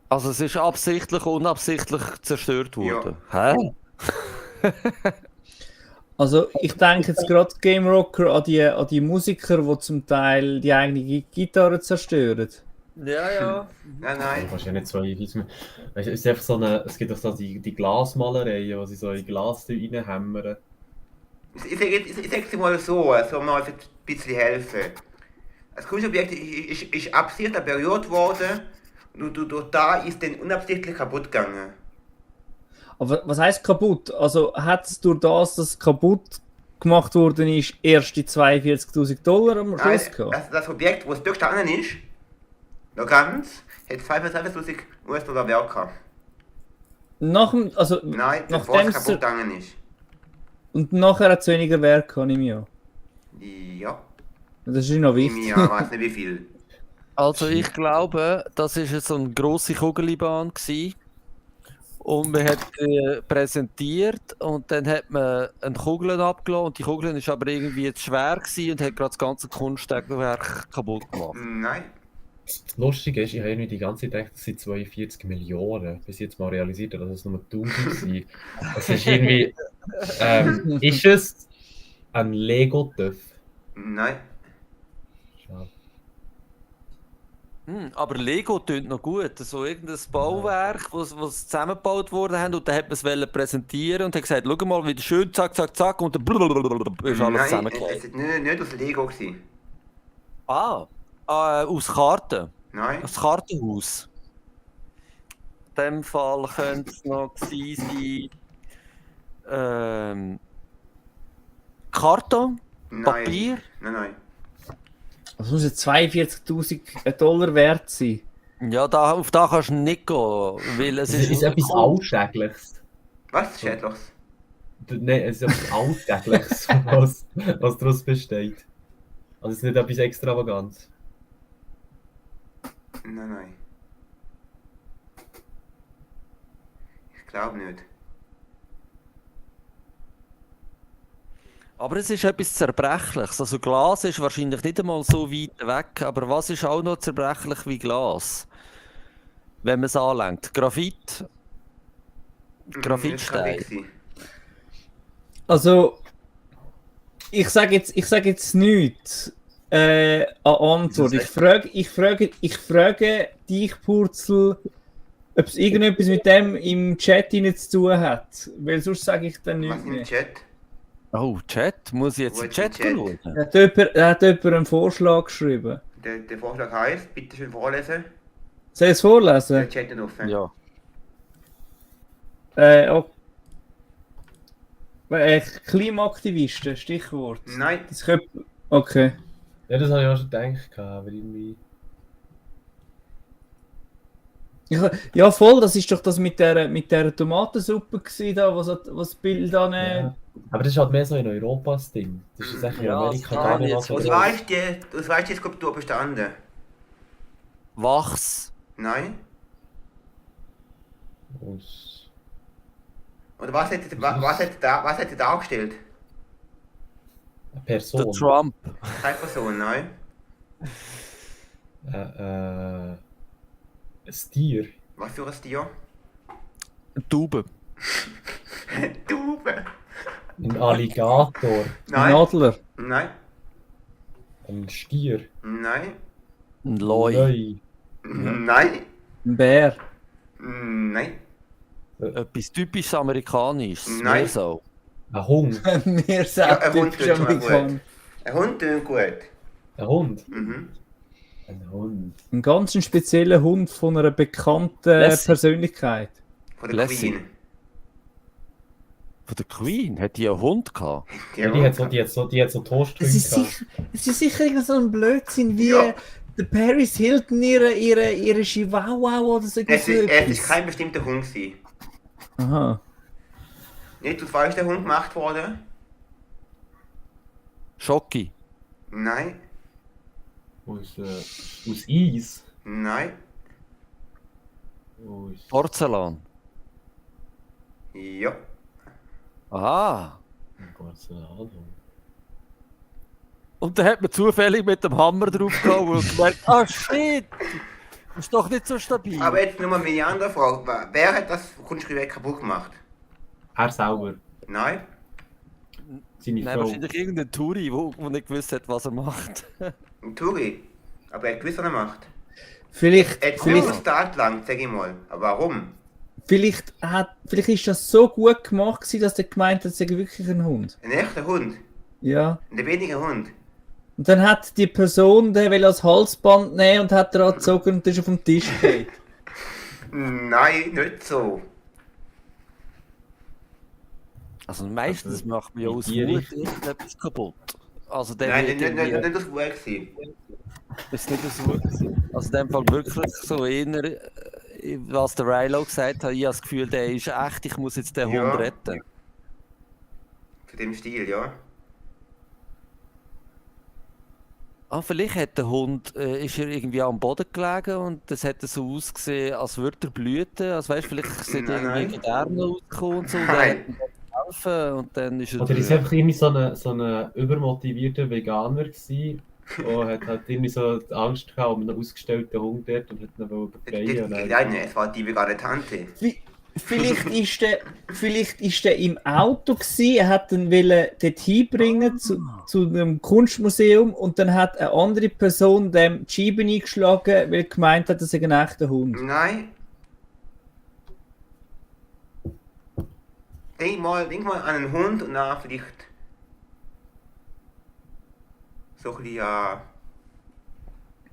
Also es ist absichtlich, unabsichtlich zerstört worden. Hä? Also ich denke jetzt gerade Game Rocker an die Musiker, die zum Teil die eigene Gitarre zerstören. Ja. Nein, Du nein. kannst ja nicht so einweisen. Weißt du, es ist einfach so eine, es gibt doch so die Glasmalereien, wo sie so in Glas reinhämmern. Ich sage es mal so, also mal ein bisschen helfen. Das Kunstobjekt ist absichtlich berührt worden und durch da ist dann unabsichtlich kaputt gegangen. Aber was heißt kaputt? Also hat es durch das, dass es kaputt gemacht worden ist, erst die $42.000 am Nein, Schluss gehabt? das Objekt, wo es dort gestanden ist, noch ganz, hat 25.000 US-Dollar Wert gehabt. Also, Nein, bevor es nachdem kaputt gegangen ist. und nachher hat es weniger Wert gehabt, nehme ich an. Ja, Das ist noch im wichtig. Jahr weiß nicht wie viel. Also ich glaube, das war so eine grosse Kugelbahn gewesen. Und man hat präsentiert und dann hat man eine Kugel abgelassen und die Kugel ist aber irgendwie zu schwer gewesen und hat gerade das ganze Kunstwerk kaputt gemacht. Nein. Das Lustige ist, ich habe irgendwie die ganze Zeit gedacht, das sind 42 Millionen, bis ich jetzt mal realisiert habe, dass es nur 1000 waren. Es ist irgendwie, ist es ein Lego-Töff? Nein. Schade. Aber Lego tönt noch gut. So irgendein Bauwerk, was zusammengebaut wurde haben und dann hat man es präsentieren und hat gesagt, schau mal, wie schön, zack, zack, zack und dann ist alles Nein, es zusammengeklebt. ist nicht aus Lego gewesen. Aus Karten. Nein. Ein Kartenhaus. In dem Fall könnte es noch gewesen sein. Karton, Nein. Papier. Nein. Das muss ja $42.000 wert sein. Ja, auf da kannst du nicht gehen, weil es Es ist etwas Alltägliches. Was? Schädliches? Nein, es ist etwas Alltägliches, was daraus besteht. Also es ist nicht etwas Extravagantes. Nein. Ich glaube nicht. Aber es ist etwas Zerbrechliches. Also Glas ist wahrscheinlich nicht einmal so weit weg, aber was ist auch noch zerbrechlich wie Glas? Wenn man es anlenkt. Graphit. Graphitstein. Das kann nicht sein. Also, ich sage jetzt nichts an Antwort. Ich frage dich, Purzel, ob es irgendetwas mit dem im Chat rein zu tun hat. Weil sonst sage ich dann Was nichts im mehr. Chat? Oh, Chat? Muss ich jetzt Wo im ist der Chat Chat? schauen? Da hat jemand einen Vorschlag geschrieben. Der Vorschlag heißt, bitte schön vorlesen. Soll ich es vorlesen? Der Chat nicht offen. Ja. Oh. Klimaaktivisten, Stichwort. Nein. Das könnte... Okay. Ja, das habe ich auch schon gedacht, aber irgendwie... Ja, voll, das ist doch das mit der Tomatensuppe gewesen, da, was das Bild an... Ja. Aber das ist halt mehr so in Europa das Ding. Das ist echt in Ja, Amerika das gar kann nicht ich was jetzt Was so- weißt du, was weißt du, die Skulptur bestanden? Wachs. Nein? aus... Oder was hätte dargestellt? Eine Der Person. Trump. Keine Person, nein? Ein Stier. Was für ein Tier? Eine Taube. Taube. Ein Alligator. Ein Nein? Adler. Nein? Ein Stier. Nein? Ein Leu. Löwe. Nein? Ein Bär. Nein? Etwas typisch Amerikanisches. Nein. Mehr so. Ein Hund. Mir Ja, ein Hund typisch tut schon mal Amerikaner. gut. Ein Hund tut gut. Ein Hund. Mhm. Ein Hund. Ein ganz spezieller Hund von einer bekannten Lassie. Persönlichkeit. Von der Lassie. Queen. Von der Queen? Hat die einen Hund gehabt? Ja, die hat so Toasthunde Es ist sicher irgend so ein Blödsinn wie Ja. der Paris Hilton ihre Chihuahua oder so Es ist etwas. kein bestimmter Hund gewesen. Aha. Nicht aus falsch der Hund gemacht worden? Schocki. Nein? aus Eis. Nein? Aus Porzellan. Ja. Aha. Porzellan. Und dann hat man zufällig mit dem Hammer draufgehauen und gemerkt, ah shit, das ist doch nicht so stabil. Aber jetzt nur mal meine andere Frage. Wer hat das Kunstgewehr kaputt gemacht? Er selber, Nein? seine Nein, Frau. wahrscheinlich irgendein Touri, der nicht gewusst hat, was er macht. Ein Turi. Aber er hat gewusst, was er macht. Vielleicht, Er hat vielleicht, kurz Tat lang, sag ich mal. Aber warum? vielleicht ist das so gut gemacht gewesen, dass der gemeint hat, es sei wirklich ein Hund. Ein echter Hund. Ja. Ein lebendiger Hund. Und dann hat die Person den will als Halsband nehmen und hat er angezogen und ist auf den Tisch gefallen. Nein, nicht so. Also meistens macht man ja aus die Wut Richtung. irgendetwas kaputt. Also der Nein, wird nicht irgendwie- das Wut gewesen. ist nicht aus Wut gewesen. Also in dem Fall wirklich so eher, was der Rilo gesagt hat, ich habe das Gefühl, der ist echt, ich muss jetzt den Ja. Hund retten. Zu dem Stil, ja. Ah, vielleicht hat der Hund, ist er irgendwie am Boden gelegen und das hat so ausgesehen, als würde er blüten. Also weißt, vielleicht sind Nein, irgendwie nein. Gedärme rausgekommen und so. Und Nein. dann hat er helfen und dann ist er. Oder ist einfach irgendwie so ein übermotivierter Veganer gewesen und hat halt irgendwie so die Angst gehabt um einen ausgestellten Hund dort und hat ihn befreien. Nein, es war die vegane Tante. Vielleicht ist der im Auto gsi, er hat ihn dort hinbringen zu einem Kunstmuseum und dann hat eine andere Person dem die Scheibe eingeschlagen, weil er gemeint hat, das sei ein echter Hund. Nein. Denk mal an einen Hund und dann vielleicht so ein bisschen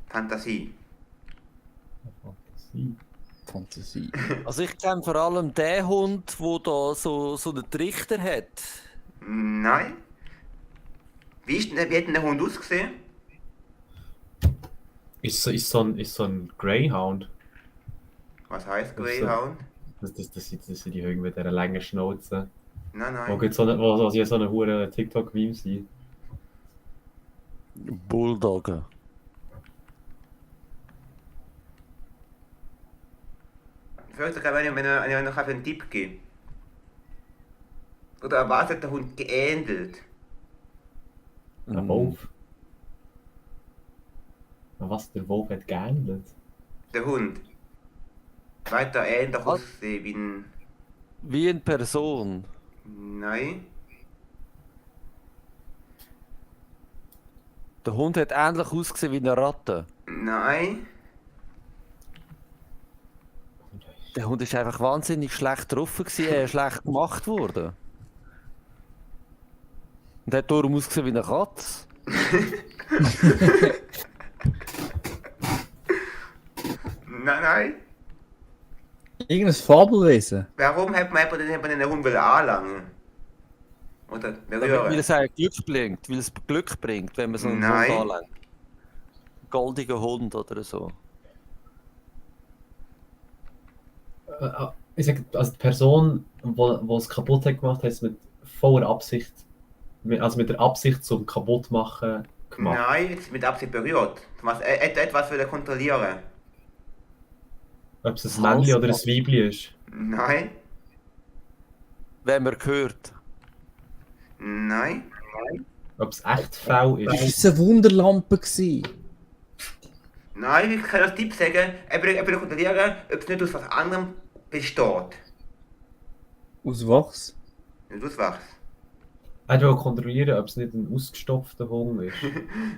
Fantasie. Fantasie. Also ich kenne vor allem den Hund, der da so einen Trichter hat. Nein. Wie hat denn der Hund ausgesehen? Ist so ein Greyhound. Was heißt Das ist Greyhound? Das sind die Hünger mit dieser langen Schnauze. Nein, Wo nein. gibt so eine hure TikTok-Meme sein? Bulldoggen. Ich würde sogar, wenn ich noch einen Tipp gebe. Oder was hat der Hund geähnelt? Ein Wolf. Na was, der Wolf hat geändert? Der Hund. Weiter ähnlich Was? aussehen wie ein... Wie eine Person. Nein. Der Hund hat ähnlich ausgesehen wie eine Ratte. Nein. Der Hund ist einfach wahnsinnig schlecht getroffen gewesen, er ist schlecht gemacht worden. Und hat darum ausgesehen wie eine Katze. Nein. Irgendein Fabelwesen. Warum hat man den Hund anlangen? Oder Weil berühren? es einem Glück bringt, weil es Glück bringt, wenn man so einen Nein. Hund anlängt. Goldiger Hund oder so. Ich sag, also die Person, die es kaputt hat gemacht, hat es mit voller Absicht, also mit der Absicht zum Kaputtmachen gemacht. Nein, jetzt mit Absicht berührt. Etwas will er kontrollieren. Ob es ein Männchen oder ein Weibchen ist. Nein. Wenn man hört. Nein. Ob es echt faul ist. Ist es eine Wunderlampe gewesen? Nein, ich kann als Tipp sagen, er will kontrollieren, ob es nicht aus was anderem besteht. Aus was? Nicht aus was? Er will kontrollieren, ob es nicht ein ausgestopfter Hund ist.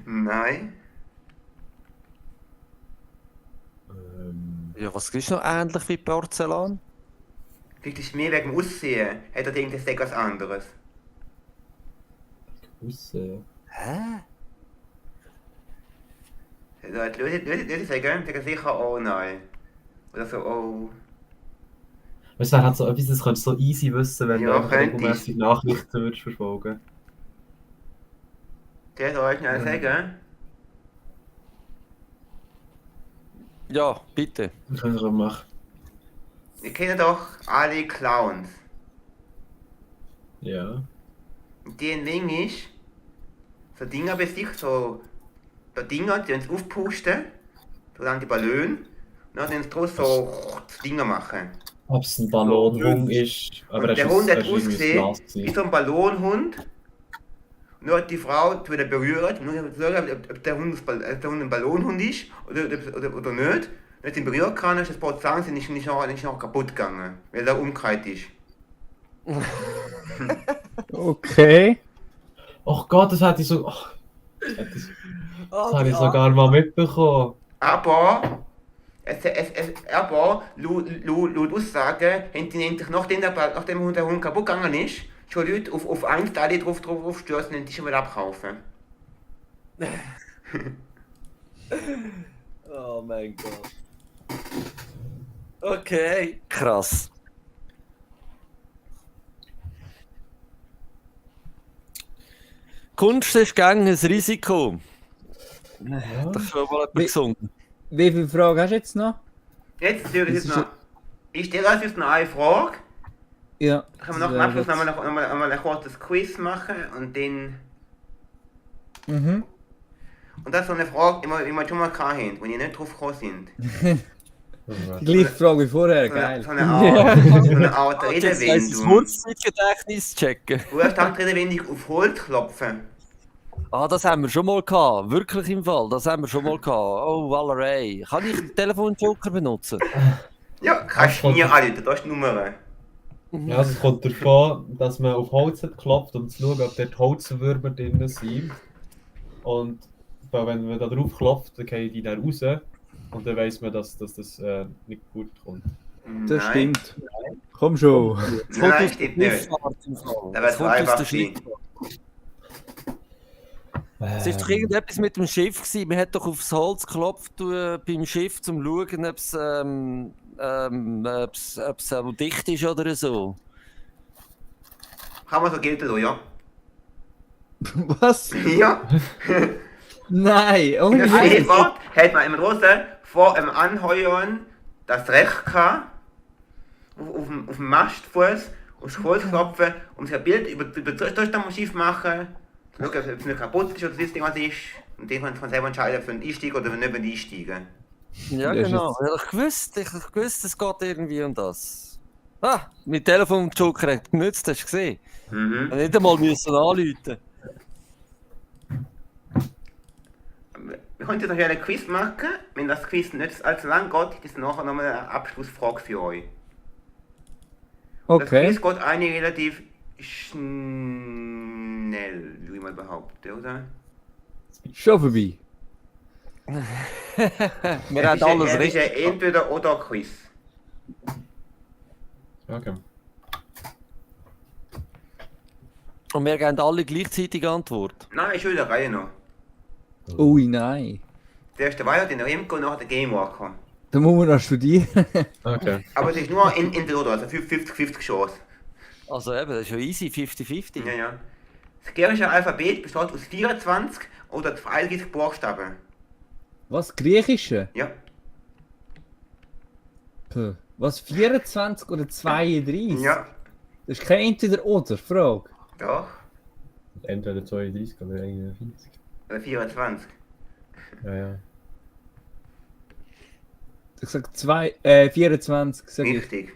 Nein. Ja, was ist noch ähnlich wie Porzellan? Vielleicht ist es mehr wegen dem Aussehen. Hat er denkt, es sei was anderes. Hä? Leute sagen sicher oh nein. Oder so oh. Weißt du, er hat so etwas, das könntest du so easy wissen, wenn Ja, du einfach könnte regelmäßig Nachrichten würdest verfolgen. Der soll euch schnell sagen. Ja, bitte. Das kann ich auch machen. Wir kennen doch alle Clowns. Ja. Und die Ding ist, so Dinger bei sich, so Dinger, die uns aufpusten, so dann die Ballone, und dann uns draus so Dinger machen. Ob es ein Ballonhund ist, aber Und er der ist Hund hat irgendwie ein ausgesehen Glas wie gewesen. so ein Ballonhund. nur hat die Frau die wieder berührt, nur zu schauen, ob der Hund ein Ballonhund ist oder nicht. Wenn er ihn berühren kann, ist das Porzellan nicht noch kaputt gegangen, weil er umgekehrt ist. Okay. Ach Gott, das hätte ich so. Das habe ich sogar mal mitbekommen. Aber, laut Aussage, haben die endlich, nachdem der Hund kaputt gegangen ist, schon Leute auf ein Teil drauf stürzen und die schon wieder abkaufen. Oh mein Gott. Okay. Krass. Kunst ist gegen ein Risiko. Das ist schon mal etwas gesungen. Wie viele Fragen hast du jetzt noch? Jetzt stelle ich Das jetzt ist noch. Ich stelle als jetzt noch eine Frage. Ja. Dann können wir nach dem Abschluss nochmal ein kurzes Quiz machen und dann. Mhm. Und das ist so eine Frage, die wir schon mal gehabt haben, wo ihr nicht drauf gekommen sind. Die gleiche Frage wie vorher, geil. So eine Art Jetzt das Redewendung. Kurzzeitgedächtnis checken. Redewendung auf Holz klopfen. Ah, das haben wir schon mal gehabt. Wirklich im Fall. Das haben wir schon mal gehabt. Oh, Wallerei. Kann ich den Telefonjoker benutzen? Ja, kannst du mir anrufen, da ist die Nummer. Ja, also es kommt davon, dass man auf Holz hat geklopft, um zu schauen, ob dort Holzwürmer drin sind. Und wenn man da drauf klopft, dann gehen die dann raus. Und dann weiss man, dass das nicht gut kommt. Das Nein. stimmt. Komm schon. Nein, stimmt nicht. Da wäre es so einfach gewesen. Es war doch irgendetwas mit dem Schiff gewesen. Man hat doch aufs Holz geklopft beim Schiff, um zu schauen, ob es dicht ist oder so. Kann man so gelten lassen, ja? Was? Ja. Nein, oh In der nein. Seefahrt hat man im Russen vor dem Anheuern das Recht gehabt, auf dem Mastfuß aufs Holz klopfen, um sich ein Bild über das Schiff machen, zu schauen, ob es nicht kaputt ist oder das Ding was ist. Und dann kann man selber entscheiden, für einen Einstieg oder nicht einsteigen. Ja, Das ist genau. Ich gewusst, es geht irgendwie um das. Ah, mein Telefonjoker hat genützt, hast du gesehen? Mhm. Nicht einmal müssen anrufen. Wir können jetzt noch ein Quiz machen. Wenn das Quiz nicht allzu lang geht, ist das nachher nochmal eine Abschlussfrage für euch. Das Okay. Quiz geht eigentlich relativ schnell, wie ich mal behaupte, oder? Schon vorbei. Wir haben alles Es ist richtig. ein Entweder-oder-Quiz. Okay. Und wir geben alle gleichzeitig Antwort. Nein, ist schon in der Reihe noch. Ui, nein. Der erste war ja der Remco und nachher der Game Walker. Da muss man noch studieren. Aber Okay. es ist nur entweder-oder, also 50-50 Chance. Also eben, das ist ja easy, 50-50. Ja, ja. Das griechische Alphabet besteht aus 24 oder 32 Buchstaben. Was? Griechische? Ja. Puh. Was? 24 oder 32? Ja. Das ist kein Entweder-oder-Frage. Doch. Entweder 32 oder 41. Oder 24. Ja, ja. Ich sag 24, sag ich. Richtig.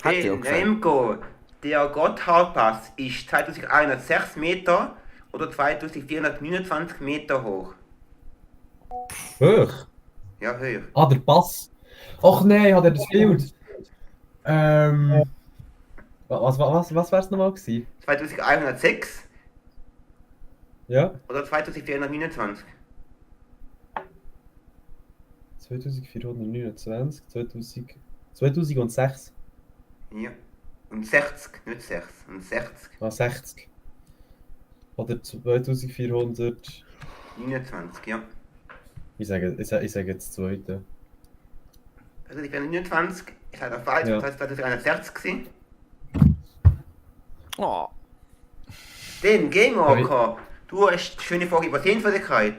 Hat die auch gesagt. Remco, der Gotthardpass ist 2106 Meter oder 2429 Meter hoch. Hoch? Ja, höher. Ah, der Pass. Ach nein, hat er das Bild? Was wär's nochmal gewesen? 2106 Ja? oder 2429. 2429, 2006. Ja. Und 60, nicht 6, und 60. Ah, 60. Oder 2400. 29, ja. Ich sage jetzt das zweite. 2029 ist halt falsch, Ja. das heißt 2061 gewesen. Oh. Dann, Game Walker, du hast eine schöne Frage über Sehenswürdigkeit.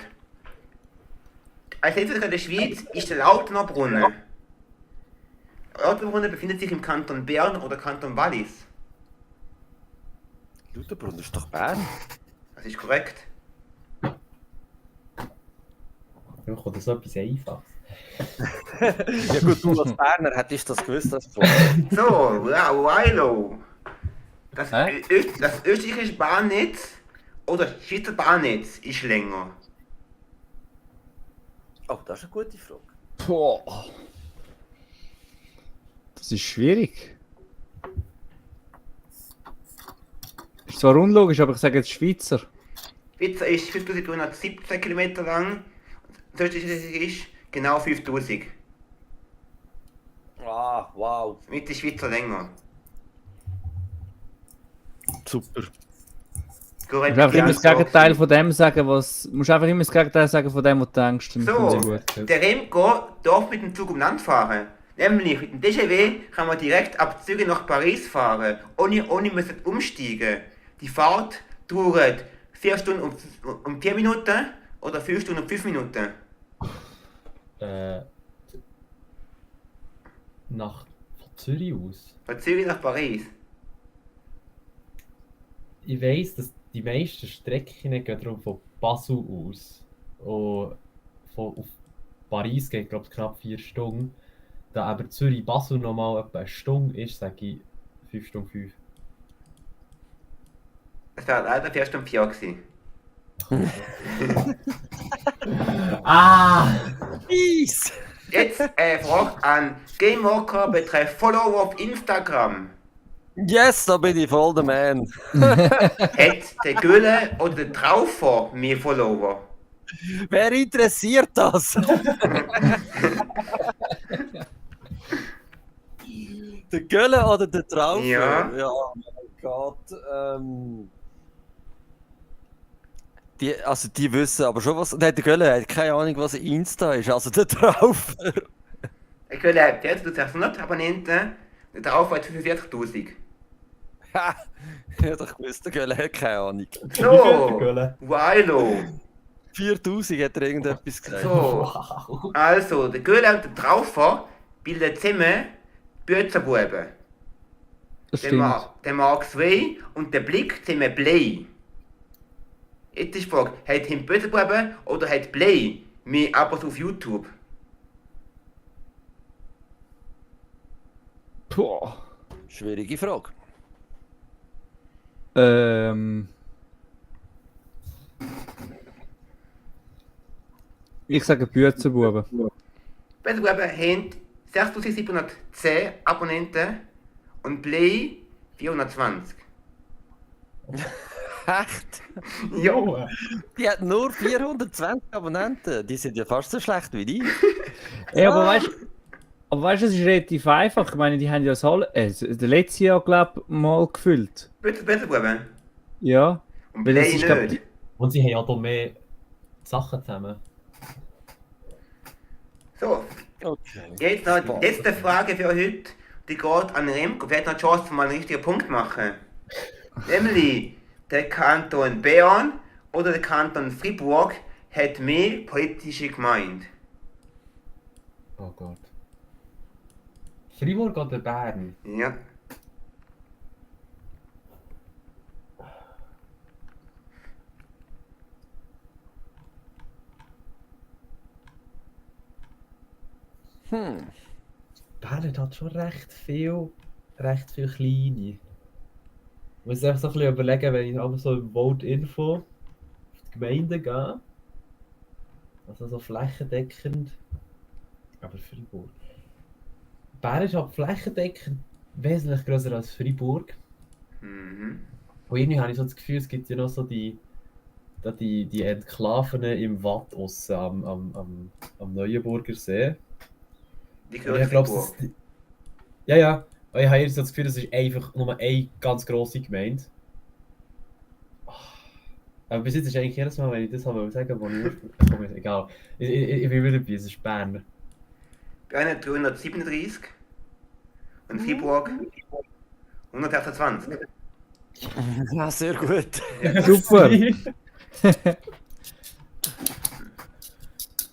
Als Sehenswürdigkeit der Schweiz ist der Lautener Brunnen. Der Lautener Brunnen befindet sich im Kanton Bern oder Kanton Wallis. Lauterbrunnen ist doch Bern. Das ist korrekt. Ja, kommt das so etwas Einfaches. Ja gut, du als Berner hättest das gewusst. Das So, wow, Wilo. Das, Hä? das österreichische Bahnnetz oder das Schweizer Bahnnetz ist länger. Oh, das ist eine gute Frage. Boah. Das ist schwierig. Ist zwar unlogisch, aber ich sage jetzt Schweizer. Schweizer ist 5317 Kilometer lang. Das österreichische ist genau 5000. Ah, wow. Mit der Schweizer länger. Super. Du musst einfach immer das Gegenteil von dem sagen, was. Du musst einfach immer das Gegenteil sagen von dem, was du denkst. Dann So, kommt es gut. der Remco darf mit dem Zug um Land fahren. Nämlich mit dem DGW kann man direkt ab Zürich nach Paris fahren, ohne müssen umsteigen. Die Fahrt dauert 4 Stunden und 4 Minuten oder 4 Stunden und 5 Minuten. Von Zürich aus. Von Zürich nach Paris. Ich weiss, dass die meisten Strecken gehen darum von Basel aus. Und auf Paris geht, glaube ich, knapp 4 Stunden. Da aber Zürich-Basel nochmal etwa eine Stunde ist, sage ich 5 Stunden 5. Es war leider 4 Stunden 4 gewesen. Peace! Jetzt Frage an GameWalker betreff Follower auf Instagram. Yes, da bin ich voll der Man. Hat der Gülle oder der Traufer mehr Follower? Wer interessiert das? Der Gölle oder der Traufer? Ja. Ja, oh mein Gott. Die wissen aber schon was. Nein, der Gölle hat keine Ahnung, was Insta ist. Also der Traufer. Der Gülle hat 4600 Abonnenten, der Traufer hat 45.000. Ha! Ich hätte doch gewusst, der Gölle hat keine Ahnung. So, Gülle? Weilo. 4000 hat er irgendetwas gesagt. So, also, der Gülle und der Traufer bilden zusammen Bützerbuben. Das Der, stimmt. der Mark Sway und der Blick zusammen Play. Jetzt ist die Frage, hat ihn Bützerbuben oder hat Play mehr Abos auf YouTube? Boah. Schwierige Frage. Ich sage Büzenbuben. Bützerbuben haben 6710 Abonnenten und Play 420. Echt? Ja, Die hat nur 420 Abonnenten. Die sind ja fast so schlecht wie die. Ey, aber weißt du, es ist relativ einfach. Ich meine, die haben ja der letzte Jahr, glaube ich, mal gefüllt. Bützerbuben. Ja. Und Weil das Play ist, glaub nicht. Und sie haben ja auch mehr Sachen zusammen. So, Okay. jetzt noch die letzte Frage für heute. Die geht an Remco. Wer hat noch die Chance, mal einen richtigen Punkt zu machen? Nämlich, der Kanton Bern oder der Kanton Fribourg hat mehr politische Gemeinde. Oh Gott. Fribourg oder Bern? Ja. Bern hat schon recht viel kleine. Ich muss einfach so ein bisschen überlegen, wenn ich einfach so im Vote-Info auf die Gemeinden gehe. Also so flächendeckend. Aber Fribourg. Bern ist halt flächendeckend wesentlich grösser als Fribourg. Mhm. Und irgendwie habe ich so das Gefühl, es gibt ja noch so die Enklaven im Watt aussen am Neuenburger See. Die Und gehört ich glaube, Fribourg. ja. Und ich habe irgendwie so das Gefühl, das ist einfach nur eine ganz grosse Gemeinde. Aber bis jetzt ist eigentlich jedes Mal, wenn ich das habe sagen, wo ich komm, ist egal. Ich bin wieder dabei, es ist Bern. Bern hat 337 und Fribourg 128. Ja, sehr gut. Super.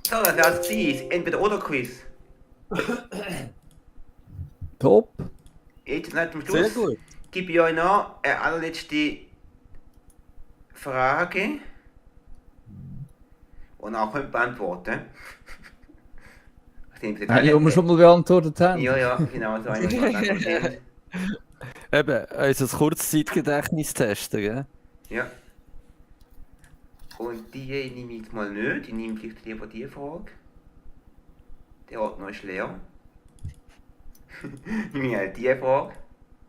So, das heißt, sie ist entweder oder Quiz. Top. Jetzt nicht zum Sehr Schluss gut. gebe ich euch noch eine allerletzte Frage. Und auch könnt beantworten. Ich denke, Die wir schon mal beantwortet haben. Ja, genau, so eine Frage. Eben, unser Kurzzeitgedächtnis testen, gell? Ja. Und die nehme ich jetzt mal nicht. Ich nehme vielleicht lieber die Frage. Der Ordner ist leer. Ich nehme halt die Frage.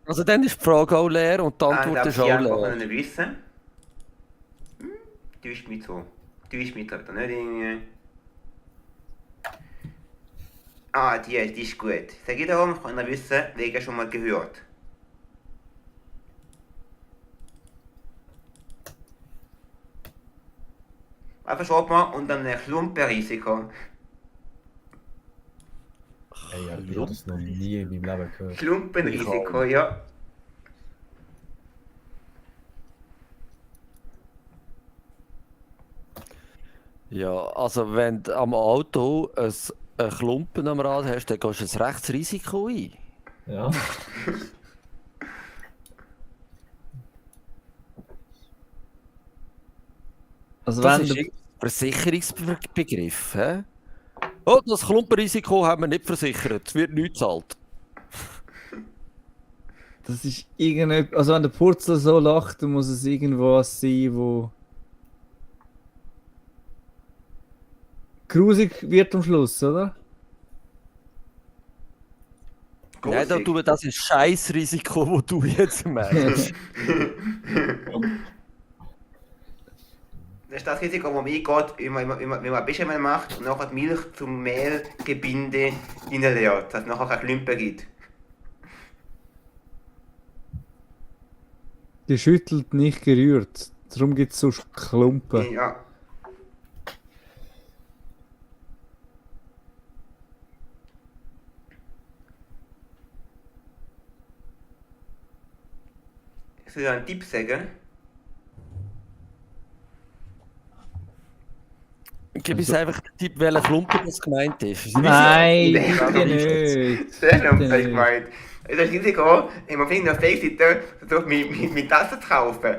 Also dann ist die Frage auch leer und die Antwort ist auch Die leer. Antwort nicht wissen. Täuscht mich so. Täuscht mich da nicht irgendwie. Die ist gut. Sag ich darum, ich kann noch wissen, wegen schon mal gehört. Einfach schaut mal und dann ein Klumpenrisiko. Ey, ich habe das noch nie in meinem Leben gehört. Klumpenrisiko, ja. Ja, also wenn du am Auto einen Klumpen am Rad hast, dann gehst du ein Rechtsrisiko ein. Ja. Also Das wenn ist der, ein Versicherungsbegriff. Hä? Oh, das Klumpenrisiko haben wir nicht versichert. Es wird nichts zahlt. das ist irgendetwas, also wenn der Purzel so lacht, dann muss es irgendwas sein, wo grusig wird am Schluss, oder? Nein, da tun wir das ist Scheißrisiko, das du jetzt meinst. Das ist das Risiko, das man eingeht, wenn man Bechamel macht und nachher die Milch zum Mehlgebinde reinleert, dass es nachher keine Klumpen gibt. Geschüttelt, nicht gerührt. Darum gibt es so Klumpen. Ja. Ich soll einen Tipp sagen. Gib uns einfach den Tipp, welcher Klumpen das gemeint ist. Nein, Nein, bitte nicht. Sehr schön, Bitte ich nicht. gemeint. Das Risiko, wenn man findet auf der Seite, versucht mit Tassen zu kaufen.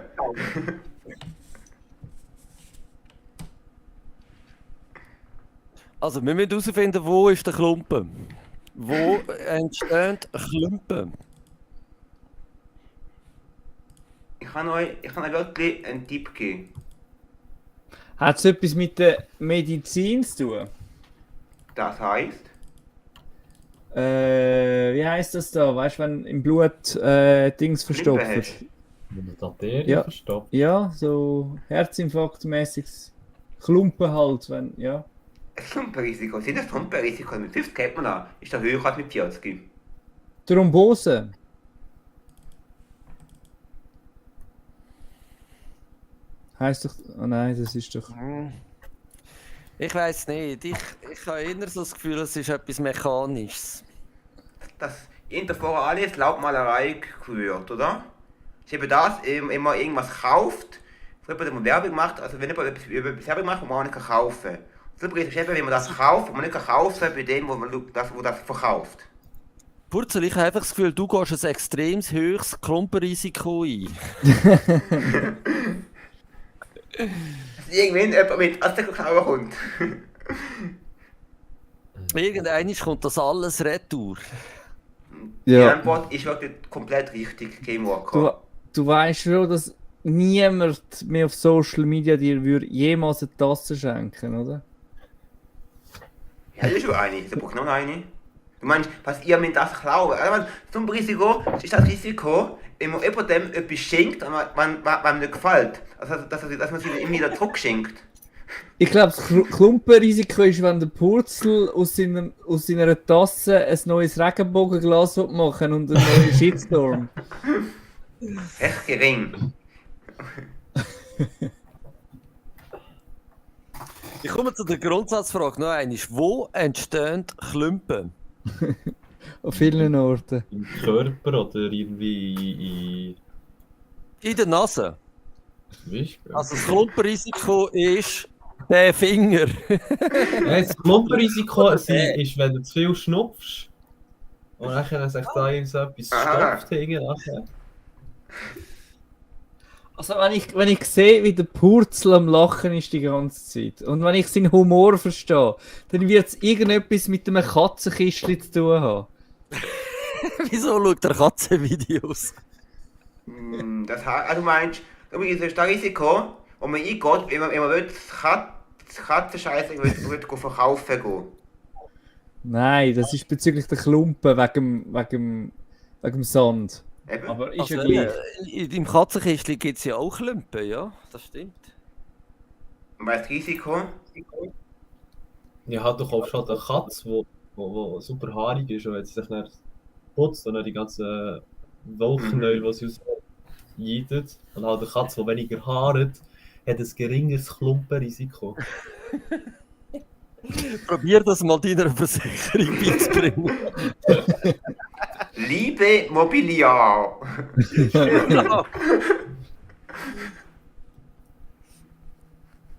Also, wir müssen herausfinden, wo ist der Klumpen? Wo entstehen Klumpen? Ich kann euch wirklich einen Tipp geben. Hat es etwas mit der Medizin zu tun? Das heisst, Wie heißt das da? Weißt du, wenn im Blut Dings verstopft? hast. Wenn du die Arterie Ja. verstopft. Ja, so Herzinfarktmäßiges Klumpen halt, wenn, ja. ein Klumpenrisiko. Sind das Klumpenrisiko? Mit 50 kennt man an. Ist der höher als mit 40. Thrombose. Heißt doch. Oh nein, das ist doch. Ich weiß nicht. Ich habe eher so das Gefühl, es ist etwas Mechanisches. Das vorher alles Laubmalerei gehört, oder? Ist eben das, wenn man irgendwas kauft, wo jemand Werbung macht, also wenn jemand etwas Werbung macht, wo man auch nicht kaufen kann. Super ist eben, wenn man das kauft, wo man nicht kaufen kann, bei dem, wo das verkauft. Purzel, ich habe einfach das Gefühl, du gehst ein extrem hohes Klumpenrisiko ein. Dass irgendwann jemand mit Aztekenklauen kommt. Irgendwann kommt das alles retour. Die Ja. Antwort ist wirklich komplett richtig, Game Walker. Du weißt schon, dass niemand mehr auf Social Media dir würde jemals eine Tasse schenken, oder? Ja, das ist schon eine. Da braucht noch eine. Du meinst, was ihr mit das klauen? Also, zum Risiko ist das Risiko, wenn man jemandem etwas schenkt, was nicht gefällt. Also, dass man es ihm wieder zurückschenkt. Ich glaube, das Klumpenrisiko ist, wenn der Purzel aus seiner Tasse ein neues Regenbogenglas machen und einen neuen Shitstorm. Echt gering. Ich komme zu der Grundsatzfrage noch einmal. Wo entstehen Klumpen? An vielen Orten. Im Körper oder irgendwie In der Nase. Weißt du? Also das Klumpenrisiko ist der Finger. Nein, das Klumpenrisiko ist, wenn du zu viel schnupfst und dann sich da irgend so etwas Aha. stopft hinten nachher. Also wenn ich sehe, wie der Purzel am Lachen ist die ganze Zeit und wenn ich seinen Humor verstehe, dann wird es irgendetwas mit einem Katzenkistchen zu tun haben. Wieso schaut der Katzenvideos? Also du ist das Risiko, wo man eingeht, wenn man will, das Katzenscheiße will verkaufen gehen. Nein, das ist bezüglich der Klumpen wegen dem Sand. Eben. Aber ist ja Also, gleich. im Katzenkistchen gibt es ja auch Klumpen, ja, das stimmt. Und was ist das Risiko? Ja, du kaufst halt eine Katze, die super haarig ist und wenn sie sich dann putzt und dann die ganzen Wolkenöl, die sie ausjeidet, und halt eine Katze, die weniger Haare hat, hat ein geringes Klumpenrisiko. Probier das mal deiner Versicherung beizubringen. Liebe Mobiliar! Genau.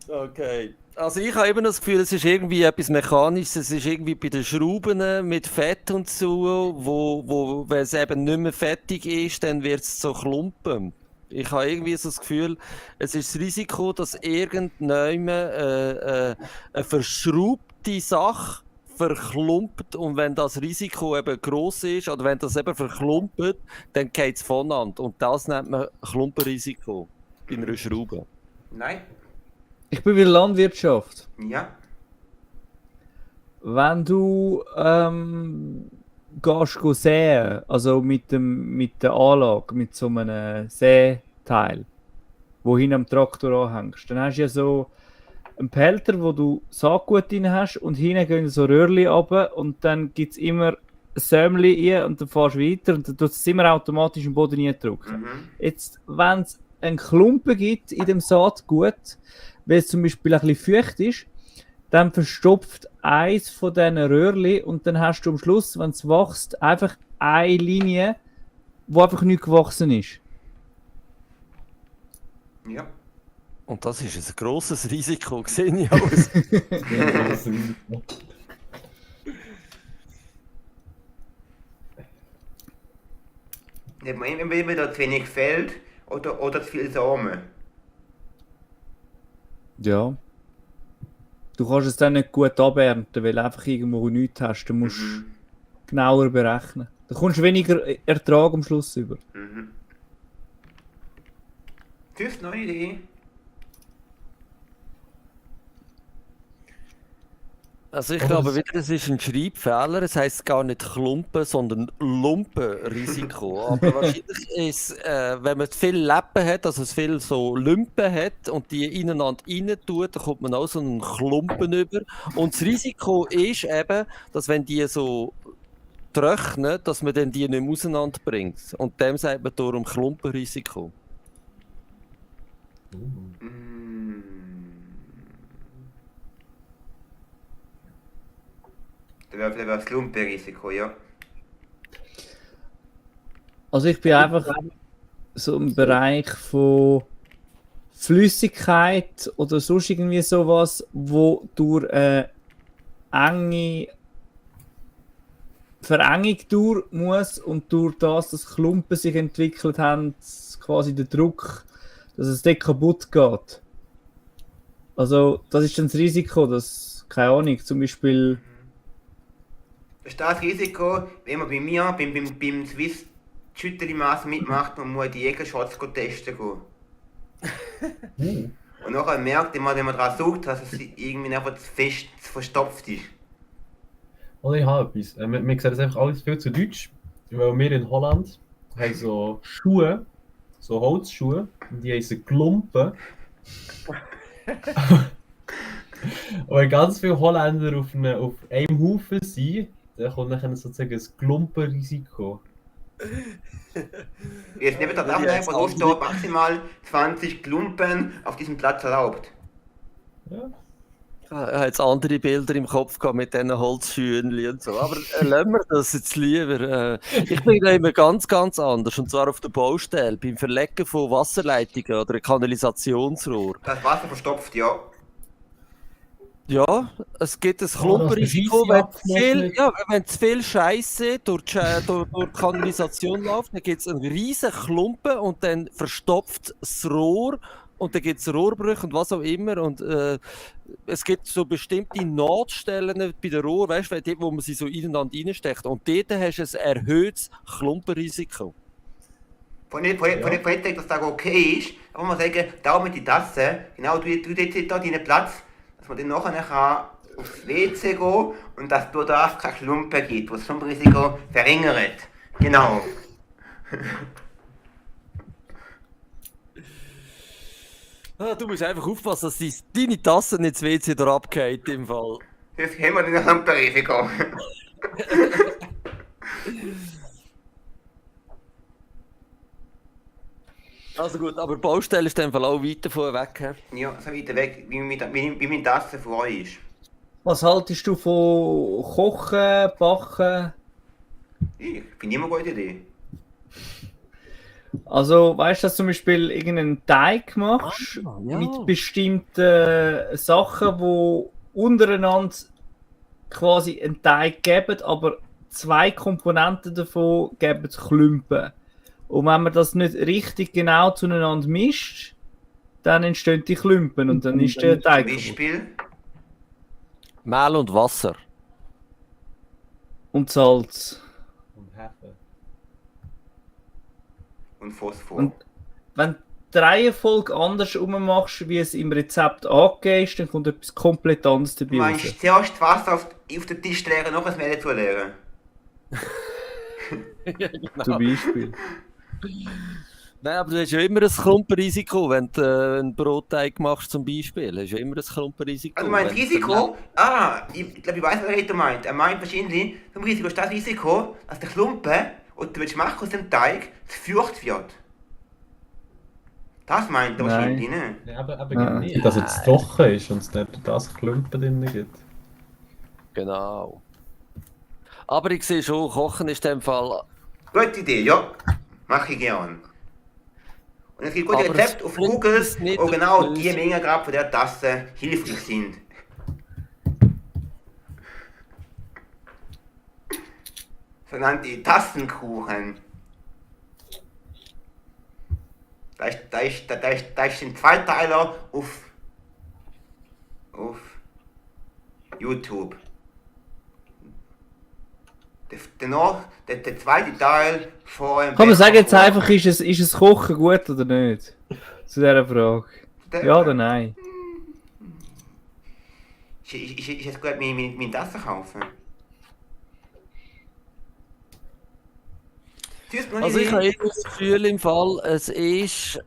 Okay. Also ich habe immer das Gefühl, es ist irgendwie etwas Mechanisches, es ist irgendwie bei den Schrauben mit Fett und so, wo wenn es eben nicht mehr fertig ist, dann wird es so klumpen. Ich habe irgendwie so das Gefühl, es ist das Risiko, dass irgendjemand eine verschraubte Sache verklumpt und wenn das Risiko eben gross ist oder wenn das eben verklumpt, dann geht es voneinander und das nennt man Klumpenrisiko bei einer Schraube. Nein? Ich bin wieder Landwirtschaft. Ja? Wenn du gehst säen, also mit der Anlage, mit so einem Säteil, wo hinten am Traktor anhängst, dann hast du ja so einen Pelter, wo du Saatgut drin hast und hinten gehen so Röhrchen runter und dann gibt es immer ein Sämli rein und dann fährst du weiter und dann tut es immer automatisch im Boden reindrücken. Mhm. Jetzt, wenn es einen Klumpen gibt in dem Saatgut, weil es zum Beispiel ein bisschen feucht ist, dann verstopft eins von diesen Röhrchen und dann hast du am Schluss, wenn es wächst, einfach eine Linie, wo einfach nicht gewachsen ist. Ja. Und das ist ein grosses Risiko, sehe ich aus. Nicht mehr immer wieder zu wenig Feld oder zu viel Samen. Ja. Du kannst es dann nicht gut abernten, weil du einfach irgendwo nichts hast. Du musst genauer berechnen. Da kommst du weniger Ertrag am Schluss über. Mhm. Tschüss, neue Idee. Also ich Aber glaube das- wieder, es ist ein Schreibfehler. Es heisst gar nicht Klumpen, sondern Lumpenrisiko. Aber wahrscheinlich ist, wenn man viel Leppen hat, also es viel so Lumpen hat und die ineinander rein tut, dann kommt man auch so einen Klumpen über. Und das Risiko ist eben, dass wenn die so trocknen, dass man dann die nicht mehr auseinanderbringt. Und dem sagt man darum Klumpenrisiko. Das wäre das Klumpenrisiko, ja. Also ich bin einfach so im Bereich von Flüssigkeit oder sonst irgendwie sowas, wo durch eine enge Verengung durch muss und durch das, dass Klumpen sich entwickelt haben, quasi der Druck, dass es dort kaputt geht. Also das ist dann das Risiko, dass, keine Ahnung, zum Beispiel... Das ist das Risiko, wenn man bei mir beim Swiss Schüttermaß mitmacht und muss die Jägerschatz testen gehen. Und nachher merkt man, wenn man daran sucht, dass es irgendwie einfach zu fest verstopft ist. Oder ich habe etwas. Wir sehen das einfach alles viel zu deutsch, weil wir in Holland haben so Schuhe, so Holzschuhe, und die heißen Klumpen. Und wenn ganz viele Holländer auf einem Haufen sind, dann kommt dann sozusagen ein Klumpenrisiko. Jetzt neben der Dachleiter steht maximal 20 Klumpen auf diesem Platz erlaubt. Ja. Ich habe jetzt andere Bilder im Kopf gehabt mit diesen Holzschüchen und so. Aber lassen wir das jetzt lieber. Ich bin da immer ganz, ganz anders. Und zwar auf der Baustelle, beim Verlegen von Wasserleitungen oder Kanalisationsrohr. Das Wasser verstopft, ja. Ja, es gibt ein Klumpenrisiko, der Scheisse wenn zu viel Scheiße durch die Kanalisation läuft, dann gibt es einen riesen Klumpen und dann verstopft das Rohr und dann gibt es Rohrbrüche und was auch immer. Und es gibt so bestimmte Nahtstellen bei den Rohren, weißt du, dort, wo man sie so ineinander reinsteckt. Und dort hast du ein erhöhtes Klumpenrisiko. nicht, dass das okay ist, aber man sagen, da mit die Tasse, genau, du jetzt da deinen Platz, dass man dann nachher kann aufs WC gehen und dass du da keine Klumpen gibt, was das Klumpenrisiko verringert. Genau. Du musst einfach aufpassen, dass deine Tasse nicht ins WC da abgeht im Fall. Sonst haben wir dann ein Klumpenrisiko. Also gut, aber die Baustelle ist in dem Fall auch weit davon weg. He? Ja, so weit weg, wie meine Tasse von euch ist. Was haltest du von Kochen, Backen? Ich finde immer eine gute Idee. Also, weißt du, dass du zum Beispiel irgendeinen Teig machst Ja. mit bestimmten Sachen, die untereinander quasi einen Teig geben, aber zwei Komponenten davon geben Klumpen. Und wenn man das nicht richtig genau zueinander mischt, dann entstehen die Klumpen und dann ist der Zum Teig kaputt. Beispiel, Mehl und Wasser. Und Salz. Und Hefe. und Phosphor. Und wenn du die Reihenfolge anders machst, wie es im Rezept angegeben ist, dann kommt etwas komplett anderes Du dabei meinst, raus. zuerst Wasser auf den Tisch leeren, noch ein Mehl dazu leeren? Zum Beispiel. Nein, aber du hast ja immer ein Klumpenrisiko, wenn du einen Brotteig machst zum Beispiel. Du hast ja immer ein Klumpenrisiko. Also du meinst Wenn du Risiko? Ich glaube, ich weiß, was er meint. Er meint wahrscheinlich, beim Risiko ist das Risiko, dass der Klumpen, den du willst machen aus dem Teig, gefürcht wird. Das meint er Nein. wahrscheinlich, ne? Ja, aber Ah. nicht, dass es trocken ist und es nicht das Klumpen drin gibt. Genau. Aber ich sehe schon, Kochen ist in dem Fall. Gute Idee, ja. Mache ich gern. Und es gibt gute Aber Rezepte es auf bringt Google, es nicht wo auf genau die die Lösung. Menge gerade von der Tasse hilfreich sind. Sogenannte Tassenkuchen. Da ist ein Zweiteiler auf YouTube. Der zweite Teil von Kann man sagen jetzt einfach, ist es Kochen gut oder nicht? Zu dieser Frage. Ja oder nein? Ist es gut, meine Tasse kaufen? Tschüss, Also ich habe irgendwie das Gefühl im Fall, es ist.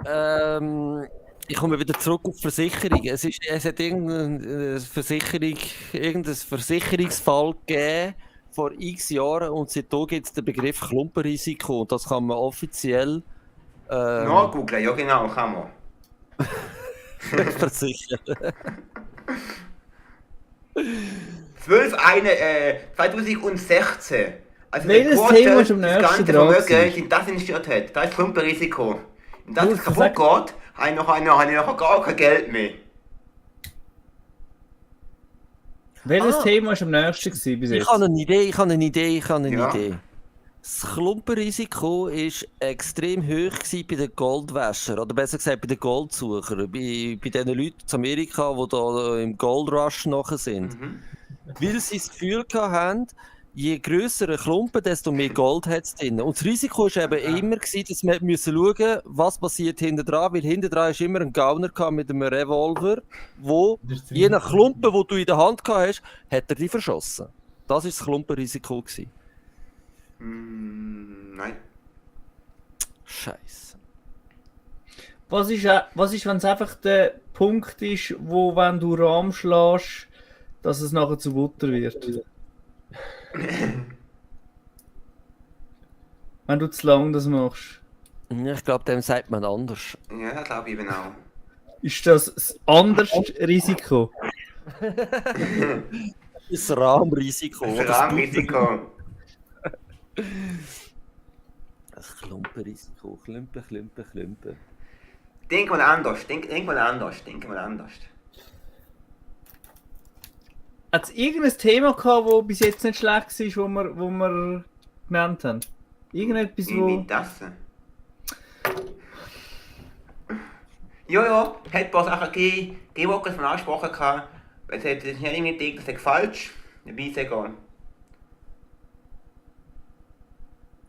Ich komme wieder zurück auf die Versicherung. Es hat irgendeinen Versicherungsfall gegeben vor x Jahren und seitdem gibt es den Begriff Klumpenrisiko und das kann man offiziell Nachgoogeln, ja genau, kann man. versichern. 2016. Also Welches der Thema ist am das nächsten ganze dran Vermögen gewesen? in das investiert hat. Das ist Klumpenrisiko. Und dass Du, es kaputt geht, habe ich noch gar kein Geld mehr. Welches Ah. Thema war am nächsten gewesen bis Ich jetzt? habe eine Idee. Ja. Das Klumpenrisiko war extrem hoch gewesen bei den Goldwäschern, oder besser gesagt bei den Goldsuchern, bei den Leuten in Amerika, die da im Goldrush nachher sind. Mhm. Weil sie das Gefühl hatten, je grösser ein Klumpen, desto mehr Gold hat es drin. Und das Risiko war eben immer, gewesen, dass wir schauen mussten, was passiert hinten dran, weil hinten dran ist immer ein Gauner mit einem Revolver, wo Das ist das je nach Risiko. Klumpen, den du in der Hand gehabt hast, hat er dich verschossen. Das war das Klumpenrisiko gewesen. Nein. Scheiße. Was ist, wenn es einfach der Punkt ist, wo, wenn du Rahm schlägst, dass es nachher zu Butter wird? Wenn du zu lang das machst. Ich glaube, dem sagt man anders. Ja, das glaube ich eben auch. Ist das das andere Risiko? Das Rahmenrisiko. Das Rahmenrisiko. Das Klumpenrisiko. Klümpen. Denk mal anders. Hat es irgendein Thema gehabt, das bis jetzt nicht schlecht war, wo wir genannt haben? Irgendetwas, Wie mit wo... Tasse. Ja, hat ein paar Sachen gegeben, die ich von angesprochen habe. Es hat nicht irgendwie das ist falsch. Dabei sagen.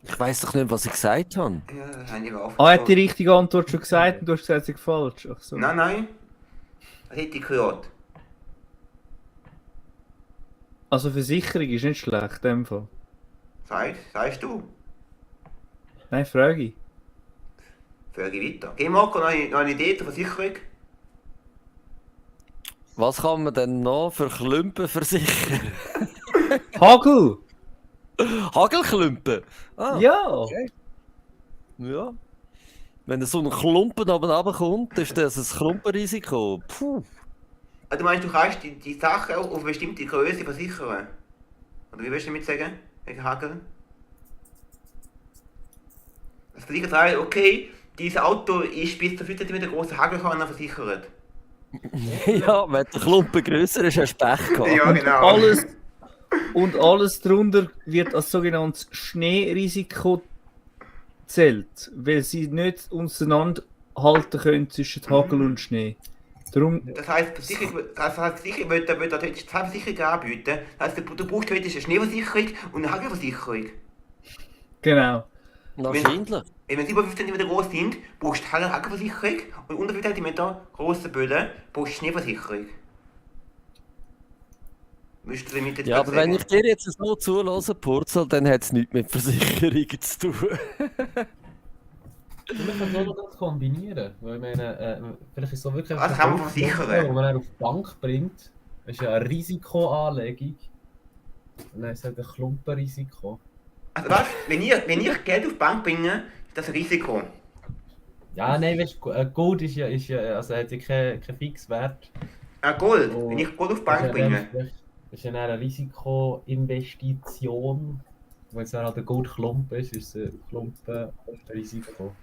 Ich weiss doch nicht, was ich gesagt habe. Ja, das habe ich auch Ah, er hat die richtige Antwort schon gesagt und du hast gesagt, sie ist falsch. Ach so. Nein. Das hätte ich gehört. Also Versicherung ist nicht schlecht, in dem Fall. Sagst du? Nein, frage ich. Frage weiter. Geh Marco, noch eine Idee zur Versicherung? Was kann man denn noch für Klumpen versichern? Hagel! Hagelklumpen? Ah, Ja! ja. Wenn so ein Klumpen oben runterkommt, ist das ein Klumpenrisiko. Puh. Also du meinst, du kannst die Sachen auch auf eine bestimmte Größe versichern? Oder wie willst du damit sagen? Wegen Hagel? Das versichert heißt, okay, dieses Auto ist bis zu 5 cm großer Hagelkörner versichert. Ja, wenn der Klumpen grösser ist, hast du Pech gehabt. Ja, genau. Alles darunter wird als sogenanntes Schneerisiko zählt, weil sie nicht auseinanderhalten können zwischen Hagel und Schnee. Darum, Das heisst, Versicherung will theoretisch zwei Versicherungen anbieten. Das heisst, du brauchst theoretisch eine Schneeversicherung und eine Hagelversicherung. genau. Wahrscheinlich. Wenn sie über 5 cm groß sind, brauchst du eine Hagelversicherung und unter 5 cm große Böden brauchst du Schneeversicherung. Müsstest du damit jetzt Ja, aber sagen? wenn ich dir jetzt so zulasse, Purzel, dann hat es nichts mit Versicherungen zu tun. Vielleicht kann man das kombinieren. Weil ich meine, vielleicht ist so wirklich Was kann man versichern? wo man dann auf die Bank bringt, ist ja eine Risikoanlegung. Und dann ist es halt ein Klumpenrisiko. Also was? Wenn ich Geld auf die Bank bringe, ist das ein Risiko. Ja, nein, weißt du, Gold ist ja, also hat ja keinen Fixwert. Gold. Oh, Wenn ich Gold auf die ist Bank ja bringe. Das ist ja eine Risikoinvestition. Wenn es dann halt ein Goldklumpen ist, ist es ein Klumpenrisiko.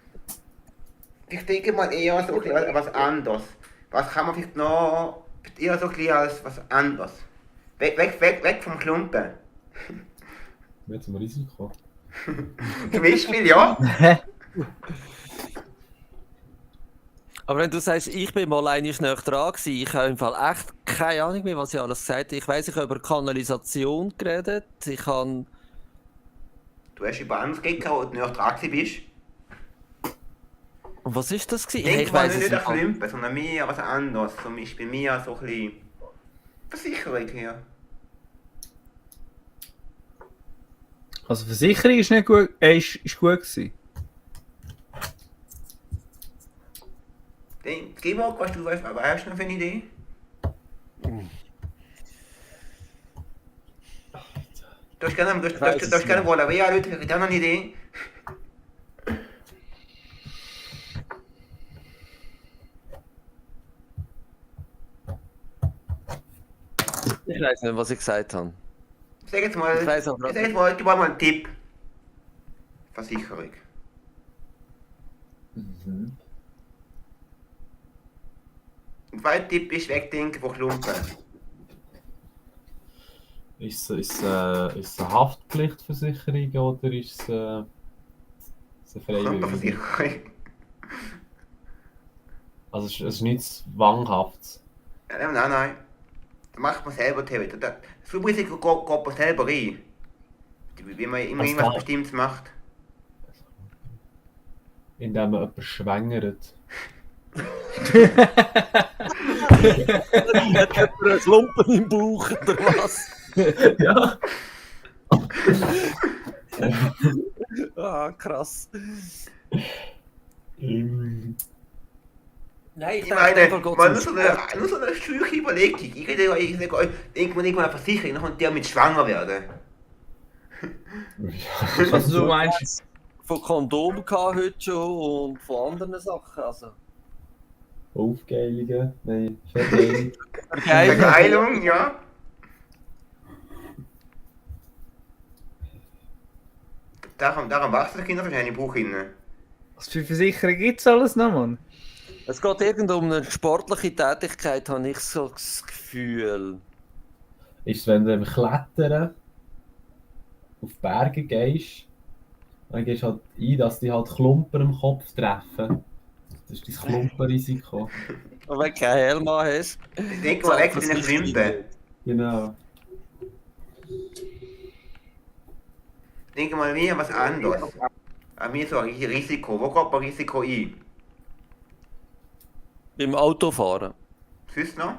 Ich denke mal eher so ein bisschen was anderes. Was kann man vielleicht noch eher so ein bisschen als was anderes? Weg vom Klumpen. Mit zum Risiko. Zum Beispiel, ja. Aber wenn du sagst, ich bin mal einmal näher dran gewesen, ich habe im Fall echt keine Ahnung mehr, was ich alles gesagt habe. Ich weiss, ich habe über Kanalisation geredet, ich habe... Du hast über anderes geredet, wo du näher dran bist. Und was ist das gewesen? Ich denke ich mal weiss nicht es an im Fall. Klumpen, sondern mehr was anderes. Zum Beispiel mehr so ein bisschen Versicherung hier. Also Versicherung ist nicht gut, ist gut gewesen. Geh mal, was du weißt, aber hast du noch für eine Idee? Du hast gerne Volaria, Leute, ich habe noch eine Idee. Ich weiss nicht, was ich gesagt habe. Sag jetzt mal, Ich weiss aber gib mal einen Tipp. Versicherung. Mhm. Ein zweiter Tipp ist wegdenken von Klumpen. Ist es eine Haftpflichtversicherung oder ist es eine freiwillige? Klumpenversicherung. Also es ist nichts Zwanghaftes. Nein. Das macht man selber theoretisch. Das Risiko geht man selber rein. Wie man immer Also irgendwas da- Bestimmtes macht. Indem man jemanden schwängert. Hat jemand einen Klumpen im Bauch oder was? Ja. Ah, krass. Nein, Ich meine, nur so eine schwierige Überlegung. Ich sage euch, irgendwann eine Versicherung, dann kommt der mit schwanger werden. Also du meinst, von Kondom gehabt heute schon und von anderen Sachen. Also. Aufgeilungen? Nein, Vergeilung. Vergeilung, ja. Darum wachsen die Kinder wahrscheinlich im Bauch hinein. was für Versicherung gibt es alles noch, Mann? Es geht irgend um eine sportliche Tätigkeit, habe ich so das Gefühl. Ist es, wenn du beim Klettern auf Berge gehst, dann gehst du halt ein, dass die halt Klumpen im Kopf treffen. Das ist dein Klumpenrisiko. Und wenn du keinen Helm hast, Ich denke mal, weg von den Klumpen. Genau. denke mal mehr was anderes. Mir so ein Risiko. Wo geht man Risiko ein? Beim Autofahren. Sonst noch?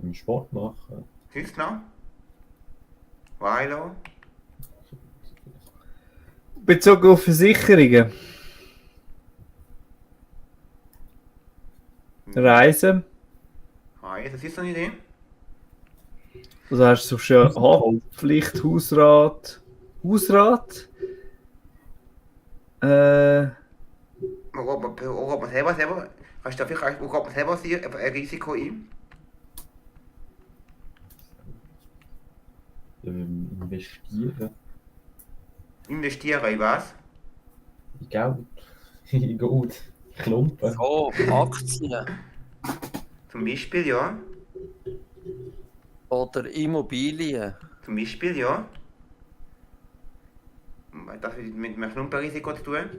Im Sport machen. Sonst noch? Weilo? Bezogen auf Versicherungen. Reisen. Hi, das ist so eine Idee. Also hast du schon Haftpflicht, Hausrat. Hausrat? Wo geht man selber? Kannst du dafür, wo geht man selber ein Risiko ein? Investieren. Investieren in was? In Geld. In Gold. Klumpen. So, Aktien. Zum Beispiel, ja. Oder Immobilien. Zum Beispiel, ja. Das hat mit einem Klumpenrisiko zu tun.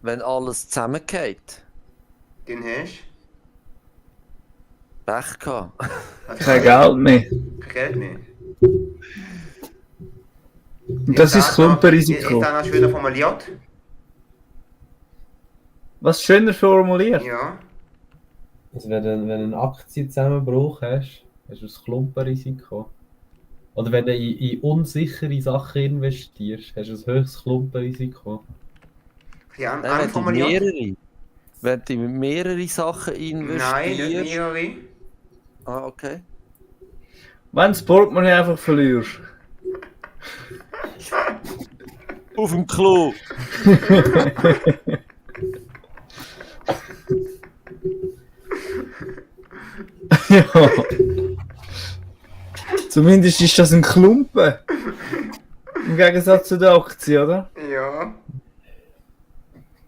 Wenn alles zusammengeht. Den hast Pech gehabt. du. Kein Geld mehr. Kein Geld mehr. Und das ist Ist Klumpenrisiko. das noch schöner formuliert? Was schöner formuliert. Ja. Also wenn du einen Aktienzusammenbruch hast, hast du ein Klumpenrisiko. Oder wenn du in unsichere Sachen investierst, hast du ein höchstes Klumpenrisiko. Ja, Nein, wenn du anformuliert? wenn du in mehrere Sachen investierst. Nein, nicht mehrere. Ah, okay. Wenn das Portemonnaie einfach verlierst. Auf dem Klo. Ja. Zumindest ist das ein Klumpen. Im Gegensatz zu der Aktie, oder? Ja.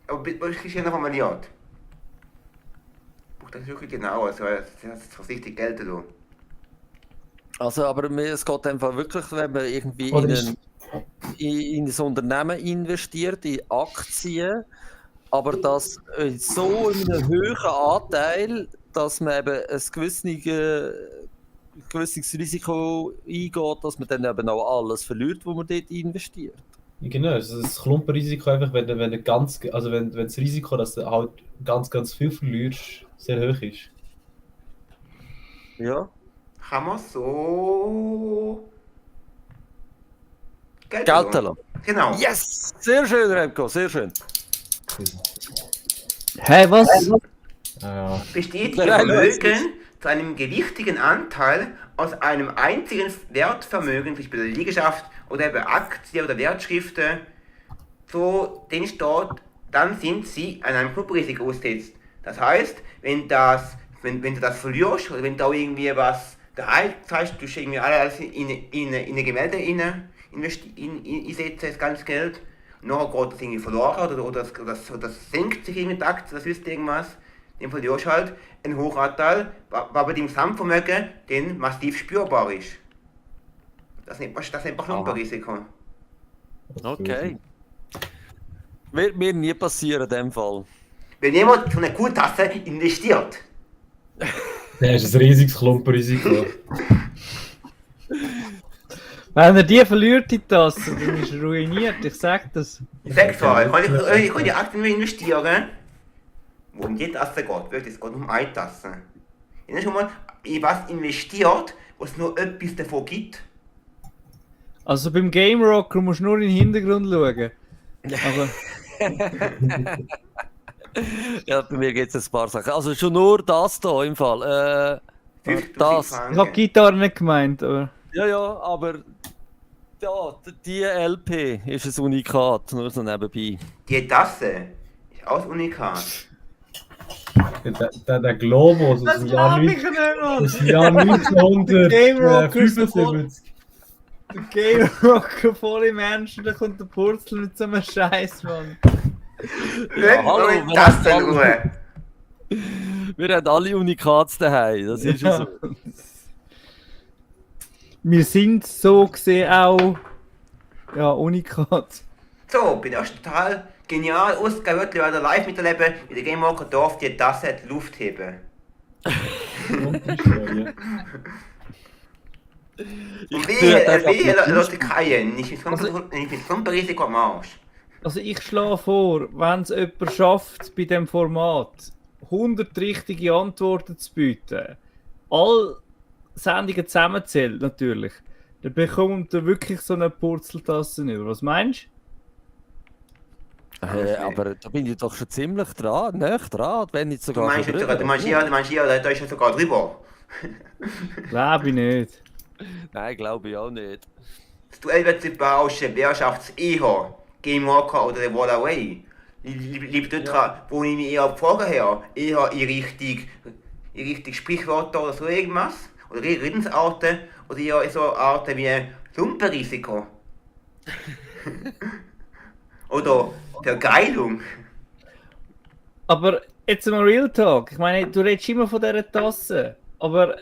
Aber was ist hier noch formuliert? Das ist wirklich genau, also das ist richtig Geld da. Also, aber es geht einfach wirklich, wenn man irgendwie Oder in ein Unternehmen investiert, in Aktien, aber das so in einem hohen Anteil, dass man eben ein gewisses Risiko eingeht, dass man dann eben auch alles verliert, wo man dort investiert. Genau, also das Klumpenrisiko einfach, wenn das Risiko, dass du halt ganz viel verlierst, sehr hoch ist. Ja. Kann man so Geld Gelten lassen. Genau. Yes! Sehr schön, Remco, sehr schön. Hä, was? Ja, Besteht Ihr Nein, Vermögen zu einem gewichtigen Anteil aus einem einzigen Wertvermögen, zum Beispiel Liegenschaft oder eben Aktien oder Wertschriften, so den Staat, dann sind Sie an einem Klumpenrisiko ausgesetzt. Das heißt, wenn du das verlierst oder wenn da irgendwie was daheim heißt, du irgendwie alles in ein Gemälde einsetzen, das ganze Geld, und nachher geht das irgendwie verloren oder das senkt sich irgendwie die Aktie, das ist irgendwas, dann verlierst du halt einen Hochanteil, was bei dem Gesamtvermögen dann massiv spürbar ist. Das nennt man Klumpenrisiko. Okay. Wird mir nie passieren in dem Fall. Wenn jemand von einer Kuhtasse investiert, dann hast du ein riesiges Klumpenrisiko. Wenn er die verliert, die Tasse, dann ist er ruiniert, ich sag das. ich sag's zwar, ich kann die Aktien investieren, wo um die Tasse geht, wirklich, es geht um eine Tasse. Wenn ihr schon mal in was investiert, wo es nur etwas davon gibt, Also beim Game Rocker musst du nur in den Hintergrund schauen. Aber Ja, bei mir gibt es ein paar Sachen. Also schon nur das da im Fall. 50.000 Das. ich habe Franken. Gitarre nicht gemeint, aber. Ja, aber ja, die LP ist ein Unikat, nur so nebenbei. Die Tasse ist auch ein Unikat. Der Globus aus dem Jahr nicht, Mann! aus dem Jahr Game Rocker ist sofort- 1975. Der Game Rocker volle Menschen, da kommt der Purzel mit so einem Scheiß, Mann. Ja, hallo, Nur in wir Tassenuhr. Wir haben alle Unikats daheim, das ist ja so. Wir sind so gesehen auch. Ja, Unikat. So, bin erst total genial ausgewählt, wieder live miterleben, wie der Game Walker darf die Tasse in die Luft heben. Und einstreuen. Und tue wie einfach mit Leute keinen? Ich bin so ein Risiko am Arsch. Also ich schlage vor, wenn es jemand schafft, bei dem Format 100 richtige Antworten zu bieten, alle Sendungen zusammenzählt natürlich, dann bekommt er wirklich so eine Purzeltasse über. Was meinst Aber da bin ich doch schon ziemlich dran, nicht dran, wenn nicht Du sogar meinst, schon nicht drüber. sogar, da ist ja sogar drüber. du? Glaube ich nicht. Nein, glaube ich auch nicht. Du willst tauschen, wer schafft es eher? Game Walker oder The Wall Away? Lieber dort dran, wo ich mich eher fragen her, eher in Richtung Sprichwörter oder so irgendwas? Oder Redensarten? Oder eher in so Arten wie Lumpenrisiko? Oder Vergeilung? Aber jetzt mal Real Talk. Ich meine, du redest immer von dieser Tasse. Aber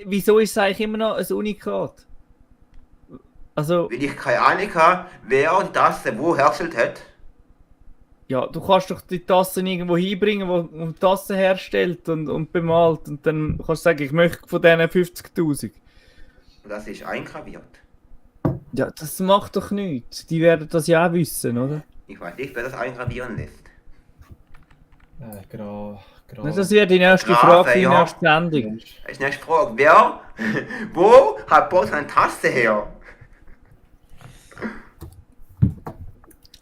wieso ist es eigentlich immer noch ein Unikat? Also, Weil ich keine Ahnung habe, wer die Tasse wo hergestellt hat. ja, du kannst doch die Tassen irgendwo hinbringen, wo die Tasse herstellt und bemalt. Und dann kannst du sagen, ich möchte von diesen 50.000. Und das ist eingraviert. Ja, das macht doch nichts. Die werden das ja auch wissen, oder? Ich weiß nicht, wer das eingravieren lässt. Das wäre die nächste Grafe, Frage für die ja. nächste Sendung. Das ist die nächste Frage. Wer, wo hat Boss eine Tasse her?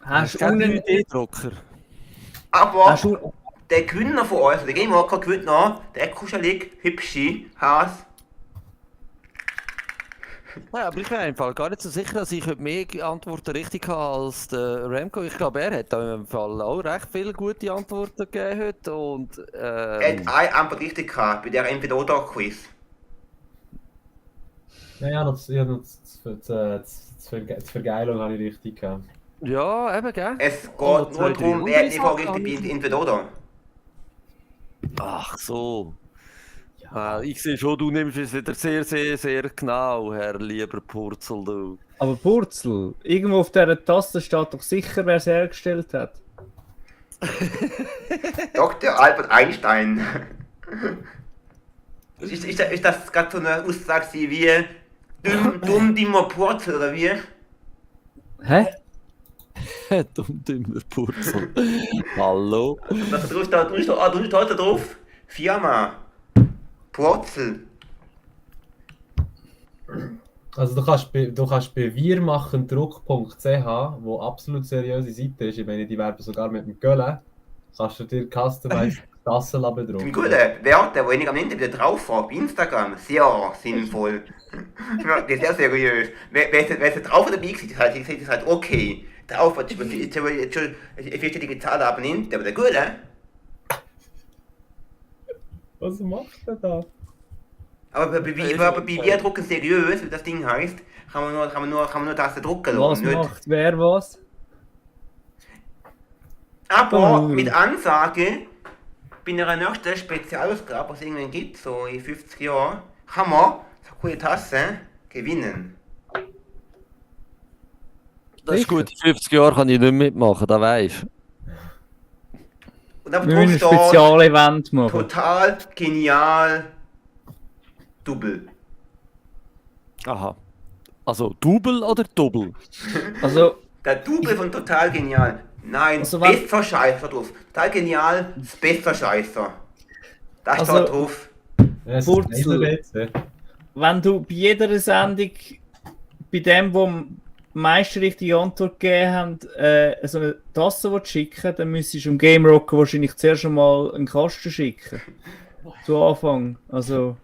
Hast du Kein einen 3D-Drucker. Aber Hast du, der Gewinner von uns, der Game Walker Gewinner, der kuschelig, hübsche Has. Ja, aber ich bin im Fall gar nicht so sicher, dass ich heute mehr Antworten richtig habe als der Remco. Ich glaube, er hat da im Fall auch recht viele gute Antworten gegeben heute. Und, Er hat eine Antwort richtig gehabt bei der Entweder-Oder-Quiz. Ja, die Vergeilung habe ich richtig gehabt. ja, eben, gell? Es geht Oh, nur zwei, drei darum, wer hat die andere Frage Sachen richtig bei Entweder-Oder. Ach so. Ich sehe schon, du nimmst es wieder sehr, sehr, sehr genau, Herr lieber Purzel, du. aber Purzel, irgendwo auf dieser Tasse steht doch sicher, wer es hergestellt hat. Dr. Albert Einstein. Ist das gerade so eine Aussage wie dumm, dimmer Purzel oder wie? Hä? Dumm, dümmer Purzel. Hallo? Das steht da drauf. Firma. Purzel. Also du kannst bei wirmachendruck.ch, wo absolut seriöse Seite ist, ich meine, die werben sogar mit dem Gölle, kannst du dir customized Tassen Zum bedrucken. guten Werte, die ich am Ende wieder drauf habe, bei Instagram, sehr sinnvoll. Wirklich sehr seriös. Wer drauf oder dabei war, ist halt okay. Drauf hat schon eine vierstellige Zahl abnimmt, aber der Gute. Was macht der da? Aber bei wir drucken seriös, wie das Ding heißt, kann man nur das drucken Was lassen. macht wer was? Aber Oh. mit Ansage, bei einer nächsten Spezialausgabe, was es irgendwann gibt, so in 50 Jahren, kann man so eine coole Tasse gewinnen. Das ist Sicher? gut, in 50 Jahren kann ich nicht mitmachen, da weisst. Und auf Wir dem müssen ein drauf steht, Spezialevent machen. total genial, Double. Aha. Also Double oder Double? Also, Der Double von total genial. Nein, Also wenn- besser Scheißer drauf. Total genial, das besser Scheißer. Da Also- steht drauf. Ja, es ist Purzel. ein Laserrätsel. wenn du bei jeder Sendung, bei dem, wo am meisten richtige Antwort gegeben haben, so eine Tasse schicken, dann müsstest du dem Game Rocker wahrscheinlich zuerst einmal einen Kasten schicken. Zu Anfang. Also,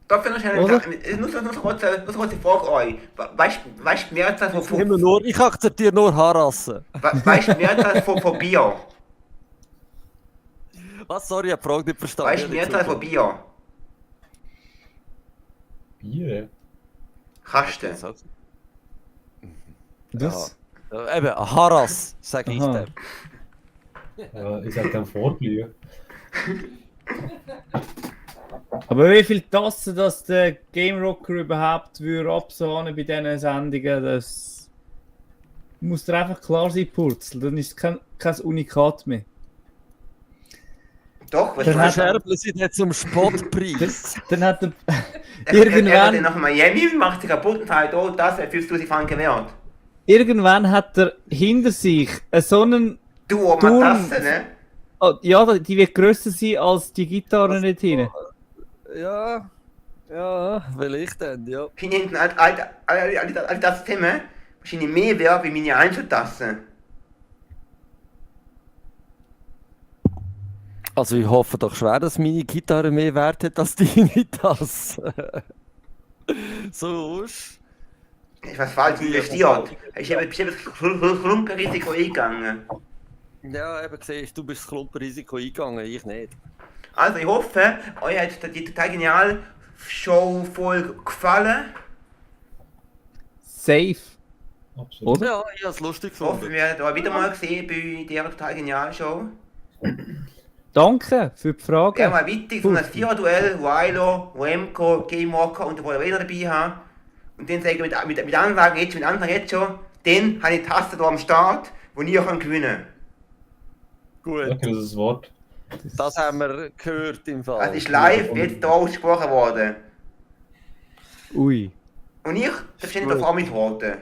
Dafür noch schnell Oder? nur so kurz eine Frage an euch. Weißt du die Mehrzahl Ich akzeptiere nur Haarrassen. weißt du die Mehrzahl von Bier? Was? Sorry, ich habe die Frage nicht verstanden. Weißt du die Mehrzahl von Bier? Bier? Kasten. das? Ja, eben, ein Haras, sage ich Aha. dem. Ja, ich sag dann Vorglühen. Aber wie viele Tassen das der Game Rocker überhaupt würde absahnen bei diesen Sendungen, das muss dir einfach klar sein, Purzel. Dann ist es kein Unikat mehr. Doch, was Dann Dann hat- scherbeln sie nicht zum Spottpreis. Dann hat er Er geht irgendwann, nach Miami und macht sich kaputt und sagt, oh, das wäre 50.000 Franken wert. irgendwann hat er hinter sich so einen. Du, Turm. Matratze, ne? Oh, ja, die wird grösser sein als die Gitarre nicht hin. Ja, ja, vielleicht dann, ja. Finde hinten all das Thema wahrscheinlich mehr wert wie meine Einzeltasse. Also ich hoffe doch schwer, dass meine Gitarre mehr Wert hat als deine Tasse. So ist. Ist was falsch investiert. Ich habe das Klumpenrisiko eingegangen. Ja, eben siehst du, bist das Klumpenrisiko eingegangen, ich nicht. Also ich hoffe, euch hat die total genial Show-Folge gefallen. Safe. Absolut. Oder? Ja, ich habe es lustig Ich hoffe, gefunden. wir werden euch wieder mal sehen bei dieser total genial Show. Danke für die Frage. Ja, mal wichtig, so ein Vierer-Duell, Wilo, Remco, Game Walker und der Wolverine dabei haben. Und dann sagen wir mit Ansagen jetzt schon, dann habe ich die Taste hier am Start, wo ihr könnt gewinnen Gut, Danke für das Wort. das haben wir gehört im Fall. Das ist live jetzt hier ausgesprochen worden. Ui. Und ich darf nicht auf mitwarten.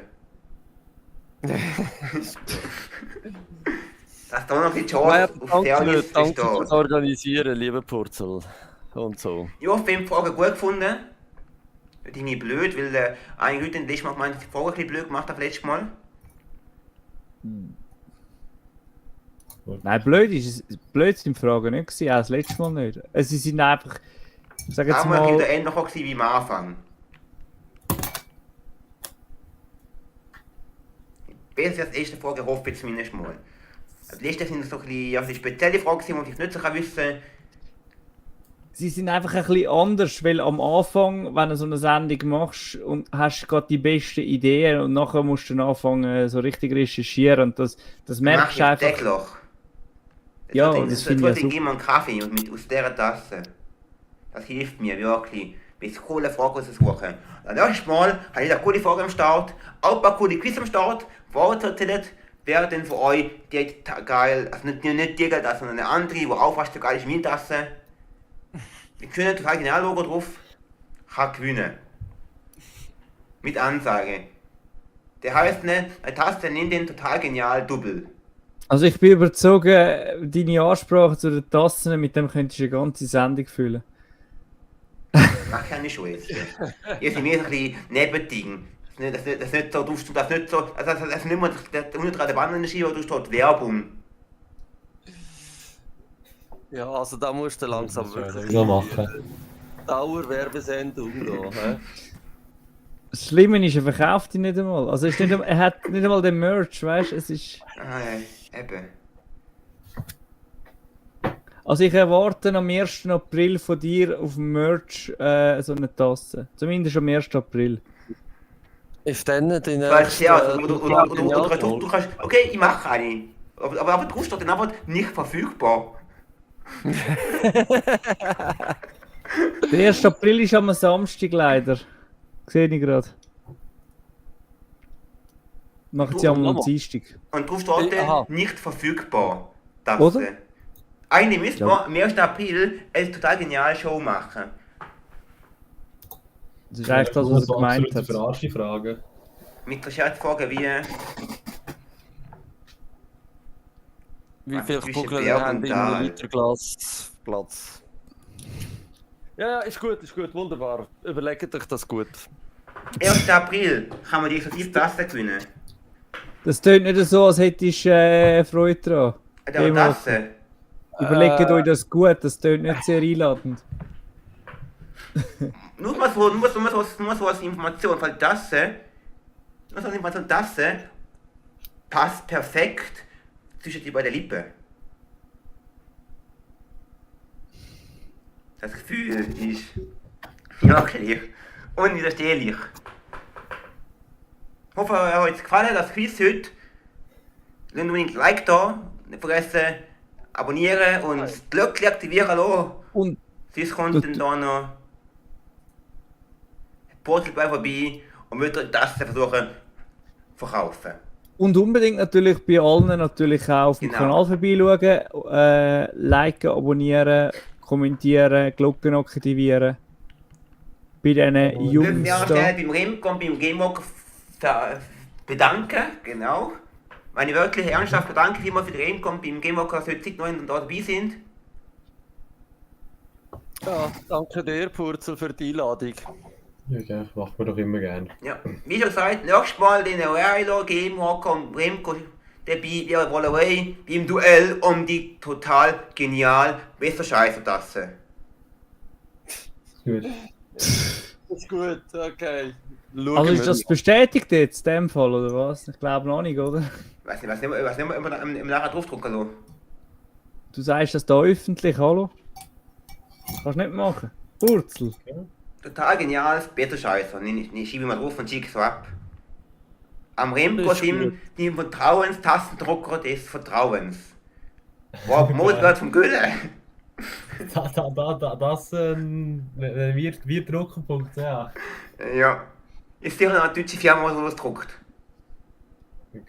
Dass da noch die Ja, Chance auf der danke, Liste danke fürs steht. Organisieren, lieber Purzel. Und so. Ich hoffe, ihr habt die Frage gut gefunden. Das ist irgendwie blöd, weil einige Leute letztes Mal gemeint, dass ich die Frage ein bisschen blöd gemacht habe letztes Mal. Nein, blöd sind die Fragen nicht gewesen, auch das letzte Mal nicht. Sie sind einfach, ich sag jetzt Einmal war mal, der ähnlicher gewesen wie am Anfang. Besser als die erste Frage hoffe ich zumindest mal. Die letzten sind so ein bisschen, ja, spezielle Fragen, die man vielleicht nicht so wissen kann. sie sind einfach ein bisschen anders, weil am Anfang, wenn du so eine Sendung machst und hast gerade die besten Ideen und nachher musst du dann anfangen so richtig recherchieren und das merkst du einfach. Täglich. Ja, das das finde finde ich ich ja super. immer einen Kaffee und aus dieser Tasse. Das hilft mir wirklich, bis coole Fragen raussuchen. Das erste Mal habe ich eine coole Frage am Start, auch ein paar coole Quiz am Start, Worte erzählt, wer denn von euch die geil, also nicht die geil, sondern eine andere, die auch fast so geil ist wie meine Tasse. Wir können total genial Logo drauf, kann gewinnen. Mit Ansage. Der heißt ne, eine Tasse nimmt den total genial Double. Also ich bin überzogen, deine Ansprache zu den Tassen, mit dem könntest du eine ganze Sendung füllen. Mach keine Scheiße. Ihr seid mir ein bisschen Nebending. Das nicht so, das nicht so, also das nicht mehr der untere Band in der Ski, wo du steht Werbung. Ja, also da musst du langsam Das werden wirklich wir so machen. Dauerwerbesendung da. Hä? Das Schlimme ist, er verkauft ihn nicht einmal. Also er hat nicht einmal den Merch, weißt du? Es ist. Ah, ja, eben. Also ich erwarte am 1. April von dir auf dem Merch so eine Tasse. Zumindest am 1. April. Ist dann die Vielleicht, nächste... ja, du kannst, okay, ich mache eine. Aber drauf steht dann aber nicht verfügbar. Der 1. April ist am Samstag leider. Sehe ich gerade. Macht sie am Dienstag. Und drauf steht Aha. dann nicht verfügbar. Das. Oder? Eigentlich müsste Ja. man am 1. April eine total geniale Show machen. Das ist eigentlich das, was er gemeint hat. Verarsche Frage. Mit der Scherzfrage wie... Wie viel Zwischen Kugeln Berg haben und in Tal. einem Literglas Platz? Ja, ist gut, wunderbar. Überlegt euch das gut. 1. April kann man die Tasse gewinnen. Das tönt nicht so, als hättest du Freude dran. Der Immer. Tasse. Überlegt euch das gut, das tönt nicht sehr einladend. Nur mal so als Information, weil Tasse, nur so als Information, Tasse passt perfekt zwischen die beiden Lippen. Das Gefühl ist wirklich unwiderstehlich. Ich hoffe, euch hat es gefallen, das Quiz heute. Lasst unbedingt ein Like da, nicht vergessen, abonnieren und das Glöckchen aktivieren lassen. Und Sonst kommt dann da noch Portal bei vorbei und wird das versuchen zu verkaufen. Und unbedingt natürlich bei allen natürlich auch auf dem Genau. Kanal vorbeischauen, liken, abonnieren, kommentieren, Glocken aktivieren. Bei diesen Dürfen Jungs wir auch da. schnell beim Remco und beim Gamewalker bedanken, genau. Meine wirklich ernsthaft bedanke vielmals für den Remco und beim Gamewalker, dass heute noch da dabei sind. Ja, danke dir, Purzel, für die Einladung. Ja, gell, macht man doch immer gerne. Ja, wie schon gesagt, nächstes Mal den Railo, Gamewalker und Remco dabei, ihre Rollerei beim Duell um die total genial beste Scheiße-Tasse. Gut. Das ist gut, okay. Schauen Also wir ist das mal. bestätigt jetzt in dem Fall, oder was? Ich glaube noch nicht, oder? Weiß nicht, immer nachher draufdrucken lassen. Du sagst das da öffentlich, hallo? Kannst nicht machen. Purzel. Total geniales Beta-Scheiße. Ich schiebe mal drauf und schicke so ab. Am Remco Das ist gut. dem Vertrauens-Tastendrucker des Vertrauens. Wow, Modwert vom Gülle. Das wir drucken.ch. Ja. Ist dir eine deutsche Firma, die sowas druckt?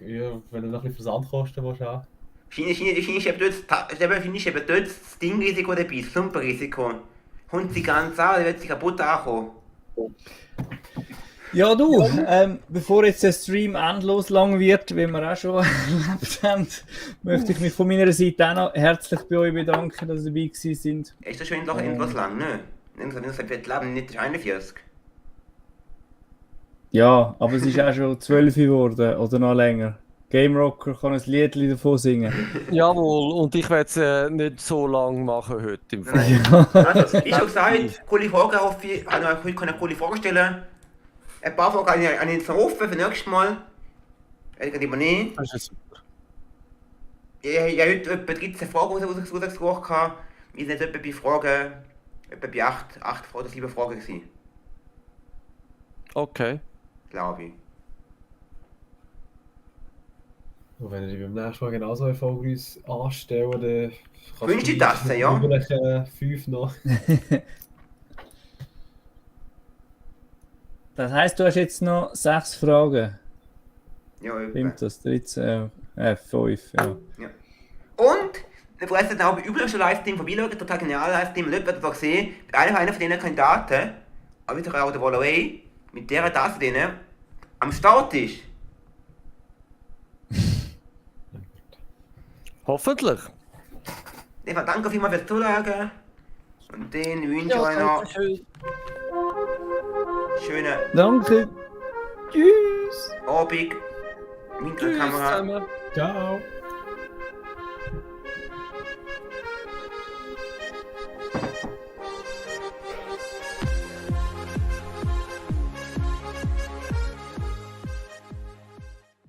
Ja, wenn du noch ein bisschen Versandkosten willst, haben. Finde ich eben dort das Dingrisiko dabei, das Klumpenrisiko. Hund sie ganz an, der wird sich kaputt ankommen. Ja du, bevor jetzt der Stream endlos lang wird, wie wir auch schon erlebt haben, möchte ich mich von meiner Seite auch noch herzlich bei euch bedanken, dass ihr dabei gewesen sind. Ist das schon doch etwas lang, ne? Das wird Leben nicht 41. Ja, aber es ist auch schon 12 geworden, oder noch länger. Game Rocker kann ein Liedli davon singen. Jawohl, und ich werde es nicht so lang machen heute im Fall. Nein. Also, wie schon gesagt, coole Frage, hoffe ich, heute kann ich coole Fragen stellen. Ein paar Fragen habe ich jetzt noch offen für nächstes Mal. Ich kann übernehmen. Das ist super. Ich habe heute etwa 13 Fragen rausgesucht. Wir sind etwa bei Fragen, etwa bei 8 oder 7 Fragen gewesen, Okay. glaube ich. Und wenn ihr die beim nächsten Mal genauso erfolgreich anstellen, dann kannst Wünschst du das, ja? die übrigen 5 noch. Das heisst, du hast jetzt noch 6 Fragen. Ja, etwa. Stimmt das? 13, 5, ja. Und, vielleicht dann auch bei üblichen Livestream vorbeischauen, total genial Livestream, Leute werden da sehen, bei einer von diesen Kandidaten, aber wieder auch der Wallerway, mit der Tasse drin, am Start ist. Hoffentlich. Eva, danke vielmals fürs Zuschauen. Und den wünsche ich euch noch schön. schönen Danke. Tschüss. Abend. Mit der Tschüss Kamera. zusammen. Ciao!